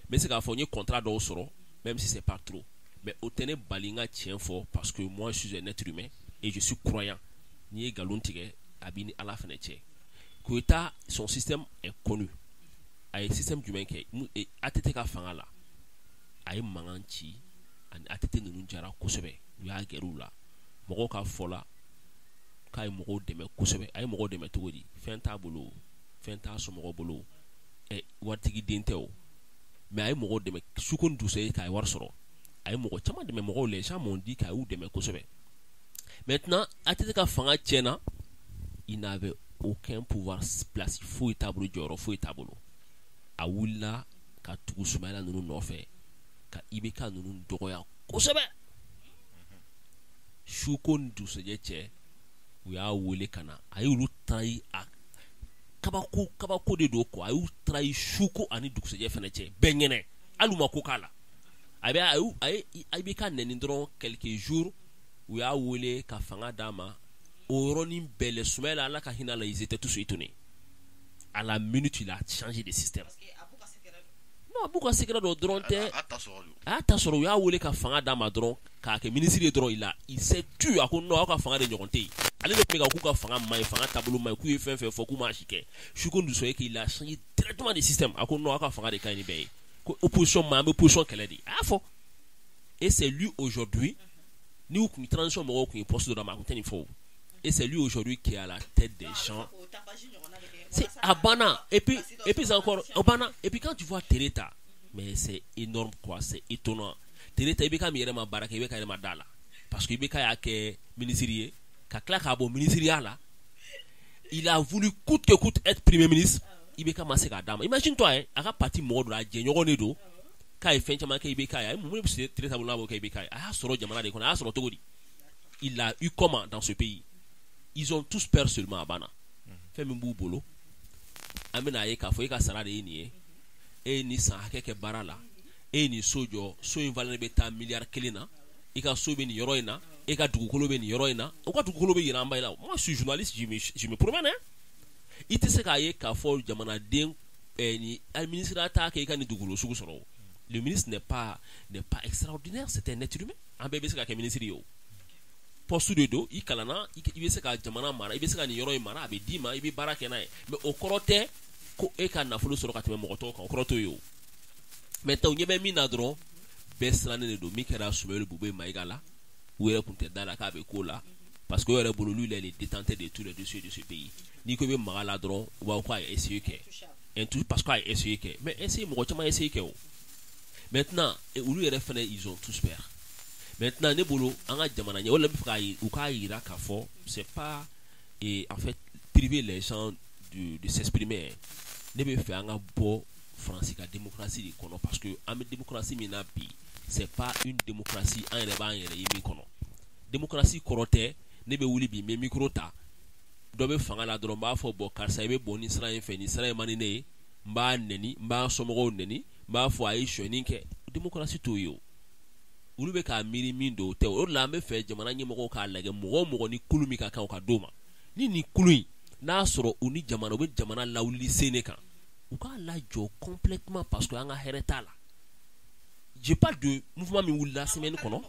mais c'est k'a fɔ n ye contrat dɔw sɔrɔ, même si c'est pas trop, mais o tɛ ne bali n ka tiɲɛ fɔ, parce que moi je suis un être humain et je suis croyant. N'i ye nkalon tigɛ, a b'i ni Ala fɛnɛ cɛ. Koyita, son système est connu. A ye système jumɛn kɛ? ATT ka fanga la, a ye mankan ci ani ATT ninnu jara kosɛbɛ, u y'a gɛrɛ u la. Mɔgɔw ka fɔ la k'a ye mɔgɔw dɛmɛ kosɛbɛ. A ye mɔgɔw dɛmɛ cogo di? Fɛn t'a bolo, fɛn t'a somɔgɔw bolo, waritigi den tɛ o, mais a ye mɔgɔw dɛmɛ su ko ni dugusɛjɛ k'a ye wari sɔrɔ. A ye mɔgɔ caman dɛmɛ, mɔgɔw, les gens m'ont dit k'a y'u dɛmɛ kosɛbɛ. Maintenant, ATT ka fanga tiɲɛna, il n'avait aucun pouvoir, place foyi t'a bolo, jɔyɔrɔ foyi t'a bolo. A wulila ka tugu Sumayila ninnu nɔfɛ ka IBK ninnu dɔgɔya kosɛbɛ. Su ko ni dugusɛjɛ cɛ, u y'a wele ka na, a y'olu trahi. A kabako kabako de don quoi. A y'u trahi su ko ani dugusɛjɛ fɛnɛ cɛ bɛɛ ɲɛnɛ, hali u ma ko k'a la. A bɛ a ye IBK nɛni dɔrɔn, quelques jours, u y'a wele ka fanga d'a ma. O yɔrɔnin bɛɛ la, Sumayila, Ala ka hinɛ la, ils étaient tous étonnés. À la minute, il a changé de système. Non, a b'u ka secret dɔ dɔrɔn tɛ. A y'a ta sɔrɔ. U y'a wele ka fanga d'a ma dɔrɔn, k'a kɛ ministre ye dɔrɔn, il s'est tu. A ko non, aw ka fanga de ɲɔgɔn tɛ yen. Ale de tun bɛ ka k'u ka fanga man ɲi, fanga taabolo man ɲi, k'u ye fɛn fɛn fɔ k'u m'a si kɛ. Su ko dusɔ ye qu'il a changé directement de système. A ko non, aw ka fanga de ka ɲi ni bɛɛ ye, ko opposition ma, an bɛ position kɛlɛ de. A y'a fɔ, et c'est lui aujourd'hui, ni u kun transition mɔgɔw kun ye poste dɔ d'a ma, a kun tɛ nin fɔ o. Et c'est lui aujourd'hui qui est à la tête des gens. C'est a banna. Et puis encore, a banna. Et puis quand tu vois Tereta, mais c'est énorme quoi, c'est étonnant. Tereta, IBK min yɛrɛ ma baara kɛ, IBK yɛrɛ ma da la, parce que IBK y'a kɛ ministre ye ka tila k'a bɔ ministériya la. Il a voulu coûte que coûte être premier ministre, IBK ma se k'a d'a ma. Imagine toi hein, a ka parti mɔgɔ dɔ, a jɛɲɔgɔn de don, k'a ye fɛn caman kɛ IBK ye. A ye mun de bɛ Tereta bolo n'a b'o kɛ IBK ye? A y'a sɔrɔ jamana de kɔnɔ. A y'a sɔrɔ cogo di? Il l'a eu comment dans ce pays? Ils ont tous peur seulement. A banna. Fɛn min b'u bolo, an bɛna ye k'a fɔ e ka sara de ye nin ye, e ye nin san hakɛ kɛ baara la, e ye nin so jɔ, so in valeur bɛ taa miliyari 1 na, i ka so bɛ nin yɔrɔ in na, e ka dugukolo bɛ nin yɔrɔ in na. O ka dugukolo bɛ yira an ba la. Moi, je suis journaliste, je me promène hein. I tɛ se k'a ye k'a fɔ jamanaden ni ministre t'a kɛ i ka nin dugukolo sugu sɔrɔ o. Le ministre n'est pas extraordinaire, c'est un être humain. An bɛɛ bɛ se ka kɛ ministre ye. O poste de don, i kalanna, i bɛ se ka jamana mara, i bɛ se ka nin yɔrɔ in mara, a bɛ d'i ma, i bɛ baara kɛ n'a ye. Mais o kɔrɔ tɛ ko e ka nafolo sɔrɔ ka tɛmɛ mɔgɔ tɔw kan, o kɔrɔ t'o ye o. Maintenant, u ɲɛ bɛ min na dɔrɔn, bɛɛ sirannen de don. Min kɛra Soumaïla Boubèye Maïga la, u yɛrɛ tun tɛ da la k'a bɛ k'o la, parce que o yɛrɛ bolo, lui, il est le détenteur de tous les dossiers de ce pays. N'i ko i bɛ maga la dɔrɔn, u b'a fɔ k'a ye essayé kɛ un parce que a ye essayé kɛ. Mais essayé, mɔgɔ caman ye essayé kɛ o. Maintenant, olu yɛrɛ fɛnɛ, ils ont tous peur. Maintenant, ne bolo, an ka jamana ɲɛ, o de la n bɛ fɛ k'a u k'a yira k'a fɔ c'est pas, et en fait, priver les gens de s'exprimer. Ne bɛ fɛ an ka bɔ Faransi ka démocratie de kɔnɔ, parce que an bɛ démocratie min na bi, c'est pas une démocratie an yɛrɛ b'an yɛrɛ ye min kɔnɔ. Démocratie kɔrɔ tɛ ne bɛ wuli bi, n bɛ micro ta, dɔ bɛ fanga la dɔrɔn, n b'a fɔ bon, karisa, i bɛ bɔ nin sira in fɛ, nin sira in man di ne ye, n b'a nɛni, n b'a somɔgɔw nɛni, n b'a fɔ a ye sonyɛni kɛ. Démocratie t'o ye o. Olu bɛ k'a miiri min don, o tɛ o. De la an bɛ fɛ jamana ɲɛmɔgɔw k'a lajɛ, mɔgɔ o mɔgɔ ni kulu min ka kan, o ka d'o ma. Ni nin kulu in n'a sɔrɔ u ni jamana, u bɛ jamana lawuli sen de kan, u k'a lajɔ complètement, parce que an ka hɛrɛ t'a la. Je parle de mouvement min wulila semaine kɔnɔ,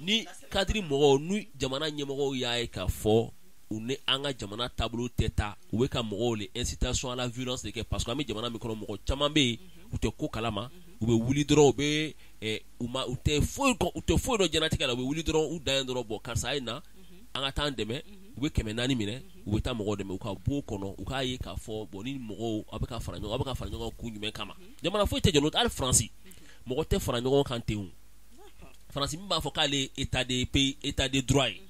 ni cadre mɔgɔw ni jamana ɲɛmɔgɔw y'a ye k'a fɔ u ni an ka jamana taabolo tɛ taa, u bɛ ka mɔgɔw le incitation à la violence de kɛ, parce que an bɛ jamana min kɔnɔ, mɔgɔ caman bɛ yen, u tɛ ko kalama, u bɛ wuli dɔrɔn, u bɛ u ma, u tɛ foyi, u tɛ foyi dɔn diɲɛlatigɛ la, u bɛ wuli dɔrɔn, u dan ye dɔrɔn, bon, karisa, a ye na, an ka taa an dɛmɛ. U bɛ 400 minɛ, u bɛ taa mɔgɔw dɛmɛ. U ka bɔ o kɔnɔ, u k'a ye k'a fɔ bon, ni mɔgɔw, aw bɛ ka fara ɲɔgɔn, aw bɛ ka fara ɲɔgɔn kan kun jumɛn kama? Jamana foyi tɛ jɔ n'o tɛ. Hali Faransi, mɔgɔ tɛ fara ɲɔgɔn kan ten o. Faransi min b'a fɔ k'ale ye état de pays, état de droit ye,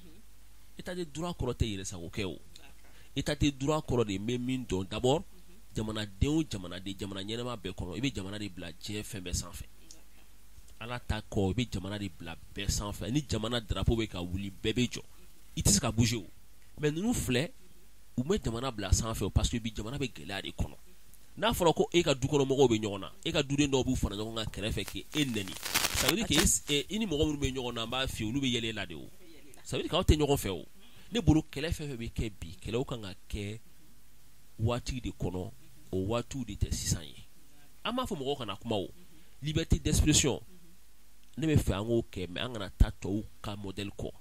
état de droit kɔrɔ tɛ yɛrɛsago kɛ o. État de droit kɔrɔ de, n bɛ min dɔn d'abord, jamanaden o jamanaden, jamana ɲɛnama bɛɛ kɔnɔ, i bɛ jamana de bila diɲɛ fɛn bɛɛ sanfɛ. Ala ta kɔ, i bɛ jamana de bila bɛɛ sanfɛ. Ni jamana drapeau bɛ ka wuli, bɛɛ bɛ jɔ, i tɛ se ka bouger o. Mais ninnu filɛ. U bɛ jamana bila sanfɛ parce que bi jamana bɛ gɛlɛya de kɔnɔ. N'a fɔra ko e ka dukɔnɔmɔgɔw bɛ ɲɔgɔn na, e ka duden dɔw b'u fara ɲɔgɔn kan kɛrɛfɛ k'e nɛni, ça veut dire que i ni mɔgɔ minnu bɛ ɲɔgɔn na, n b'a f'i ye, olu bɛ yɛlɛ e la de o. Ça veut dire k'aw tɛ ɲɔgɔn fɛ o. Ne bolo, kɛlɛ fɛn fɛn bɛ kɛ bi, kɛlɛw kan ka kɛ waati de kɔnɔ, o waatiw de tɛ sisan ye. An b'a fɔ mɔgɔw kana kuma o, liberté d'expression, ne bɛ fɛ an k'o kɛ, mais an kana taa tɔw ka modèle kɔ.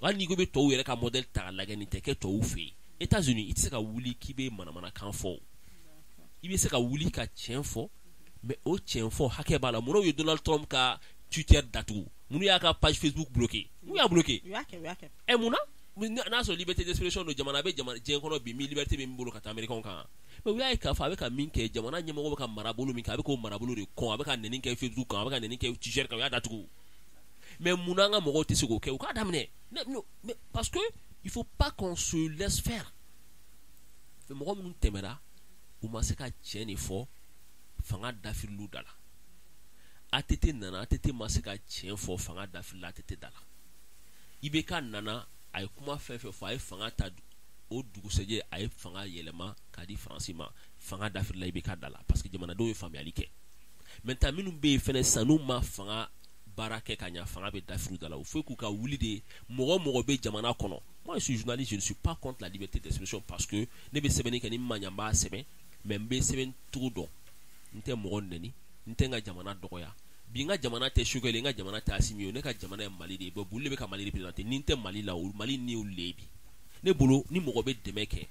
Hali n'i ko i bɛ tɔw yɛrɛ ka modèle ta k'a lajɛ, nin tɛ kɛ tɔw fɛ yen. États-Unis, i tɛ se ka wuli k'i bɛ manamanakan fɔ o. I bɛ se ka wuli ka tiɲɛ fɔ, mais o tiɲɛ fɔ hakɛ b'a la. Munna u ye Donald Trump ka Twitter datugu? Mun y'a ka page Facebook bloqué? Mun y'a bloqué? U y'a kɛ, u y'a kɛ. Ɛ, mun na? N'a sɔrɔ liberté d'expression don, jamana bɛ jamana diɲɛ kɔnɔ bi min liberté bɛ min bolo ka taa américain kan? Mais u y'a ye k'a fɔ a bɛ ka min kɛ, jamana ɲɛmɔgɔ bɛ ka marabolo min kɛ, a bɛ k'o marabolo de kɔn, a bɛ ka nɛni kɛ Facebook kan, a bɛ ka nɛni kɛ Twitter kan, u y'a datugu. Mais mun na an ka mɔgɔw tɛ se k'o kɛ? U k'a daminɛ. Mais parce que il faut pas qu'on se laisse faire. Mɔgɔ minnu tɛmɛra, u ma se ka tiɲɛ de fɔ, fanga dafiriliw da la. ATT nana, ATT ma se ka tiɲɛ fɔ, fanga dafirila ATT da la. IBK nana, a ye kuma fɛn fɛn fɔ, a ye fanga ta o dugusɛjɛ, a ye fanga yɛlɛma k'a di Faransi ma, fanga dafirila IBK da la, parce que jamanadenw ye faamuyali kɛ. Maintenant, minnu bɛ yen fɛnɛ sisan, n'u ma fanga baara kɛ ka ɲa, fanga bɛ dafiriw da la. O fo k'u ka wuli de. Mɔgɔ mɔgɔ bɛ jamana kɔnɔ, moi je suis journaliste, je ne suis pas contre la liberté d'expression, parce que ne bɛ sɛbɛnni kɛ, ni min ma ɲa, n b'a sɛbɛn, mais n bɛ sɛbɛn cogo dɔn, n tɛ mɔgɔ nɛni, n tɛ n ka jamana dɔgɔya. Bi n ka jamana tɛ Choguel, n ka jamana tɛ Assimi ye, ne ka jamana ye Mali de ye. Bon, olu de bɛ ka Mali représenter. Ni n tɛ Mali la, o Mali ni olu de ye bi. Ne bolo, ni mɔgɔ bɛ dɛmɛ kɛ,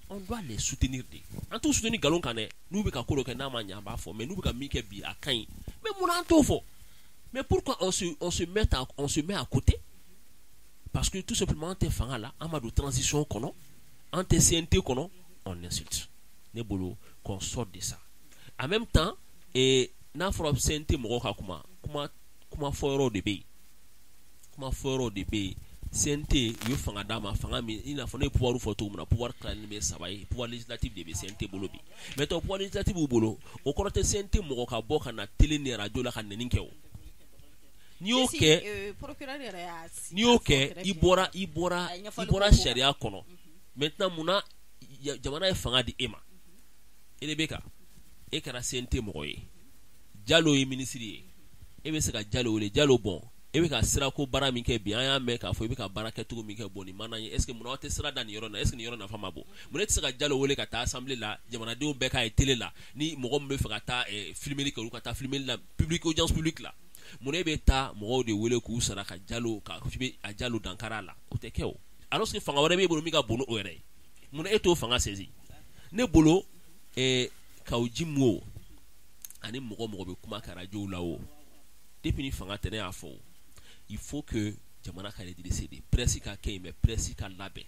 on doit les soutenir de. An t'u soutenir nkalon kan dɛ. N'u bɛ ka ko dɔ kɛ n'a ma ɲɛ, an b'a fɔ, mais n'u bɛ ka min kɛ bi, a ka ɲi, mais munna an t'o fɔ? Mais pourquoi on se met à côté? Parce que tout simplement an tɛ fanga la, an ma don transition kɔnɔ, an tɛ CNT kɔnɔ, on insulte. Ne bolo, qu'on sorte de ça. En même temps, et n'a fɔra CNT mɔgɔw ka kuma, kuma kuma fɔ yɔrɔw de bɛ yen, kuma fɔ yɔrɔw de bɛ yen. CNT, u ye fanga d'a ma, fanga min, i n'a fɔ ne ye pouvoir fɔ cogo min na, pouvoir tilalen bɛ saba ye, pouvoir législatif de bɛ CNT bolo bi. Maintenant, pouvoir législatif b'u bolo, o kɔrɔ tɛ CNT mɔgɔ ka bɔ ka na télé ni radio la ka nɛni kɛ o. N'i y'o kɛ, procureur yɛrɛ y'a n'i y'o kɛ, i bɔra sariya kɔnɔ. Maintenant, munna jamana ye fanga di e ma? E de bɛ ka e kɛra CNT mɔgɔ ye, Jalo ye minisiri ye, e bɛ se ka Jalo wele: Jalo, bɔn, e bɛ ka sirako baara min kɛ bi, an y'a mɛn k'a fɔ i bɛ ka baara kɛcogo min kɛ, bɔn, nin mana ye, est ce que munna aw tɛ sira da nin yɔrɔ in na? Est ce que nin yɔrɔ nafa ma bon? Mun e tɛ se ka Jalo wele ka taa assemblée la, jamanadenw bɛɛ k'a ye télé la, ni mɔgɔ min bɛ fɛ ka taa filmeli kɛ, olu ka taa filmeli la public, audience publique la? Mun e bɛ taa mɔgɔw de wele k'u sara ka Jalo ka f'i bɛ a Jalo dankari a la? O tɛ kɛ o. Alors que fanga wɛrɛ b'e bolo min ka bon n'o yɛrɛ ye, mun e t'o fanga saisi? Ne bolo, Kaou Djim o, ani mɔgɔ mɔgɔ bɛ kuma kɛ radio la o, depuis ni fanga tɛ, ne y'a fɔ o, il faut que jamana ka redresser de, presse ka kɛ yen, mais presse ka labɛn,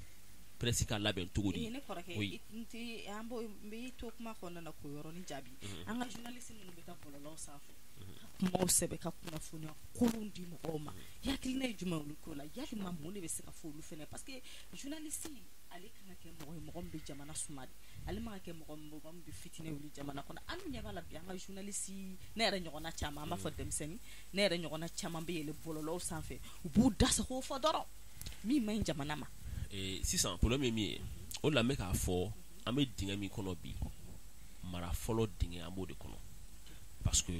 presse ka labɛn cogo di? Ne kɔrɔkɛ, Oui. n tɛ an b'o, n bɛ to kuma kɔnɔna na k'o yɔrɔnin jaabi. An ka journaliste minnu bɛ taa bɔlɔlɔw sanfɛ ka kumaw sɛbɛn, ka kunnafoniya kolon di mɔgɔw ma, i hakilina ye jumɛn olu ko la? Yalima mun de bɛ se ka fɔ olu fɛnɛ? Parce que journaliste, ale kan ka kɛ mɔgɔ ye, mɔgɔ min bɛ jamana suma de, ale man ka kɛ mɔgɔ min bɛ fitinɛ wuli jamana kɔnɔ. An dun ɲɛ b'a la bi, an ka journaliste, ne yɛrɛ ɲɔgɔnna caman, an b'a fɔ denmisɛnnin, ne yɛrɛ ɲɔgɔnna caman bɛ yɛlɛ bɔlɔlɔw sanfɛ, u b'u da sago fɔ dɔrɔn min man ɲi jamana ma. Sisan problème ye min ye, o de la n bɛ k'a fɔ, an bɛ dingɛ min kɔnɔ bi, mara fɔlɔ dingɛ, an b'o de kɔnɔ, parce que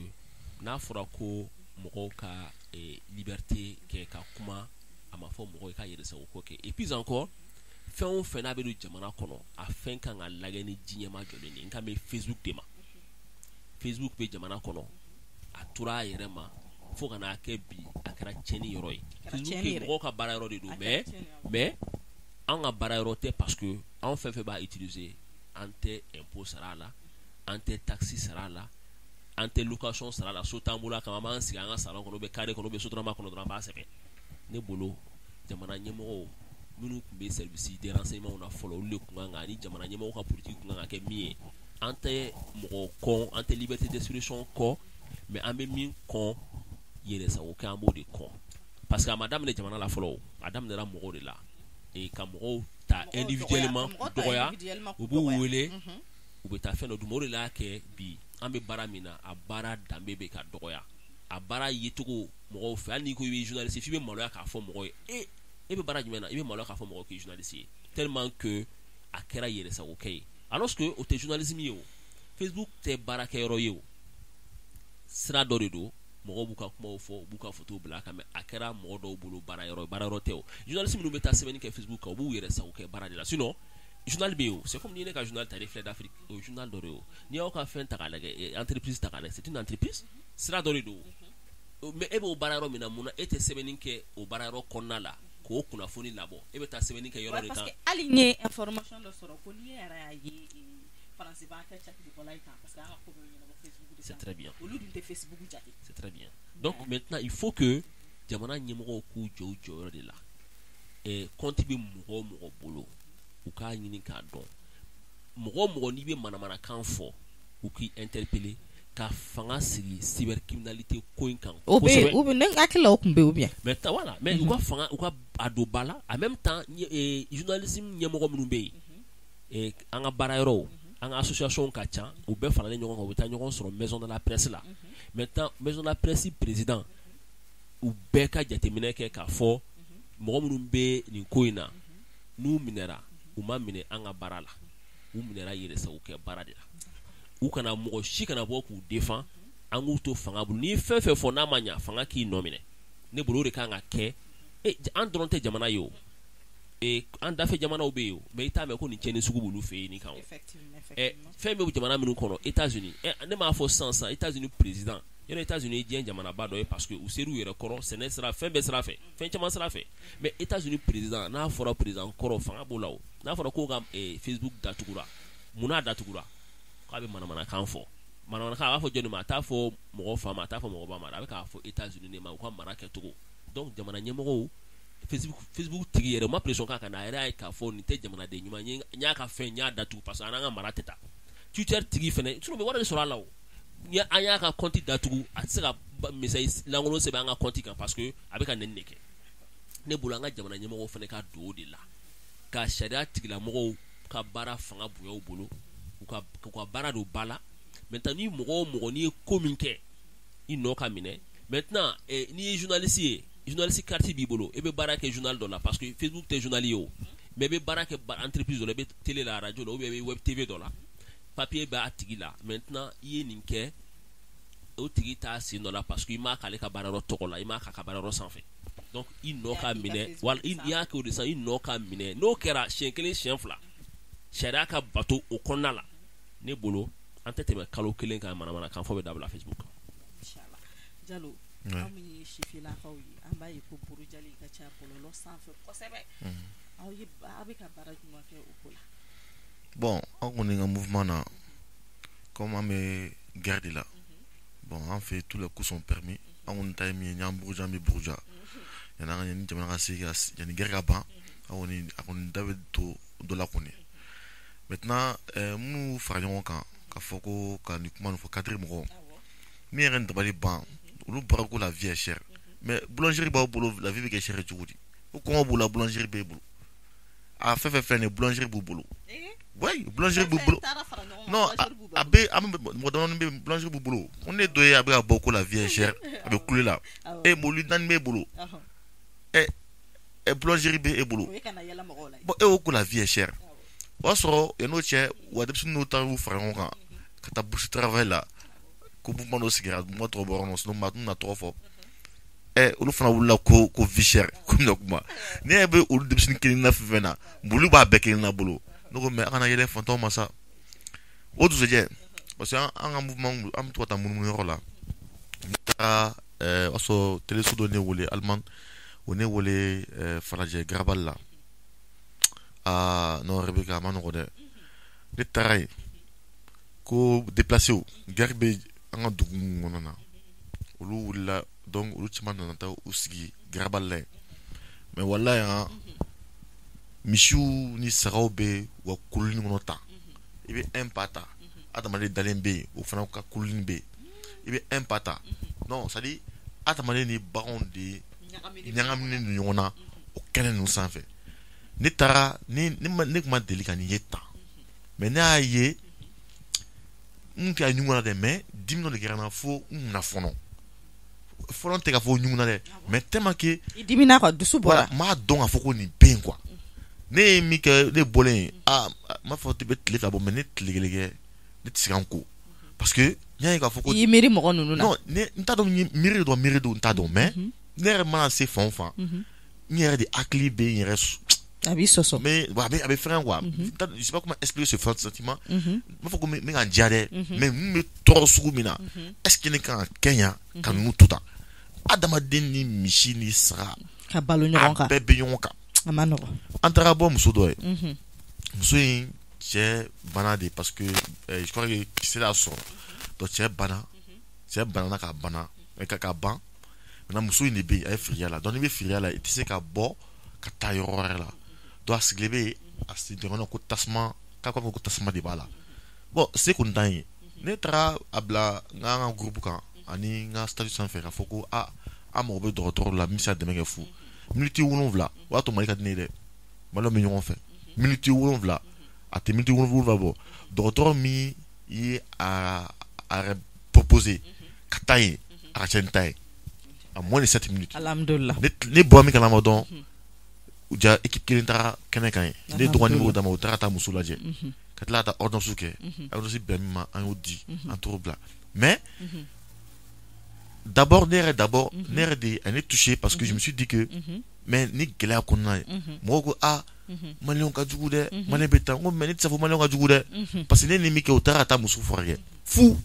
n'a fɔra ko mɔgɔw ka liberté kɛ ka kuma, a ma fɔ mɔgɔw ka yɛrɛsago ko kɛ. Et puis encore, fɛn o fɛn n'a bɛ don jamana kɔnɔ, a fɛn kan ka lajɛ ni ji ɲɛma jɔlen de ye. N kan bɛ Facebook de ma. Facebook bɛ jamana kɔnɔ, a tora a yɛrɛ ma fo ka n'a kɛ bi a kɛra tiɲɛni yɔrɔ ye. Kɛra Facebook tiɲɛni ye yɛrɛ. Mɔgɔw ka baara yɔrɔ de don, A kɛra mais tiɲɛni yɔrɔ. mais an ka baara yɔrɔ tɛ, parce que anw fɛn fɛn b'a utiliser, an tɛ impôt sara a la, an tɛ taxe sara a la, an tɛ location sara a la. So t'an bolo a kama, an b'an sigi an ka salon kɔnɔ, ou bien carré kɔnɔ, ou bien sotarama kɔnɔ dɔrɔn, an b'a sɛbɛn. Ne bolo, jamana ɲɛmɔgɔw minnu tun bɛ service de renseignement na fɔlɔ, olu de tun kan ka, ani jamana ɲɛmɔgɔw ka politique tun kan ka kɛ min ye, an tɛ mɔgɔ kɔn, an tɛ liberté d'expression kɔ, mais an bɛ min kɔn, yɛrɛsago kɛ, an b'o de kɔn, parce que a ma daminɛ jamana la fɔlɔ o, a daminɛra mɔgɔw de la, et ka mɔgɔw ta Mɔgɔw individuellement, dɔgɔya, ka mɔgɔw ta dɔgɔya, individuellement, u b'u dɔgɔya. wele, u bɛ taa fɛn dɔ d'u ma. O de la kɛ bi an bɛ baara min na, a baara danbe bɛ ka dɔgɔya, a baara yecogo mɔgɔw fɛ. Hali n'i ko i bɛ journaliste, f'i bɛ maloya k'a fɔ mɔgɔw ye e bɛ baara jumɛn na, i bɛ maloya k'a fɔ mɔgɔw k'i journaliste ye, tellement que A kɛra yɛrɛsagokɛ ye, alors que o tɛ journalisme ye. O Facebook tɛ baarakɛyɔrɔ ye, o sira dɔ de don. Mɔgɔw b'u ka kumaw fɔ, u b'u ka photo bila a kan, mais a kɛra mɔgɔ dɔw bolo baara yɔrɔ, baara yɔrɔ tɛ. O journaliste minnu bɛ taa sɛbɛnni kɛ Facebook kan, u b'u yɛrɛ sago kɛ baara de la. Sinon journal bɛ yen o, c'est comme ni ye ne ka journal ta, Reflet d'Afrique, o ye journal dɔ de ye. O n'i y'aw ka fɛn ta k'a lajɛ, entreprise ta k'a lajɛ, c'est une entreprise, sira dɔ de don. Mais e b'o baara yɔrɔ min na, mun na e tɛ sɛbɛnni kɛ o baara yɔrɔ kɔnɔna la k'o kunnafoni labɔ? E bɛ taa sɛbɛnni kɛ yɔrɔ de kan. Parce que hali n ye information dɔ sɔrɔ ko n'i yɛrɛ y'a ye Faransi b'a kɛ catiribɔla ye kan, parce que an ka ko bɛɛ bɛ ɲɛnabɔ Facebook de C'est très bien. Olu dun tɛ Facebook jate. C'est très bien. Donc maintenant, il faut que jamana ɲɛmɔgɔw k'u jɔ u jɔyɔrɔ de la. Compte bɛ mɔgɔ o mɔgɔ bolo, u k'a ɲini k'a dɔn, mɔgɔ o mɔgɔ n'i bɛ manamanakan fɔ, u k'i interpeller, ka fanga sigi cybercriminalité ko in kan. O bɛ yen, ou bien ne hakili la o tun bɛ yen, ou bien. Mais voilà, mais u ka fanga, u ka a don ba la. En même temps, journalisme ɲɛmɔgɔ minnu bɛ yen, an ka baara yɔrɔw, an ka association ka ca, u bɛɛ faralen ɲɔgɔn kan, u bɛ taa ɲɔgɔn sɔrɔ maison de la presse la. Maintenant, maison de la presse président, u bɛɛ ka jateminɛ kɛ k'a fɔ mɔgɔ minnu bɛ nin ko in na, n'u minɛra, u ma minɛ an ka baara la, u minɛra yɛrɛsago kɛ baara de la. U kana mɔgɔ si kana bɔ k'u défend, an k'u to fanga bolo. N'i ye fɛn fɛn fɔ n'a ma ɲa, fanga k'i nɔ minɛ. Ne bolo, o de kan ka kɛ. An dɔrɔn tɛ jamana ye o, an dafɛ jamanaw bɛ yen o, mais i t'a mɛn ko nin tiɲɛni sugu b'olu fɛ yen nin kan o. Fɛn bɛ jamana minnu kɔnɔ, États-Unis, ne m'a fɔ sisan sisan, États-Unis président yɔrɔ, États-Unis ye diɲɛ jamanaba dɔ ye, parce que u ser'u yɛrɛ kɔrɔ sɛnɛ sira, fɛn bɛɛ sira fɛ, fɛn caman sira fɛ. Mais États-Unis président, n'a fɔra président kɔrɔ, fanga b'o la o, n'a fɔra k'o ka Facebook datugura, mun n'a datugura? K'a bɛ manamanakan fɔ. Manamanakan, a b'a fɔ jɔnni ma? A t'a fɔ mɔgɔ fa ma, a t'a fɔ mɔgɔ ba ma, a bɛ k'a fɔ États-Unis de ma, u ka mara kɛcogo. Donc jamana ɲɛmɔgɔw, Facebook tigi yɛrɛ, u ma pression k'a kan na, a yɛrɛ y'a ye k'a fɔ nin tɛ jamanaden ɲuman ye, n y'a ka fɛn, n y'a datugu, parce que an n'an ka mara tɛ taa. Twitter tigi fɛnɛ, sinon u bɛ wari de sɔrɔ a la o, an y'a ka compte datugu, a tɛ se ka message lankolon sɛbɛn an ka compte kan, parce que a bɛ ka nɛni de kɛ. Ne bolo, an ka jamana ɲɛmɔgɔw fɛnɛ ka don o de la, ka sariya tigilamɔgɔw ka baara fanga bonya u bolo, u ka baara don ba la. Maintenant, ni mɔgɔ o mɔgɔ n'i ye ko min kɛ, i nɔ ka minɛ. Maintenant, n'i ye journaliste ye, journaliste carte b'i bolo, e bɛ baara kɛ journal dɔ la, parce que Facebook tɛ journal ye o, mais i bɛ baara kɛ entreprise dɔ la, i bɛ télé la, radio la, ou bien i bɛ web TV dɔ la, papier b'a tigi la. Maintenant, i ye nin kɛ, o tigi t'a sen dɔ la, parce que i m'a k'ale ka baara yɔrɔ tɔgɔ la, i m'a k'a ka baara yɔrɔ sanfɛ. Donc i nɔ ka minɛ, wala i y'a kɛ o de san, i nɔ ka minɛ. N'o kɛra siɲɛ kelen, siɲɛ fila, sariya ka bato o kɔnɔna la. Ne bolo, an tɛ tɛmɛ kalo kelen kan, manamanakan fɔ bɛ dabila Facebook kan. Inchallah. Jalo, aw min ye sifinnakaw ye, an b'a ye ko burujali ka ca bɔlɔlɔ sanfɛ kosɛbɛ. Aw ye, aw bɛ ka baara jumɛn kɛ o ko la? Bon, an kɔni ka mouvement na, comme an bɛ guerre de la, bon, an fɛ, tous les coups sont permis. An kɔni ta ye min ye, n'an buruja, an bɛ buruja yanni an ka, yanni jamana ka se ka, yanni guerre ka ban, an kɔni, a kɔni da bɛ to dɔ la kɔni. Maintenant, minnu fara ɲɔgɔn kan ka fɔ ko ka nin kuma nin fɔ, cadre mɔgɔw min yɛrɛ dabali ban, olu bɔra ko la vie est chère, mais boulangerie b'aw bolo, la vie bɛ kɛ chère cogo di? Ko kɔngɔ b'u la, boulangerie b'e bolo, a fɛn fɛn filɛ nin ye, boulangerie b'u bolo. Oui, boulangerie b'u bolo. Non, a bɛ, an bɛ mɔgɔ damadɔni bɛ, boulangerie b'u bolo. Ko ne dɔ ye, a bɛ ka bɔ ko la vie est chère, a bɛ kule la, e mobili naani b'e bolo, ɛ ɛ boulangerie bɛ e bolo. Bon, e ko la vie est chère, o y'a sɔrɔ yan'o cɛ, wa denmisɛnnin dɔw taara, y'u fara ɲɔgɔn kan ka taa bourse travail la, ko mouvement dɔ sigira, mouvement tɔgɔ bɔra kɔnɔ, sinon maa tun tɛna tɔgɔ fɔ. Olu fana wulila ko vie chère, ko bɛna kuma. Ne ɲɛ bɛ olu denmisɛnnin kelen na fɛn fɛn na, olu b'a bɛɛ kelen na bolo. Ne ko, mais a kana yɛlɛ fantanw ma sa. O dugusɛjɛ, parce que an ka mouvement, an bɛ to ka taa munumunu yɔrɔ la, ne taara, o y'a sɔrɔ téléso dɔ ne wele, Allemagne, o ne wele Falajɛ Garabali la. Aa non, Rebecca, a ma nɔgɔ dɛ. Ne taara yen ko déplacé, guerre bɛ an ka dugu mun kɔnɔ na, olu wulila, donc olu caman nana taa u sigi Garabali la yen. Mais walayi, han, misiw ni sagaw bɛ u ka kuluni kɔnɔ tan. I bɛ un pas ta, adamaden dalen bɛ yen, o fana ka kuluni bɛ yen. I bɛ un pas ta, non, c'est à dire adamaden ni baganw de ɲagaminen don ɲɔgɔn na o kɛnɛ ninnu sanfɛ. Ne taara, ne ne tun ma deli ka nin ye tan, mais ne y'a ye, n tɛ a ɲugun na dɛ, mais dimi dɔ de kɛra n na fo n kunna fɔnɔ. Fɔlɔ tɛ k'a fɔ ɲugun na dɛ, mais tellement que i dimina quoi, dusu bɔra. Voilà, n b'a dɔn k'a fɔ ko nin bɛ yen quoi. Ne ye min kɛ, ne bɔlen yen, aa, n b'a fɔ bɛ tile 2 bɔ, mais ne tile kelen kɛ, ne tɛ se ka n ko, parce que n y'a ye k'a fɔ ko I y'i miiri mɔgɔ ninnu na. Non, ne n t'a dɔn, miiri don, miiri don, n t'a dɔn, mais ne yɛrɛ mana se fan o fan, n yɛrɛ de hakili bɛ n yɛrɛ A b'i sɔsɔ. Mais bon, a bɛ fɛn quoi. Je sais pas comment expliquer ce sentiment. N b'a fɔ ko n bɛ ka n diya dɛ, mais mun bɛ tɔɔrɔ sugu min na, est ce que ne kan ka kɛ yan ka ninnu to tan? Adamaden ni misi ni saga ka balo ɲɔgɔn kan. A bɛɛ bɛ ɲɔgɔn kan. A ma nɔgɔn. An taara bɔ muso dɔ ye, muso in cɛ bana de, parce que je crois que kisɛ y'a sɔrɔ. Donc cɛ bana, cɛ banana ka bana ka ban. Maintenant muso in de bɛ yen, a ye firiya la. Donc n'i bɛ firiya la, i tɛ se ka bɔ ka taa yɔrɔ wɛrɛ la. Donc a sigilen bɛ yen, a sigilen ko tasuma, k'a ko tasuma de b'a la. Bon, se kɔni t'an ye. Ne taara a bila n ka groupe kan ani n ka statut sanfɛ k'a fɔ ko aa, an mago bɛ dɔgɔtɔrɔ la min bɛ se ka dɛmɛ kɛ fu. Miniti 7, o y'a to Mali ka di ne ye dɛ, Maliyɛnw bɛ ɲɔgɔn fɛ. Miniti 7, a tɛ miniti 7 bɔ, dɔgɔtɔrɔ min ye a yɛrɛ proposé ka taa yen, a ka ca ni ta ye en moins de 7 minutes. Alhamdulillah. Ne bɔra min kalama dɔn, ja équipe kelen taara kɛnɛ kan ye, ne dɔgɔnin numéro d'a ma, o taara ka taa muso lajɛ, ka tila ka taa ordonnance kɛ. Ordonnance bɛn min ma, an y'o di, an t'o bila. Mais d'abord ne yɛrɛ, d'abord ne yɛrɛ de a ne touché, parce que je me suis dit que mais ni gɛlɛya kɔnɔna ye, mɔgɔw ko ah, Maliyɛnw ka jugu dɛ, Maliyɛn bɛ taa. N ko mais ne tɛ se fɔ Maliyɛnw ka jugu dɛ, parce que ne ni min kɛ, o taara ka taa muso furakɛ fu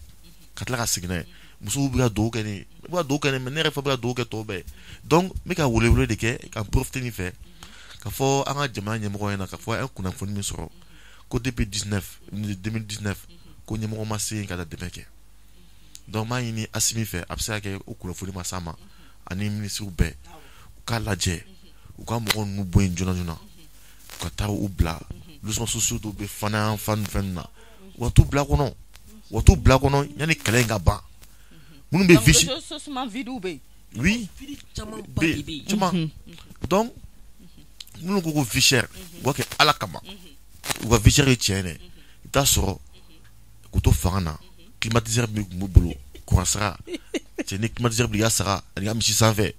ka tila ka segin n'a ye. Musow bɛ ka dugawu kɛ ne ye, u bɛ ka dugawu kɛ ne, mais ne yɛrɛ fana bɛ ka dugawu kɛ tɔw bɛɛ ye. Donc n bɛ ka welewele de kɛ ka profiter nin fɛ ka fɔ an ka jamana ɲɛmɔgɔ ɲɛna, ka fɔ an ye kunnafoni min sɔrɔ ko depuis 19 2019 ko ɲɛmɔgɔ ma se yen ka taa dɛmɛ kɛ. Donc n b'a ɲini Asimi fɛ, a bɛ se ka kɛ o kunnafoni ma s'a ma, ani minisiriw bɛɛ, u k'a lajɛ, u ka mɔgɔ ninnu bɔ yen joona joona, u ka taa u bila logements sociaux dɔw bɛ fana fan fɛn na, u ka t'u bila kɔnɔ, u ka t'u bila kɔnɔ yanni kɛlɛ in ka ban. Minnu bɛ visi bɛ. Oui, bɛ caman. Donc minnu ko vie chère, u ka kɛ Ala kama, u ka vie chère ye tiɲɛ dɛ. I bɛ taa sɔrɔ k'u to fanga na, climatiseur min tun b'u bolo, courant sara cɛ, ni climatiseur b'i ka saga ani ka misi sanfɛ,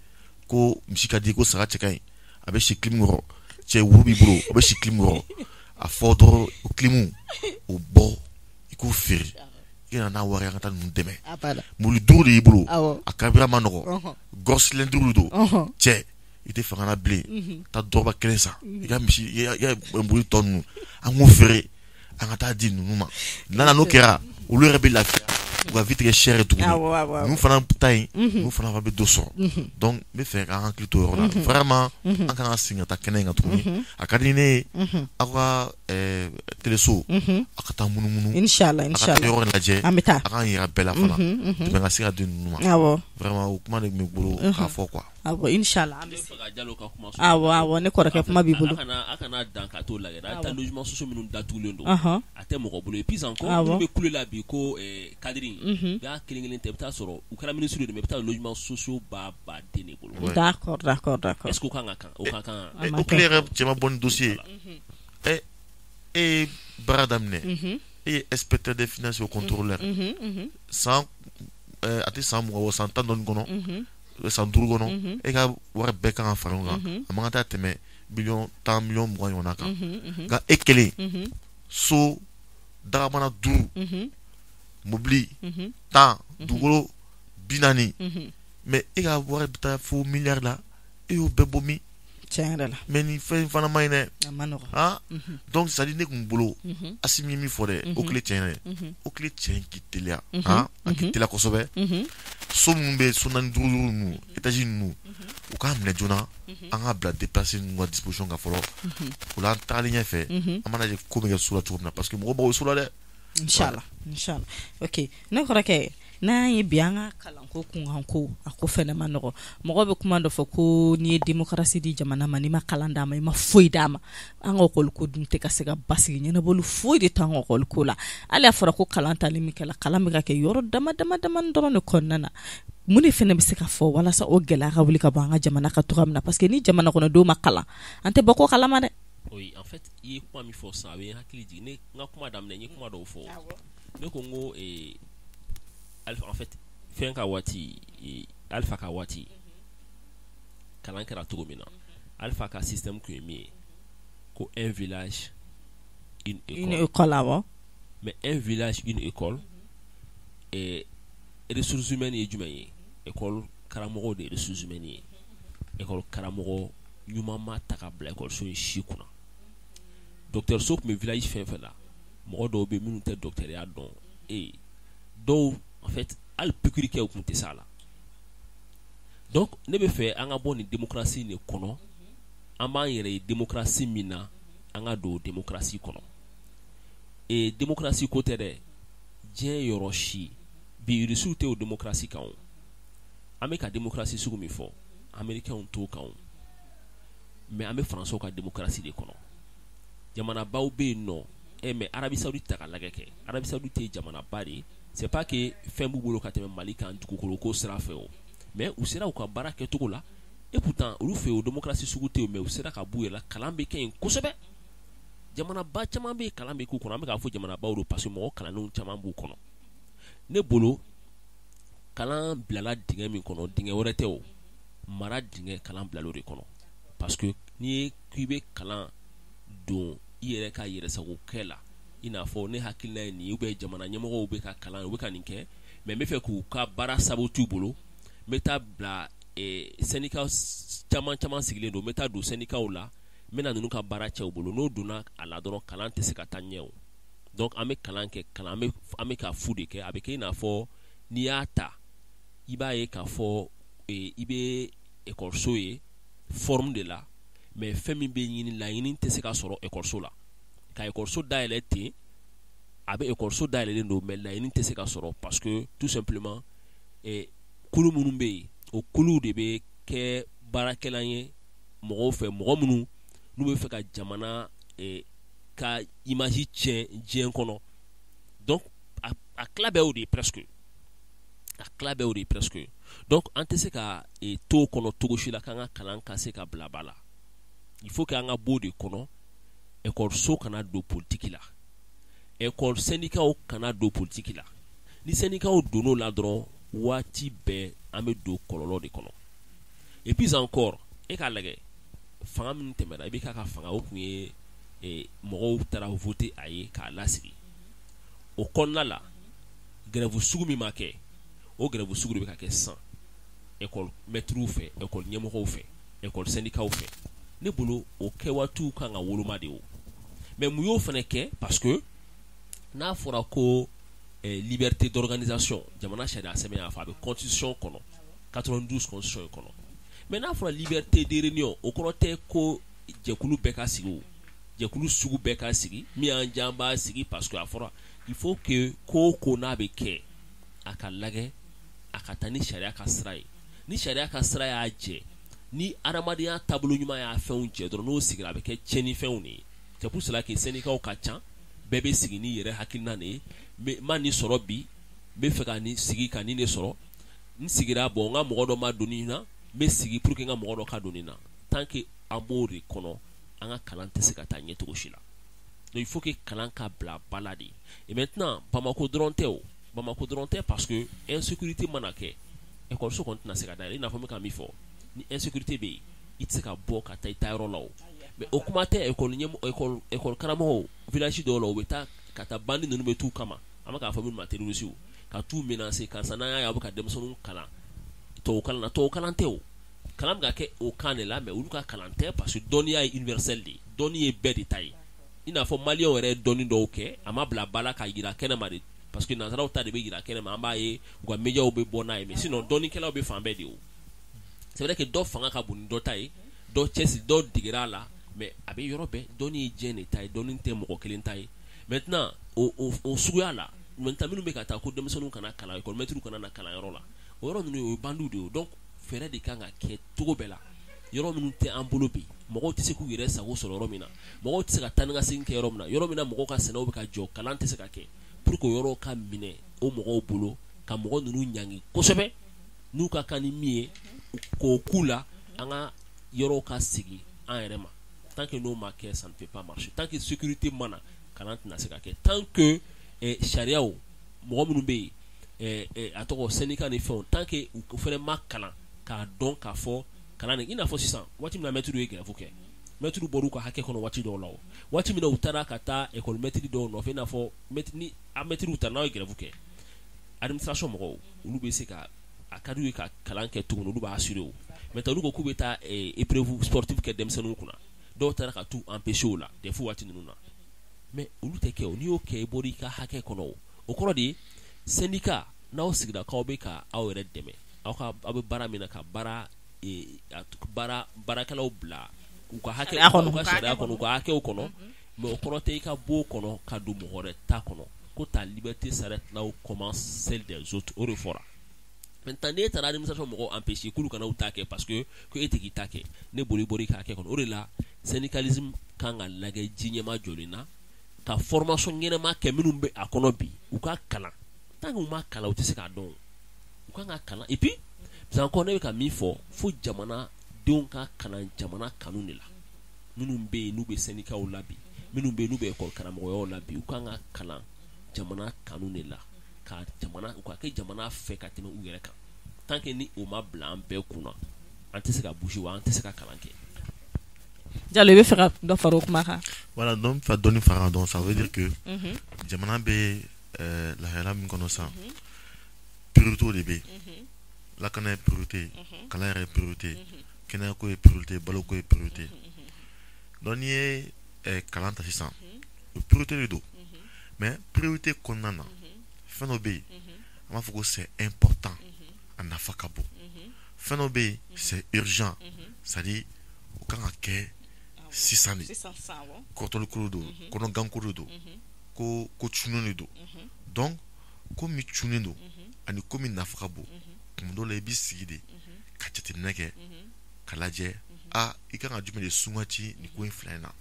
ko misi ka di, ko saga cɛ ka ɲi, a bɛ si clim kɔrɔ. Cɛ, wulu b'i bolo, o bɛ si clim kɔrɔ. A fɔ dɔrɔn, o clim o bɔ, i k'o feere, i ka na n'a wari ye, an ka taa ninnu dɛmɛ. Mobili duuru de y'i bolo, a carburant ma nɔgɔ, gros cylindre don. Cɛ, i tɛ fanga na bilen, taa dɔrɔba kelen san, i ka misi, i ka mobili tɔ ninnu, an k'o feere, an ka taa di ninnu ma. N'a n'o kɛra, olu yɛrɛ bɛ lafiya, u ka vie tɛ kɛ cher ye tuguni. Ninnu fana ta yen, ninnu fana bɛ dɔ sɔrɔ. Donc n bɛ fɛ k'an hakili to o yɔrɔ la vraiment. An kan ka segin ka taa kɛnɛ in kan tuguni. A ka di ne ye aw ka teleso, a ka taa munumunu. Inshallah. A ka Inshallah. taa yɔrɔ in lajɛ. An bɛ taa. A k'an yira bɛɛ la fana, dɛmɛ ka se ka di ninnu ma. Vraiment, o kuma de tun bɛ n bolo k'a fɔ quoi. Awɔ, inshallah, an bɛ se. Jalo ka kuma. Awɔ, ne kɔrɔkɛ, kuma b'i bolo. A kana dan ka t'o lajɛ, a taa logement sociaux minnu datugulen don, a tɛ mɔgɔ bolo. Et puis encore, minnu bɛ kule la bi ko cadre in y'a kelen kelen tɛ, i bɛ taa sɔrɔ u kɛra ministre de, mais i bɛ taa logement sociaux b'a baden de bolo. D'accord. Est ce que o kan ka kan, o ka kan? O kelen yɛrɛ, cɛ ma bɔ ni dossier ye. E ye baara daminɛ, e ye inspecteur des finances au contrôleur, san a tɛ san 20 bɔ, san 10 dɔɔni kɔnɔ, san 5 kɔnɔ, e ka wari bɛɛ kan ka fara ɲɔgɔn kan, a man kan tɛ tɛmɛ miliyɔn 10, miliyɔn 20 ɲɔgɔnna kan. Nka e kelen, so dagabana duuru, mobili 10, dugukolo 40, mais e ka wari bɛ taa fo miliyari la. E y'o bɛɛ bɔ min? Tiɲɛ yɛrɛ la. Mais nin fɛn fana ma ɲi dɛ. A ma nɔgɔn. Ah, donc c'est à dire ne kun bolo, Asimi ye min fɔ dɛ, o tile tiɲɛ dɛ, o tile tiɲɛ k'i teliya, ah, a k'i teliya kosɛbɛ. So minnu bɛ so naani, duuru duuru ninnu, étage ninnu, u k'a minɛ joona, an k'a bila déplacé ninnu ka disposition kan fɔlɔ. O la, an tagalen ɲɛfɛ, an b'a lajɛ ko bɛ kɛ so la cogo min na, parce que mɔgɔw mago bɛ so la dɛ. Inshallah, inshallah. Ok, ne kɔrɔkɛ, n'an ye bi an ka kalanko kunkanko, a ko fɛnɛ ma nɔgɔ. Mɔgɔ bɛ kuma dɔ fɔ ko n'i ye démocratie di jamana ma, n'i ma kalan d'a ma, i ma foyi d'a ma. An ka école ko dun tɛ ka se ka basigi, ɲɛnabɔli foyi de t'an ka école ko la. Hali a fɔra ko kalan tali min kɛla, kalan bɛ ka kɛ yɔrɔ dama dama dama dɔrɔn de kɔnɔna na. Mun de fɛnɛ bɛ se ka fɔ walasa o gɛlɛya ka wuli ka bɔ an ka jamana ka cogoya min na? Parce que ni jamana kɔnɔdenw ma kalan, an tɛ bɔ ko kalama dɛ. Oui, en fait, i ye kuma min fɔ sisan, a bɛ n hakili jigin. Ne n ka kuma daminɛ, n ye kuma dɔw fɔ. Ne ko n ko Alpha, en fait, fɛn ka waati, Alpha ka waati, kalan kɛra cogo min na, Alpha ka système tun ye min ye. Ko un village, une école. Une école, awɔ. Mais un village, une école, et ressources humaines ye jumɛn ye? École karamɔgɔw de ye ressources humaines ye. École karamɔgɔ ɲuman ma ta ka bila école in si kunna. Dɔgɔtɔrɔso tun bɛ village fɛn fɛn la, mɔgɔ dɔw bɛ minnu tɛ dɔgɔtɔrɔya dɔn, ee dɔw en fait hali piqûre kɛ u tun tɛ s'a la. Donc ne bɛ fɛ an ka bɔ nin démocratie de kɔnɔ. An b'an yɛrɛ ye démocratie min na, an ka don démocratie kɔnɔ. Ee démocratie ko tɛ dɛ, diɲɛ yɔrɔ si bi Rusiw tɛ o démocratie kan o. An bɛ ka démocratie sugu min fɔ, Américains t'o kan o, mais an bɛ Français ka démocratie de kɔnɔ. Jamanabaw bɛ yen nɔ ɛ, mais Arabie Saoudite ta ka lajɛ kɛ, Arabie Saoudite ye jamanaba de ye. C'est pas que fɛn b'u bolo ka tɛmɛ Mali kan dugukolo ko sira fɛ o, mais u sera u ka baara kɛcogo la. Et pourtant olu fɛ yen, o démocratie sugu tɛ yen, mais u sera ka b'u yɛrɛ la. Kalan bɛ kɛ yen kosɛbɛ. Jamanaba caman bɛ yen, kalan bɛ k'u kɔnɔ. An bɛ k'a fɔ jamanabaw don parce que mɔgɔ kalannenw caman b'u kɔnɔ. Ne bolo, kalan bilala dingɛ min kɔnɔ, dingɛ wɛrɛ tɛ o, mara dingɛ, kalan bilala o de kɔnɔ. Parce que n'i ye k'i bɛ kalan don i yɛrɛ ka yɛrɛsago kɛ la, i n'a fɔ ne hakilina ye nin ye, ou bien jamana ɲɛmɔgɔw bɛ ka kalan, u bɛ ka nin kɛ, mais n bɛ fɛ k'u ka baara saboter u bolo, n bɛ taa bila syndicat caman caman sigilen don, n bɛ taa don syndicats la, n bɛna ninnu ka baara cɛ u bolo. N'o donna a la dɔrɔn, kalan tɛ se ka taa ɲɛ o. Donc an bɛ kalan kɛ, kalan an bɛ ka fu de kɛ. A bɛ kɛ i n'a fɔ n'i y'a ta, i b'a ye k'a fɔ i bɛ ekɔliso ye forme de la, mais fɛn min bɛ ɲini, laɲini tɛ se ka sɔrɔ ekɔliso la. Ka ekɔliso dayɛlɛ ten, a bɛ ekɔliso dayɛlɛlen don, mais laɲini tɛ se ka sɔrɔ parce que tout simplement kulu minnu bɛ yen, o kuluw de bɛ kɛ baarakɛlan ye mɔgɔw fɛ, mɔgɔ minnu n'u bɛ fɛ ka jamana ka image tiɲɛ diɲɛ kɔnɔ. Donc a tila bɛɛ y'o de ye presque, a tila bɛɛ y'o de ye presque. Donc an tɛ se ka to o kɔnɔ cogo si la k'an ka kalan ka se ka bila ba la. Il faut que an ka bɔ o de kɔnɔ. Ekɔliso kana don politique la, école syndicat kana don politique la. Ni syndicat donn'o la dɔrɔn, waati bɛɛ an bɛ don kɔlɔlɔ de kɔnɔ. Et puis encore, e k'a lajɛ, fanga min tɛmɛna, i bɛ k'a ka fanga, o tun ye mɔgɔw taara voter a ye k'a lasigi. O kɔnɔna la, grève sugu min ma kɛ, o grève sugu de bɛ ka kɛ sisan école maîtres fɛ, école ɲɛmɔgɔw fɛ, école syndicats fɛ. Ne bolo, o kɛwaatiw kan ka woloma de o. Mais mun y'o fana kɛ? Parce que n'a fɔra ko liberté d'organisation, jamana sariya sɛbɛn y'a fɔ, a bɛ constitution kɔnɔ, 92 constitution in kɔnɔ. Mais n'a fɔra liberté de réunion, o kɔrɔ tɛ ko jɛkulu bɛɛ ka sigi o, jɛkulu sugu bɛɛ ka sigi, min y'an diya an b'a sigi. Parce que a fɔra il faut que ko o ko n'a bɛ kɛ, a ka lajɛ, a ka taa ni sariya ka sira ye. Ni sariya ka sira y'a jɛ, ni adamadenya taabolo ɲuman y'a fɛnw jɛ dɔrɔn, n'o sigira, a bɛ kɛ tiɲɛnifɛnw de ye. C'est pour cela que syndicats ka ca, bɛɛ bɛ sigi ni yɛrɛ hakilina de ye. N ma nin sɔrɔ bi, n bɛ fɛ ka nin sigi ka nin de sɔrɔ. N sigira, bon, n ka mɔgɔ dɔ ma don nin na, n bɛ sigi pour que n ka mɔgɔ dɔ ka don nin na. Tant que an b'o de kɔnɔ, an ka kalan tɛ se ka taa ɲɛ cogo si la. Donc il faut que kalan ka bila ba la de. Et maintenant, Bamako dɔrɔn tɛ o, Bamako dɔrɔn tɛ, parce que insécurité mana kɛ, ekɔliso kɔni tɛna se ka dayɛlɛ. I n'a fɔ n bɛ ka min fɔ, ni insécurité bɛ yen, i tɛ se ka bɔ ka taa i ta yɔrɔ la o. Mais o kuma tɛ école ɲɛmɔgɔ, école karamɔgɔw, village dɔw la, u bɛ taa ka taa bandi ninnu bɛ t'u kama, an bɛ k'a fɔ minnu ma terroristes, ka t'u menacer: karisa, n'an y'a ye aw bɛ ka denmisɛnninw kalan tubabukalan na. Tubabukalan tɛ o, kalan bɛ ka kɛ o kan de la, mais olu ka kalan tɛ, parce que dɔnniya ye universel de ye, dɔnni ye bɛɛ de ta ye. I n'a fɔ maliyɛnw yɛrɛ ye dɔnni dɔw kɛ, a ma bila ba la k'a jira kɛnɛma de, parce que nanzaraw ta de bɛ jira kɛnɛma, an b'a ye u ka médiaw bɛ bɔ n'a ye. Mais sinon dɔnnikɛlaw bɛ fan bɛɛ de o. C'est vrai que dɔ fanga ka bon ni dɔ ta ye, dɔ cɛsiri, dɔ degera a la, mais a bɛ yɔrɔ bɛɛ. Dɔnni ye diɲɛ de ta ye, dɔnni tɛ mɔgɔ kelen ta ye. Maintenant o suguya la, maintenant minnu bɛ ka taa ko denmisɛnninw kana kalan, école maîtres kana na kalanyɔrɔ la, o yɔrɔ ninnu, o ye bandiw de ye. Donc fɛɛrɛ de kan ka kɛ cogo bɛɛ la. Yɔrɔ minnu tɛ an bolo bi, mɔgɔw tɛ se k'u yɛrɛ sago sɔrɔ yɔrɔ min na, mɔgɔw tɛ se ka taa ni ka segin kɛ yɔrɔ min na, yɔrɔ min na mɔgɔw ka sɛnɛw bɛ ka jɔ, kalan tɛ se ka kɛ, pour que o yɔrɔ ka minɛ o mɔgɔw bolo, ka mɔgɔ ninnu ɲangi kosɛbɛ, n'u ka kan ni min ye k'o k'u la, an ka yɔrɔw ka segin an yɛrɛ ma. Tant que n'o ma kɛ, ça ne peut pas marcher. Tant que sécurité ma na, kalan tɛna se ka kɛ. Tant que sariyaw, mɔgɔ minnu bɛ yen, a tɔgɔ syndicat ni fɛnw, tant que u fana ma kalan k'a dɔn k'a fɔ kalan nin, i n'a fɔ sisan waati min na maître ye grève kɛ. Mɛtiriw bɔr'u ka hakɛ kɔnɔ waati dɔw la, o waati min na u taara ka taa école maître dɔw nɔfɛ, i n'a fɔ ni a mɛtiriw taara, n'aw ye grève kɛ, administration mɔgɔw, olu bɛ se ka, a ka d'u ye ka kalan kɛ cogo min, olu b'a assurer. O maintenant, olu ko k'u bɛ taa épreuve sportive kɛ denmisɛnninw kunna, dɔw taara ka t'u empêcher o la DEF waati ninnu na. Mais olu tɛ kɛ o. N'i y'o kɛ, i bɔra i ka hakɛ kɔnɔ. O o kɔrɔ de ye, syndicat, n'aw sigira k'aw bɛ ka aw yɛrɛ dɛmɛ, aw ka aw bɛ baara min na, ka baara baara baarakɛlaw bila u ka hakɛ, u ka sariya kɔnɔ, u ka hakɛw kɔnɔ, mais o kɔrɔ tɛ i ka bɔ o kɔnɔ ka don mɔgɔ wɛrɛ ta kɔnɔ, ko ta liberté s'arrête là où commence celle des autres. O de fɔra. Maintenant, n'e taara administration mɔgɔw empêcher k'olu kana u ta kɛ parce que ko e tɛ k'i ta kɛ, ne boli bɔra i ka hakɛ kɔnɔ. O de la, syndicalisme kan ka lajɛ ji ɲɛma jɔlen na, ka formation ɲɛnama kɛ. Minnu bɛ a kɔnɔ bi, u ka kalan. Tant que u ma kalan, u tɛ se k'a dɔn. U kan ka kalan. Et puis encore, ne bɛ ka min fɔ, fo jamanadenw ka kalan jamana kanu de la. Minnu bɛ yen n'u bɛ syndicats la bi, minnu bɛ yen n'u bɛ école karamɔgɔyaw la bi, u kan ka kalan jamana kanu de la, ka jamana, u ka kɛ jamana fɛ ka tɛmɛ u yɛrɛ kan. Tant que ni o ma bila an bɛɛ kunna, an tɛ se ka bouger, wa an tɛ se ka kalan kɛ. Jalo, i bɛ fɛ ka dɔ fara o kuma kan? Voilà, donc fa dɔɔni fara kan. Donc ça veut dire que jamana bɛ lahalaya min kɔnɔ sisan, priorité de bɛ yen. Lakana ye priorité ye, kalan yɛrɛ ye priorité ye, kɛnɛyako ye priorité ye, baloko ye priorité ye. Donc n'i ye kalan ta sisan, o priorité de don. Mais priorité kɔnɔna na, fɛn dɔ bɛ yen, an b'a fɔ ko c'est important, a nafa ka bon. Fɛn dɔ bɛ yen, c'est urgent, c'est à dire o kan ka kɛ sisan de, kɔrɔtɔliko de don, kɔnɔganko de don, ko ko cunnen de don. Donc ko min cunnen don ani ko min nafa ka bon, tuma dɔw la i b'i sigi de ka jateminɛ kɛ ka lajɛ, a i kan ka jumɛn de sungati nin ko in fila in na.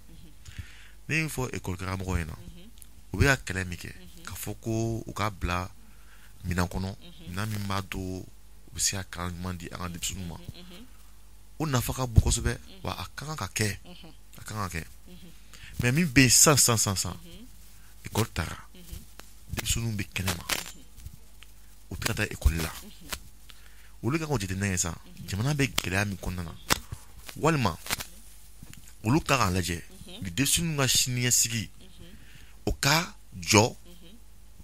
Ne ye min fɔ école karamɔgɔ ɲɛna, u bɛ ka kɛlɛ min kɛ ka fɔ ko u ka bila minɛn kɔnɔ, minɛn min b'a to u bɛ se ka kalan ɲuman di an ka denmisɛnninw ma, o nafa ka bon kosɛbɛ, wa a kan ka kɛ, a kan ka kɛ. Mais min bɛ yen sisan sisan sisan sisan, école taara, denmisɛnninw bɛ kɛnɛ ma, u tɛ ka taa école la. Olu kan k'o jateminɛ kɛ sisan, jamana bɛ gɛlɛya min kɔnɔna na, walima olu kan k'a lajɛ ni denmisɛnninw ka siniɲɛsigi, o ka jɔ,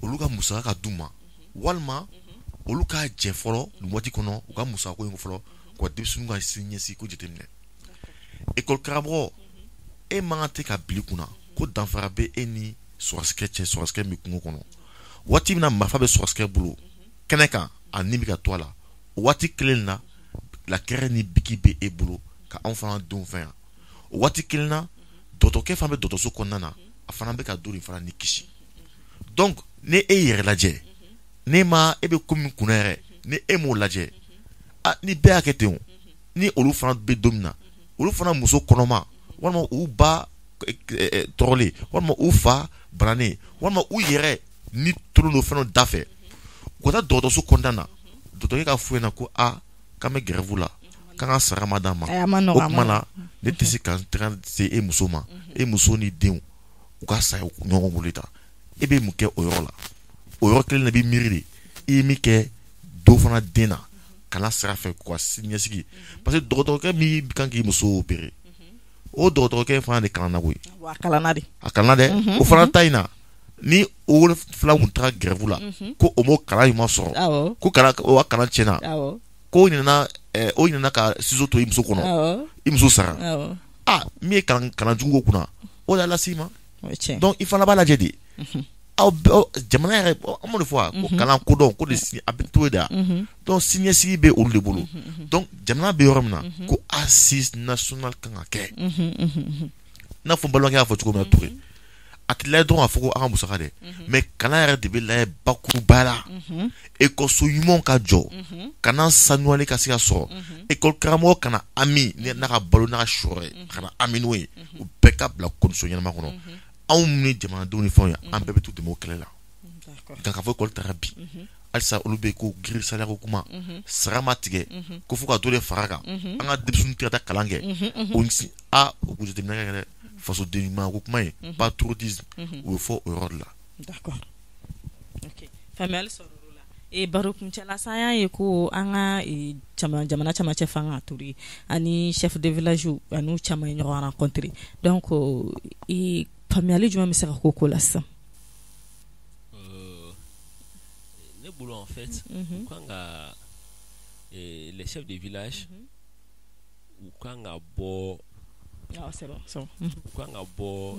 olu ka musaka ka d'u ma, walima olu k'a jɛ fɔlɔ nin waati kɔnɔ, u ka musaka ko in fɔlɔ, k'u ka denmisɛnninw ka siniɲɛsigi ko jateminɛ. École karamɔgɔ, e man kan tɛ ka bila i kunna ko danfara bɛ e ni sɔrɔsikɛ cɛ. Sɔrɔsikɛ min bɛ kungo kɔnɔ, waati min na marifa bɛ sɔrɔsikɛ bolo kɛnɛ kan, a ni bɛ ka to a la, o waati kelen na, lakɛrɛ ni biki bɛ e bolo ka anw fana denw fɛ yan. O waati kelen na, dɔgɔtɔrɔkɛ fana bɛ dɔgɔtɔrɔso kɔnɔna na, a fana bɛ ka don nin fana ni kisi. Donc ni e yɛrɛ lajɛ, ne ma e bɛ ko min kunna yɛrɛ, ni e m'o lajɛ, a ni bɛɛ y'a kɛ ten o, ni olu fana bɛ don min na, olu fana muso kɔnɔma, walima u ba tɔɔrɔlen, walima u fa bananen, walima u yɛrɛ ni tolen don fɛn dɔ da fɛ, u ka taa dɔgɔtɔrɔso kɔnɔna na, dɔgɔtɔrɔkɛ ka f'u ɲɛna ko a k'an bɛ grève la, k'an ka sara ma d'an ma. O tuma na, ne tɛ se ka n tɛgɛ se e muso ma, e muso ni denw u ka sa ɲɔgɔn bolo ta. E bɛ mun kɛ o yɔrɔ la? O yɔrɔ kelen na, i bɛ miiri de i ye min kɛ dɔw fana den na kalan sira fɛ, k'u ka siniɲɛsigi, parce que dɔgɔtɔrɔkɛ min kan k'i muso opérer, o dɔgɔtɔrɔkɛ fana de kalanna koyi. A kalanna de. A kalanna dɛ. O fana ta in na, ni o fila kun taara grève la, ko o m'o kalan ɲuman sɔrɔ, ko kalan, o ka kalan tiɲɛna, ko ɲinɛna, o ɲinɛna ka ciseau to i muso kɔnɔ, i muso sara, a min ye kalan kalan jugu ko kunna, o de y'a las'i ma. Donc i fana b'a lajɛ de. Aw jamana yɛrɛ, an m'o de fɔ wa, ko kalan kodɔn ko de a bɛ to de. Donc siniɲɛsigi bɛ olu de bolo. Donc jamana bɛ yɔrɔ min na, ko assise nationale kan ka kɛ, i n'a fɔ n balimakɛ y'a fɔ cogo min na, Toure, a tɛ lajɛ dɔrɔn k'a fɔ ko an ka musaka dɛ, mais kalan yɛrɛ de bɛ lajɛ bakuruba la, ekɔliso ɲumanw ka jɔ, kana sanuyali ka se ka sɔrɔ, ekɔli karamɔgɔ kana ami n'a ka balo n'a ka sɔrɔ ye, kana ami n'o ye, u bɛɛ ka bila condition ɲɛnama kɔnɔ. Anw ni jamanadenw ni fɛnw ye, an bɛɛ bɛ t'u dɛmɛ o kɛlɛ la. Nka k'a fɔ ekɔli taara bi, halisa olu bɛ ko grille salaire ko kuma, sara ma tigɛ, ko fo ka dɔ de fara kan, an ka denmisɛnninw tɛ ka taa kalan kɛ, o a o k'u jateminɛ kɛ dɛ. Fasoden ɲuman ko kuma ye, patriotisme, o bɛ fɔ o yɔrɔ de la. D'accord, ok, faamuyali sɔrɔ o la. Baro kuncɛla sa, an y'a ye ko an ka jamana camancɛ fanga Ture ani chef de village ani caman ye ɲɔgɔn rencontré. Donc faamuyali jumɛn bɛ se ka k'o ko la sisan? Ne bolo, en fait, u kan ka les chefs de village, u kan ka bɔ Ah, c'est bon, c'est bon. u kan ka bɔ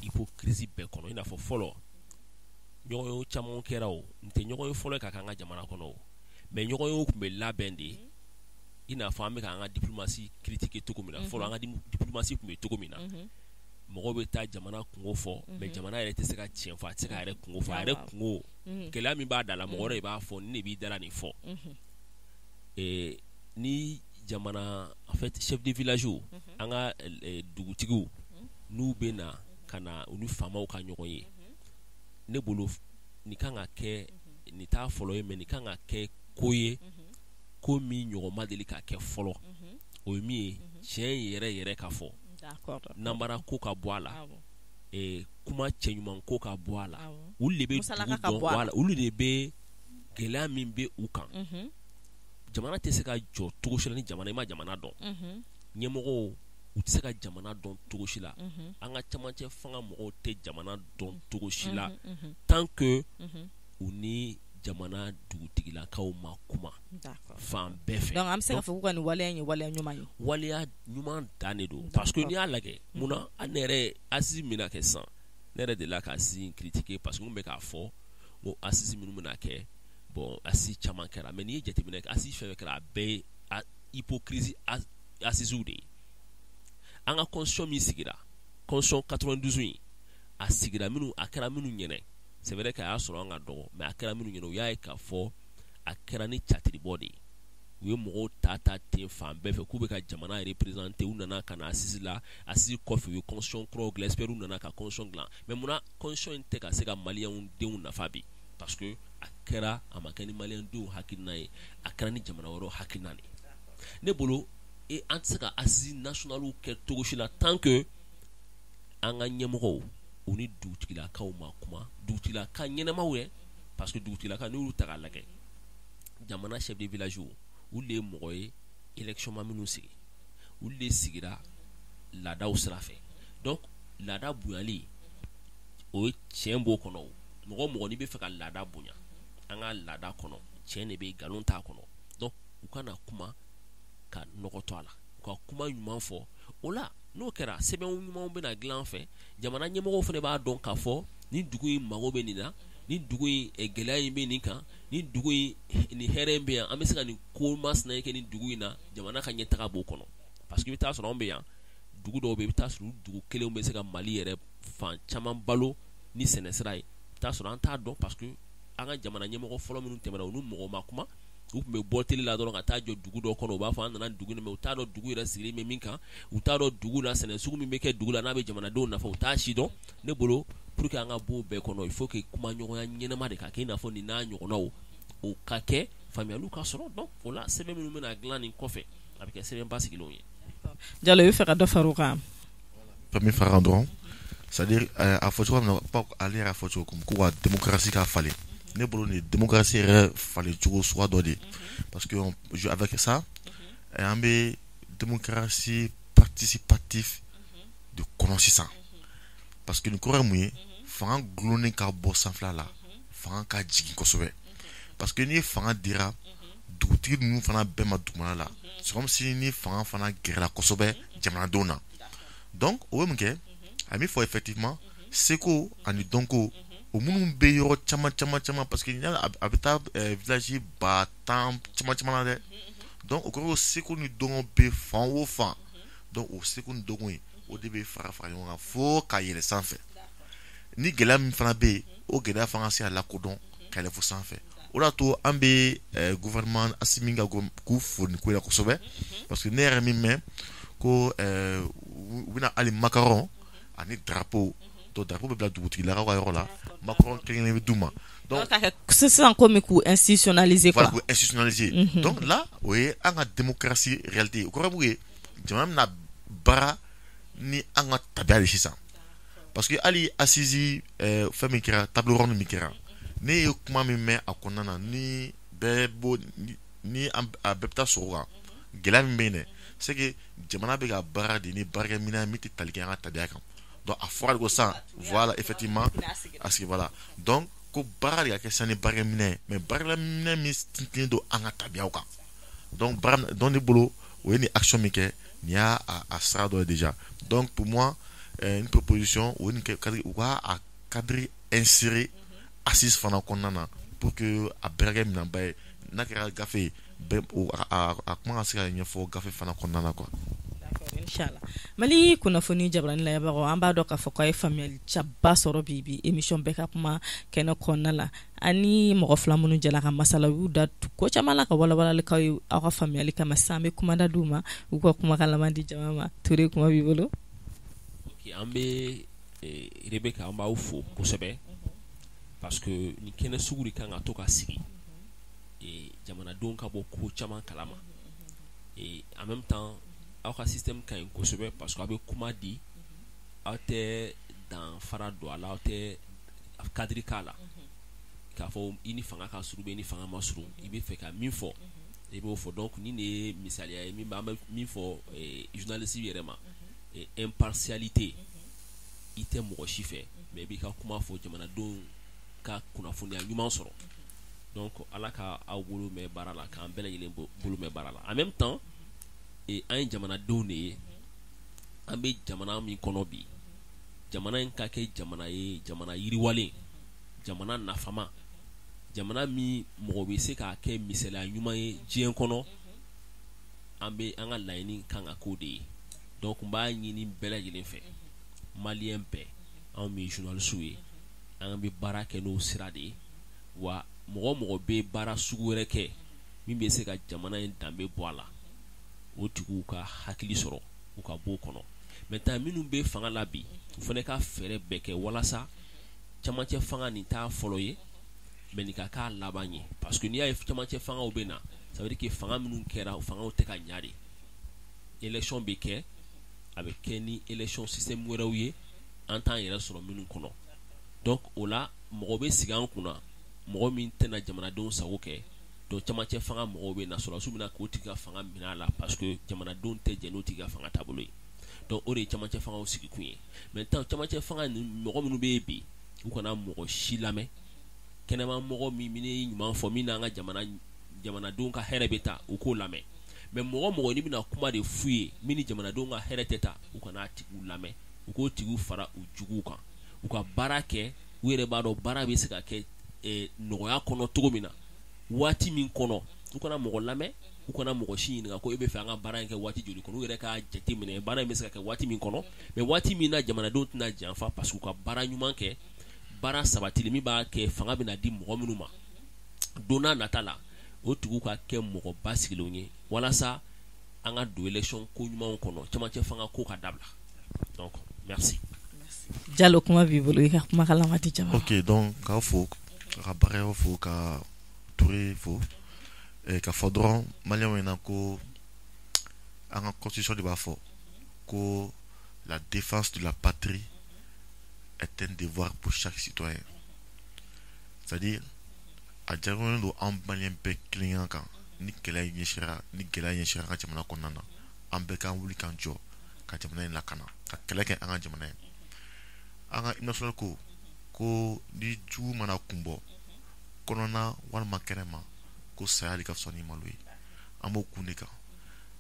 hypocrisie bɛɛ kɔnɔ. I n'a fɔ fɔlɔ, ɲɔgɔn ye caman kɛra, o n tɛ ɲɔgɔn ye fɔlɔ ye ka k'an ka jamana kɔnɔ o, mais ɲɔgɔn ye tun bɛ labɛn de, i n'a fɔ an bɛ k'an ka diplomatie critiquer cogo min na. Fɔlɔ, an ka diplomatie tun bɛ cogo min na, mɔgɔw bɛ taa jamana kungo fɔ, mais jamana yɛrɛ tɛ se ka tiɲɛ fɔ, a tɛ se k'a yɛrɛ kungo fɔ, a yɛrɛ kungo, gɛlɛya min b'a da la, mɔgɔ wɛrɛ de b'a fɔ, ni de b'i da la nin fɔ. Ni jamana, en fait, chef de village, an ka dugutigiw, n'u bɛ na ka na u ni faamaw ka ɲɔgɔn ye, ne bolo nin kan ka kɛ, nin t'a fɔlɔ ye, mais nin kan ka kɛ ko ye, ko min ɲɔgɔn ma deli ka kɛ fɔlɔ. O ye min ye, tiɲɛ yɛrɛ yɛrɛ ka fɔ, nanbara ko ka bɔ a la, kuma cɛɲuman ko ka bɔ a la. Olu de bɛ dugu dɔn, wala olu de bɛ gɛlɛya min bɛ u kan. Jamana tɛ se ka jɔ cogo si la ni jamana i ma jamana dɔn. Ɲɛmɔgɔw, u tɛ se ka jamana dɔn cogo si la. An ka camancɛ fanga mɔgɔw tɛ jamana dɔn cogo si la tant que u ni jamana dugutigilakaw ma kuma fan bɛɛ fɛ. Donc an bɛ se k'a fɔ k'u ka nin waleya in ye waleya ɲuman ye? Waleya ɲuman dan de don, parce que n'i y'a lajɛ, munna hali ne yɛrɛ, assise min bɛna kɛ sisan, ne yɛrɛ delila ka assise in critiquer, parce que n kun bɛ k'a fɔ ko assise minnu bɛna kɛ, bon, assise caman kɛra, mais n'i ye jateminɛ kɛ, assise fɛn fɛn kɛra, a bɛɛ ye hypocrisie assise de ye. An ka constitution min sigira, constitution 92 in, a sigira minnu, a kɛra minnu ɲɛnɛ, c'est vrai que a y'a sɔrɔ an ka dɔgɔ, mais a kɛra minnu ɲɛna, u y'a ye k'a fɔ a kɛra ni catiribɔ de ye. U ye mɔgɔw ta ta ten fan bɛɛ fɛ k'u bɛ ka jamana représenter. U nana ka na assise la, assise kɔfɛ, u ye constitution kuraw dilan, experts nana ka constitution dilan. Mais munna constitution in tɛ ka se ka maliyɛnw denw nafa bi? Parce que a kɛra, a ma kɛ ni maliyɛn denw hakilina ye, a kɛra ni jamana wɛrɛw hakilina de ye. Ne bolo, an tɛ se ka assise nationale kɛ cogo si la tant que an ka ɲɛmɔgɔw, u ni dugutigilakaw ma kuma, dugutigilaka ɲɛnɛmaw yɛ, parce que dugutigilaka, n'i y'olu ta k'a lajɛ, jamana chef de village, olu de ye mɔgɔ ye élection ma minnu sigi, olu de sigira laadaw sira fɛ. Donc laada bonyali, o ye tiɲɛ b'o kɔnɔ. O mɔgɔ o mɔgɔ n'i bɛ fɛ ka laada bonya, an ka laada kɔnɔ, tiɲɛ de bɛ yen, nkalon t'a kɔnɔ. Donc u kana kuma ka nɔgɔ to a la, u ka kuma ɲuman fɔ. O la, n'o kɛra, sɛbɛn ɲumanw bɛna dilan fɛ, jamana ɲɛmɔgɔw fana b'a dɔn k'a fɔ ni dugu in mago bɛ nin na, ni dugu in gɛlɛya in bɛ nin kan, ni dugu in nin hɛrɛ in bɛ yan, an bɛ se ka nin ko masina kɛ nin dugu in na, jamana ka ɲɛtaga b'o kɔnɔ. Parce que i bɛ taa sɔrɔ anw bɛ yan, dugu dɔw bɛ yen, i bɛ taa sɔrɔ dugu kelenw bɛ se ka Mali yɛrɛ fan caman balo ni sɛnɛ sira ye. I bɛ taa sɔrɔ an t'a dɔn, parce que an ka jamana ɲɛmɔgɔ fɔlɔ minnu tɛmɛna, u ni mɔgɔ ma kuma. U tun bɛ bɔ télé la dɔrɔn ka taa jɔ dugu dɔ kɔnɔ, u b'a fɔ an nana dugu in mais u t'a dɔn dugu yɛrɛ sigilen bɛ min kan, u t'a dɔn dugu la sɛnɛ sugu min bɛ kɛ dugu la n'a bɛ jamanadenw nafa, u t'a si dɔn. Ne bolo, pour que an ka bɔ o bɛɛ kɔnɔ, il faut que kumaɲɔgɔnya ɲɛnama de ka kɛ, i n'a fɔ nin n'a ɲɔgɔnnaw, o ka kɛ, faamuyaliw ka sɔrɔ. Donc o la, sɛbɛn minnu bɛna dilan nin kɔfɛ, a bɛ kɛ sɛbɛn basigilenw ye. Jalo, i bɛ fɛ ka dɔ fara o kan? Fɛn min fara kan dɔrɔn, c'est à dire a fɔ cogo min na, ale yɛrɛ fɔ cogo ko ka démocratie ka falen, ne bolo nin ye démocratie yɛrɛ falen cogo suguya dɔ de ye, parce que avec ça, an bɛ démocratie participative de kɔnɔ sisan. Parce que nin kɔrɔ ye mun ye? Fanga gulonnen ka bɔ sanfɛla la, fanga ka jigin kosɛbɛ, parce que ni fanga dira dugutigi ninnu fana bɛɛ ma dugumana la, c'est comme si ni fanga fana gɛrɛla kosɛbɛ jamanadenw na. Donc o bɛ mun kɛ? A min fɔ, effectivement, seko ani dɔnko, o minnu bɛ yɔrɔ caman caman caman, parce que a bɛ taa village 10 000 caman caman na dɛ. Donc o kɔrɔ ko seko ni dɔnko bɛ fan o fan. Donc o seko ni dɔnko in, o de bɛ fara fara ɲɔgɔn kan fo ka yɛlɛ sanfɛ. Ni gɛlɛya min fana bɛ yen, o gɛlɛya fana ka se ka lakodɔn ka yɛlɛ fo sanfɛ. O de y'a to an bɛ gouvernement Assimi ka k'u fo nin ko in na kosɛbɛ, parce que ne yɛrɛ min mɛn ko u bɛna hali macaron ani drapeau, donc drapeau bɛ bila dugutigilakaw ka yɔrɔ la, macaron kelen kelen bɛ d'u ma. Donc ka kɛ sisan komi k'u institutionnaliser quoi. Voilà, k'u institutionnaliser. Donc là, o ye an ka démocratie réalité ye. O kɔrɔ ye jamana bɛna baara ni an ka tabiya de sisan, parce que hali assise, fɛn min kɛra, table ronde min kɛra. Ne ye kuma min mɛn a kɔnɔna na, ni bɛɛ bo ni a bɛɛ bɛ taa sogo kan, gɛlɛya min bɛ yen dɛ, c'est que jamana bɛ ka baara de ni baarakɛminɛn min tɛ tali kɛ an ka tabiya kan. Donc a fɔra de ko sisan, voilà, effectivement, a sigi, voilà. Donc ko baara de ka kɛ sisan ni baarakɛminɛn ye, mais baarakɛminɛn min tintinnen don an ka tabiyaw kan. Donc baara, donc ne bolo, o ye nin action min kɛ nin y'a a sira dɔ ye déjà. Donc pour moi, une proposition, o ye nin kɛ cadre, u ka a cadre insérer assise fana kɔnɔna na pour que a bɛɛ ka kɛ minɛnba ye. N'a kɛra gafe ye, bɛɛ a kuma ka se ka ɲɛfɔ gafe fana kɔnɔna na quoi. Inshallah. Mali kunnafoni jabarani layɛbagaw, an b'a dɔn k'a fɔ k'a ye faamuyali caba sɔrɔ bi émission bɛɛ ka kuma kɛnɛ kɔnɔna la. Ani mɔgɔ fila minnu jɛla ka masala, u y'u da ko caman la ka walawalali k'aw ye aw ka faamuyali kama. Sisan an bɛ kumada d'u ma, u ka kumakan laban di jama ma. Ture, kuma b'i bolo. Ok, an bɛ Rebecca, an b'aw fo kosɛbɛ parce que nin kɛnɛ sugu de kan ka to ka sigi, jamanadenw ka bɔ ko caman kalama. Et en même temps, aw ka système ka ɲi kosɛbɛ parce que aw bɛ kuma di, aw tɛ danfara don a la, aw tɛ cadre k'a la k'a fɔ i ni fanga ka surun, i ni fanga ma surun, i bɛ fɛ ka min fɔ, i b'o fɔ. Donc nin de ye misaliya ye min b'an bɛ min fɔ journaliste yɛrɛ ma, impartialité. I tɛ mɔgɔ si fɛ, mais i b'i ka kuma fɔ, jamanadenw ka kunnafoniya ɲuman sɔrɔ. Donc Ala ka aw bolo mɛn baara la, k'an bɛɛ lajɛlen bolo mɛn baara la. En même temps, an ye jamanadenw de ye, an bɛ jamana min kɔnɔ bi, jamana in ka kɛ jamana ye, jamana yiriwalen, jamana nafama, jamana min mɔgɔ bɛ se k'a kɛ misaliya ɲuman ye diɲɛ kɔnɔ. An bɛ an ka laɲini kan ka k'o de ye. Donc n b'a ɲini bɛɛ lajɛlen fɛ, maliyɛn bɛɛ, anw min ye journaliste ye, an bɛ baara kɛ n'o sira de ye. Wa mɔgɔ mɔgɔ bɛ baara sugu wɛrɛ kɛ min bɛ se ka jamana in danbe bɔ a la, o tigiw ka hakili sɔrɔ, u ka bɔ o kɔnɔ. Maintenant, minnu bɛ fanga la bi, u fana ka fɛɛrɛ bɛɛ kɛ walasa camancɛ fanga nin t'a fɔlɔ ye, mais nin ka k'a laban ye, parce que n'i y'a ye camancɛ fangaw bɛ na, ça veut dire que fanga minnu kɛra, o fangaw tɛ ka ɲa de. Élection bɛ kɛ, a bɛ kɛ ni élection système wɛrɛw ye, an t'an yɛrɛ sɔrɔ minnu kɔnɔ. Donc o la, mɔgɔ bɛ sigi an kunna, mɔgɔ min tɛna jamanadenw sago kɛ. Donc camancɛ fanga mɔgɔw bɛ na, sɔrɔdasiw bɛna k'o tigi ka fanga minɛ a la parce que jamanadenw tɛ jɛn n'o tigi ka fanga taabolo ye. Donc o de ye camancɛ fangaw sigikun ye. Maintenant, camancɛ fanga ni mɔgɔ minnu bɛ yen bi, u kana mɔgɔ si lamɛn, kɛnɛma mɔgɔ min ye ɲuman fɔ, min n'an ka jamana jamanadenw ka hɛrɛ bɛ taa, u k'o lamɛn. Mais mɔgɔ mɔgɔ n'i bɛna kuma de f'u ye min ni jamanadenw ka hɛrɛ tɛ taa, u kana a tigiw lamɛn, u k'o tigiw fara u juguw kan. U ka baara kɛ, u yɛrɛ b'a dɔn baara bɛ se ka kɛ nɔgɔya kɔnɔ cogo min na, waati min kɔnɔ. U kana mɔgɔ lamɛn, u kana mɔgɔ si ɲininka ko e bɛ fɛ an ka baara in kɛ waati joli kɔnɔ. U yɛrɛ k'a jateminɛ baara in bɛ se ka kɛ waati min kɔnɔ, mais waati min na jamanadenw tɛna janfa, parce que u ka baara ɲuman kɛ, baara sabatili min b'a kɛ fanga bɛna di mɔgɔ minnu ma don n'a nata la, o tigiw ka kɛ mɔgɔ basigilenw ye walasa an ka don élection ko ɲumanw kɔnɔ, camancɛ fanga ko ka dabila. Donc merci. Jalo, kuma b'i bolo, i ka kumakan laban di jama ma. Ok, donc k'aw fo, ka baarakɛyɔrɔ fo, ka Touré fo, ka fɔ dɔrɔn maliyɛnw ɲɛna ko an ka constitution de b'a fɔ ko la défense de la patrie est un devoir pour chaque citoyen, c'est-à-dire a diyagoyalen don an maliyɛn bɛɛ kelen kan. Ni kɛlɛ ɲɛsira, ni gɛlɛya ɲɛsira an ka jamana kɔnɔna na, an bɛɛ k'an wuli k'an jɔ ka jamana in lakana, ka kɛlɛ kɛ an ka jamana ye. An ka hymne national ko ni jugu mana kun bɔ kɔnɔna walima kɛnɛma, ko saya de ka fisa ni malo ye. An b'o kun de kan.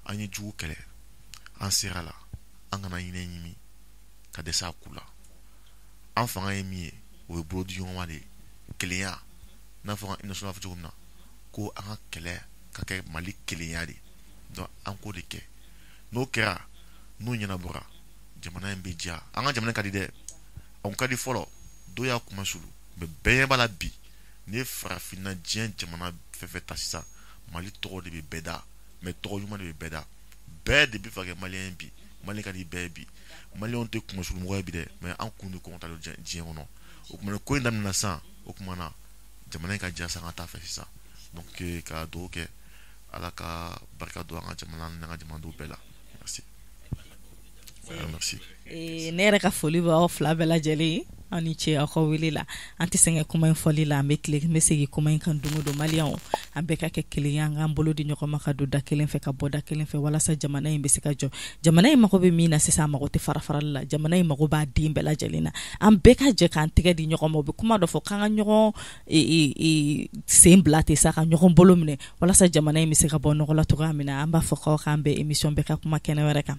An ye jugu kɛlɛ, an sera la, an kana ɲinɛ ɲimi ka dɛsɛ a ku la. An fanga ye min ye, o ye bolodiɲɔgɔnma de ye, kelenya. N'a fɔ an ka hymne national fɔ cogo min na ko an ka kɛlɛ ka kɛ Mali kelenya de. Donc an k'o de kɛ. N'o kɛra, n'o ɲɛnabɔra, jamana in bɛ diya. An ka jamana ka di dɛ, a kun ka di fɔlɔ, dɔw y'a kuma sulu, mais bɛɛ ɲɛ b'a la bi. N'i ye farafinna diɲɛ jamana fɛn fɛn ta sisan, Mali tɔgɔ de bɛ bɛɛ da, mais tɔgɔ ɲuman de bɛ bɛɛ da. Bɛɛ de bɛ fɛ ka kɛ maliyɛn ye bi. Mali ka di bɛɛ ye bi. Maliyɛnw tɛ kunmasulumɔgɔ ye bi dɛ, mais an kun de kɔngɔtalen don diɲɛ kɔnɔ. O tuma ko in daminɛna sisan, o tuma na jamana in ka diya sisan, ka taa fɛ sisan. Donc ka dugawu kɛ, Ala ka barika don an ka jamana ni an ka jamanadenw bɛɛ la. Merci, merci. Ne yɛrɛ ka foli b'aw fila bɛɛ lajɛlen ye. Aw ni ce aw ka wele la. An tɛ sɛgɛn kuma in fɔli la, an bɛ tile n bɛ segin kuma in kan don o don. Maliyɛnw, an bɛɛ ka kɛ kelen ye, an k'an bolo di ɲɔgɔn ma ka don da kelen fɛ ka bɔ da kelen fɛ, walasa jamana in bɛ se ka jɔ. Jamana in mago bɛ min na sisan, a mago tɛ fara farali la. Jamana in mago b'a den bɛɛ lajɛlen na. An bɛɛ ka jɛ k'an tɛgɛ di ɲɔgɔn ma. U bɛ kuma dɔ fɔ k'an ka ɲɔgɔn sen bila ten sa, ka ɲɔgɔn bolo minɛ, walasa jamana in bɛ se ka bɔ nɔgɔ la cogoya min na. An b'a fɔ k'aw k'an bɛn émission bɛɛ ka kuma kɛnɛ wɛrɛ kan.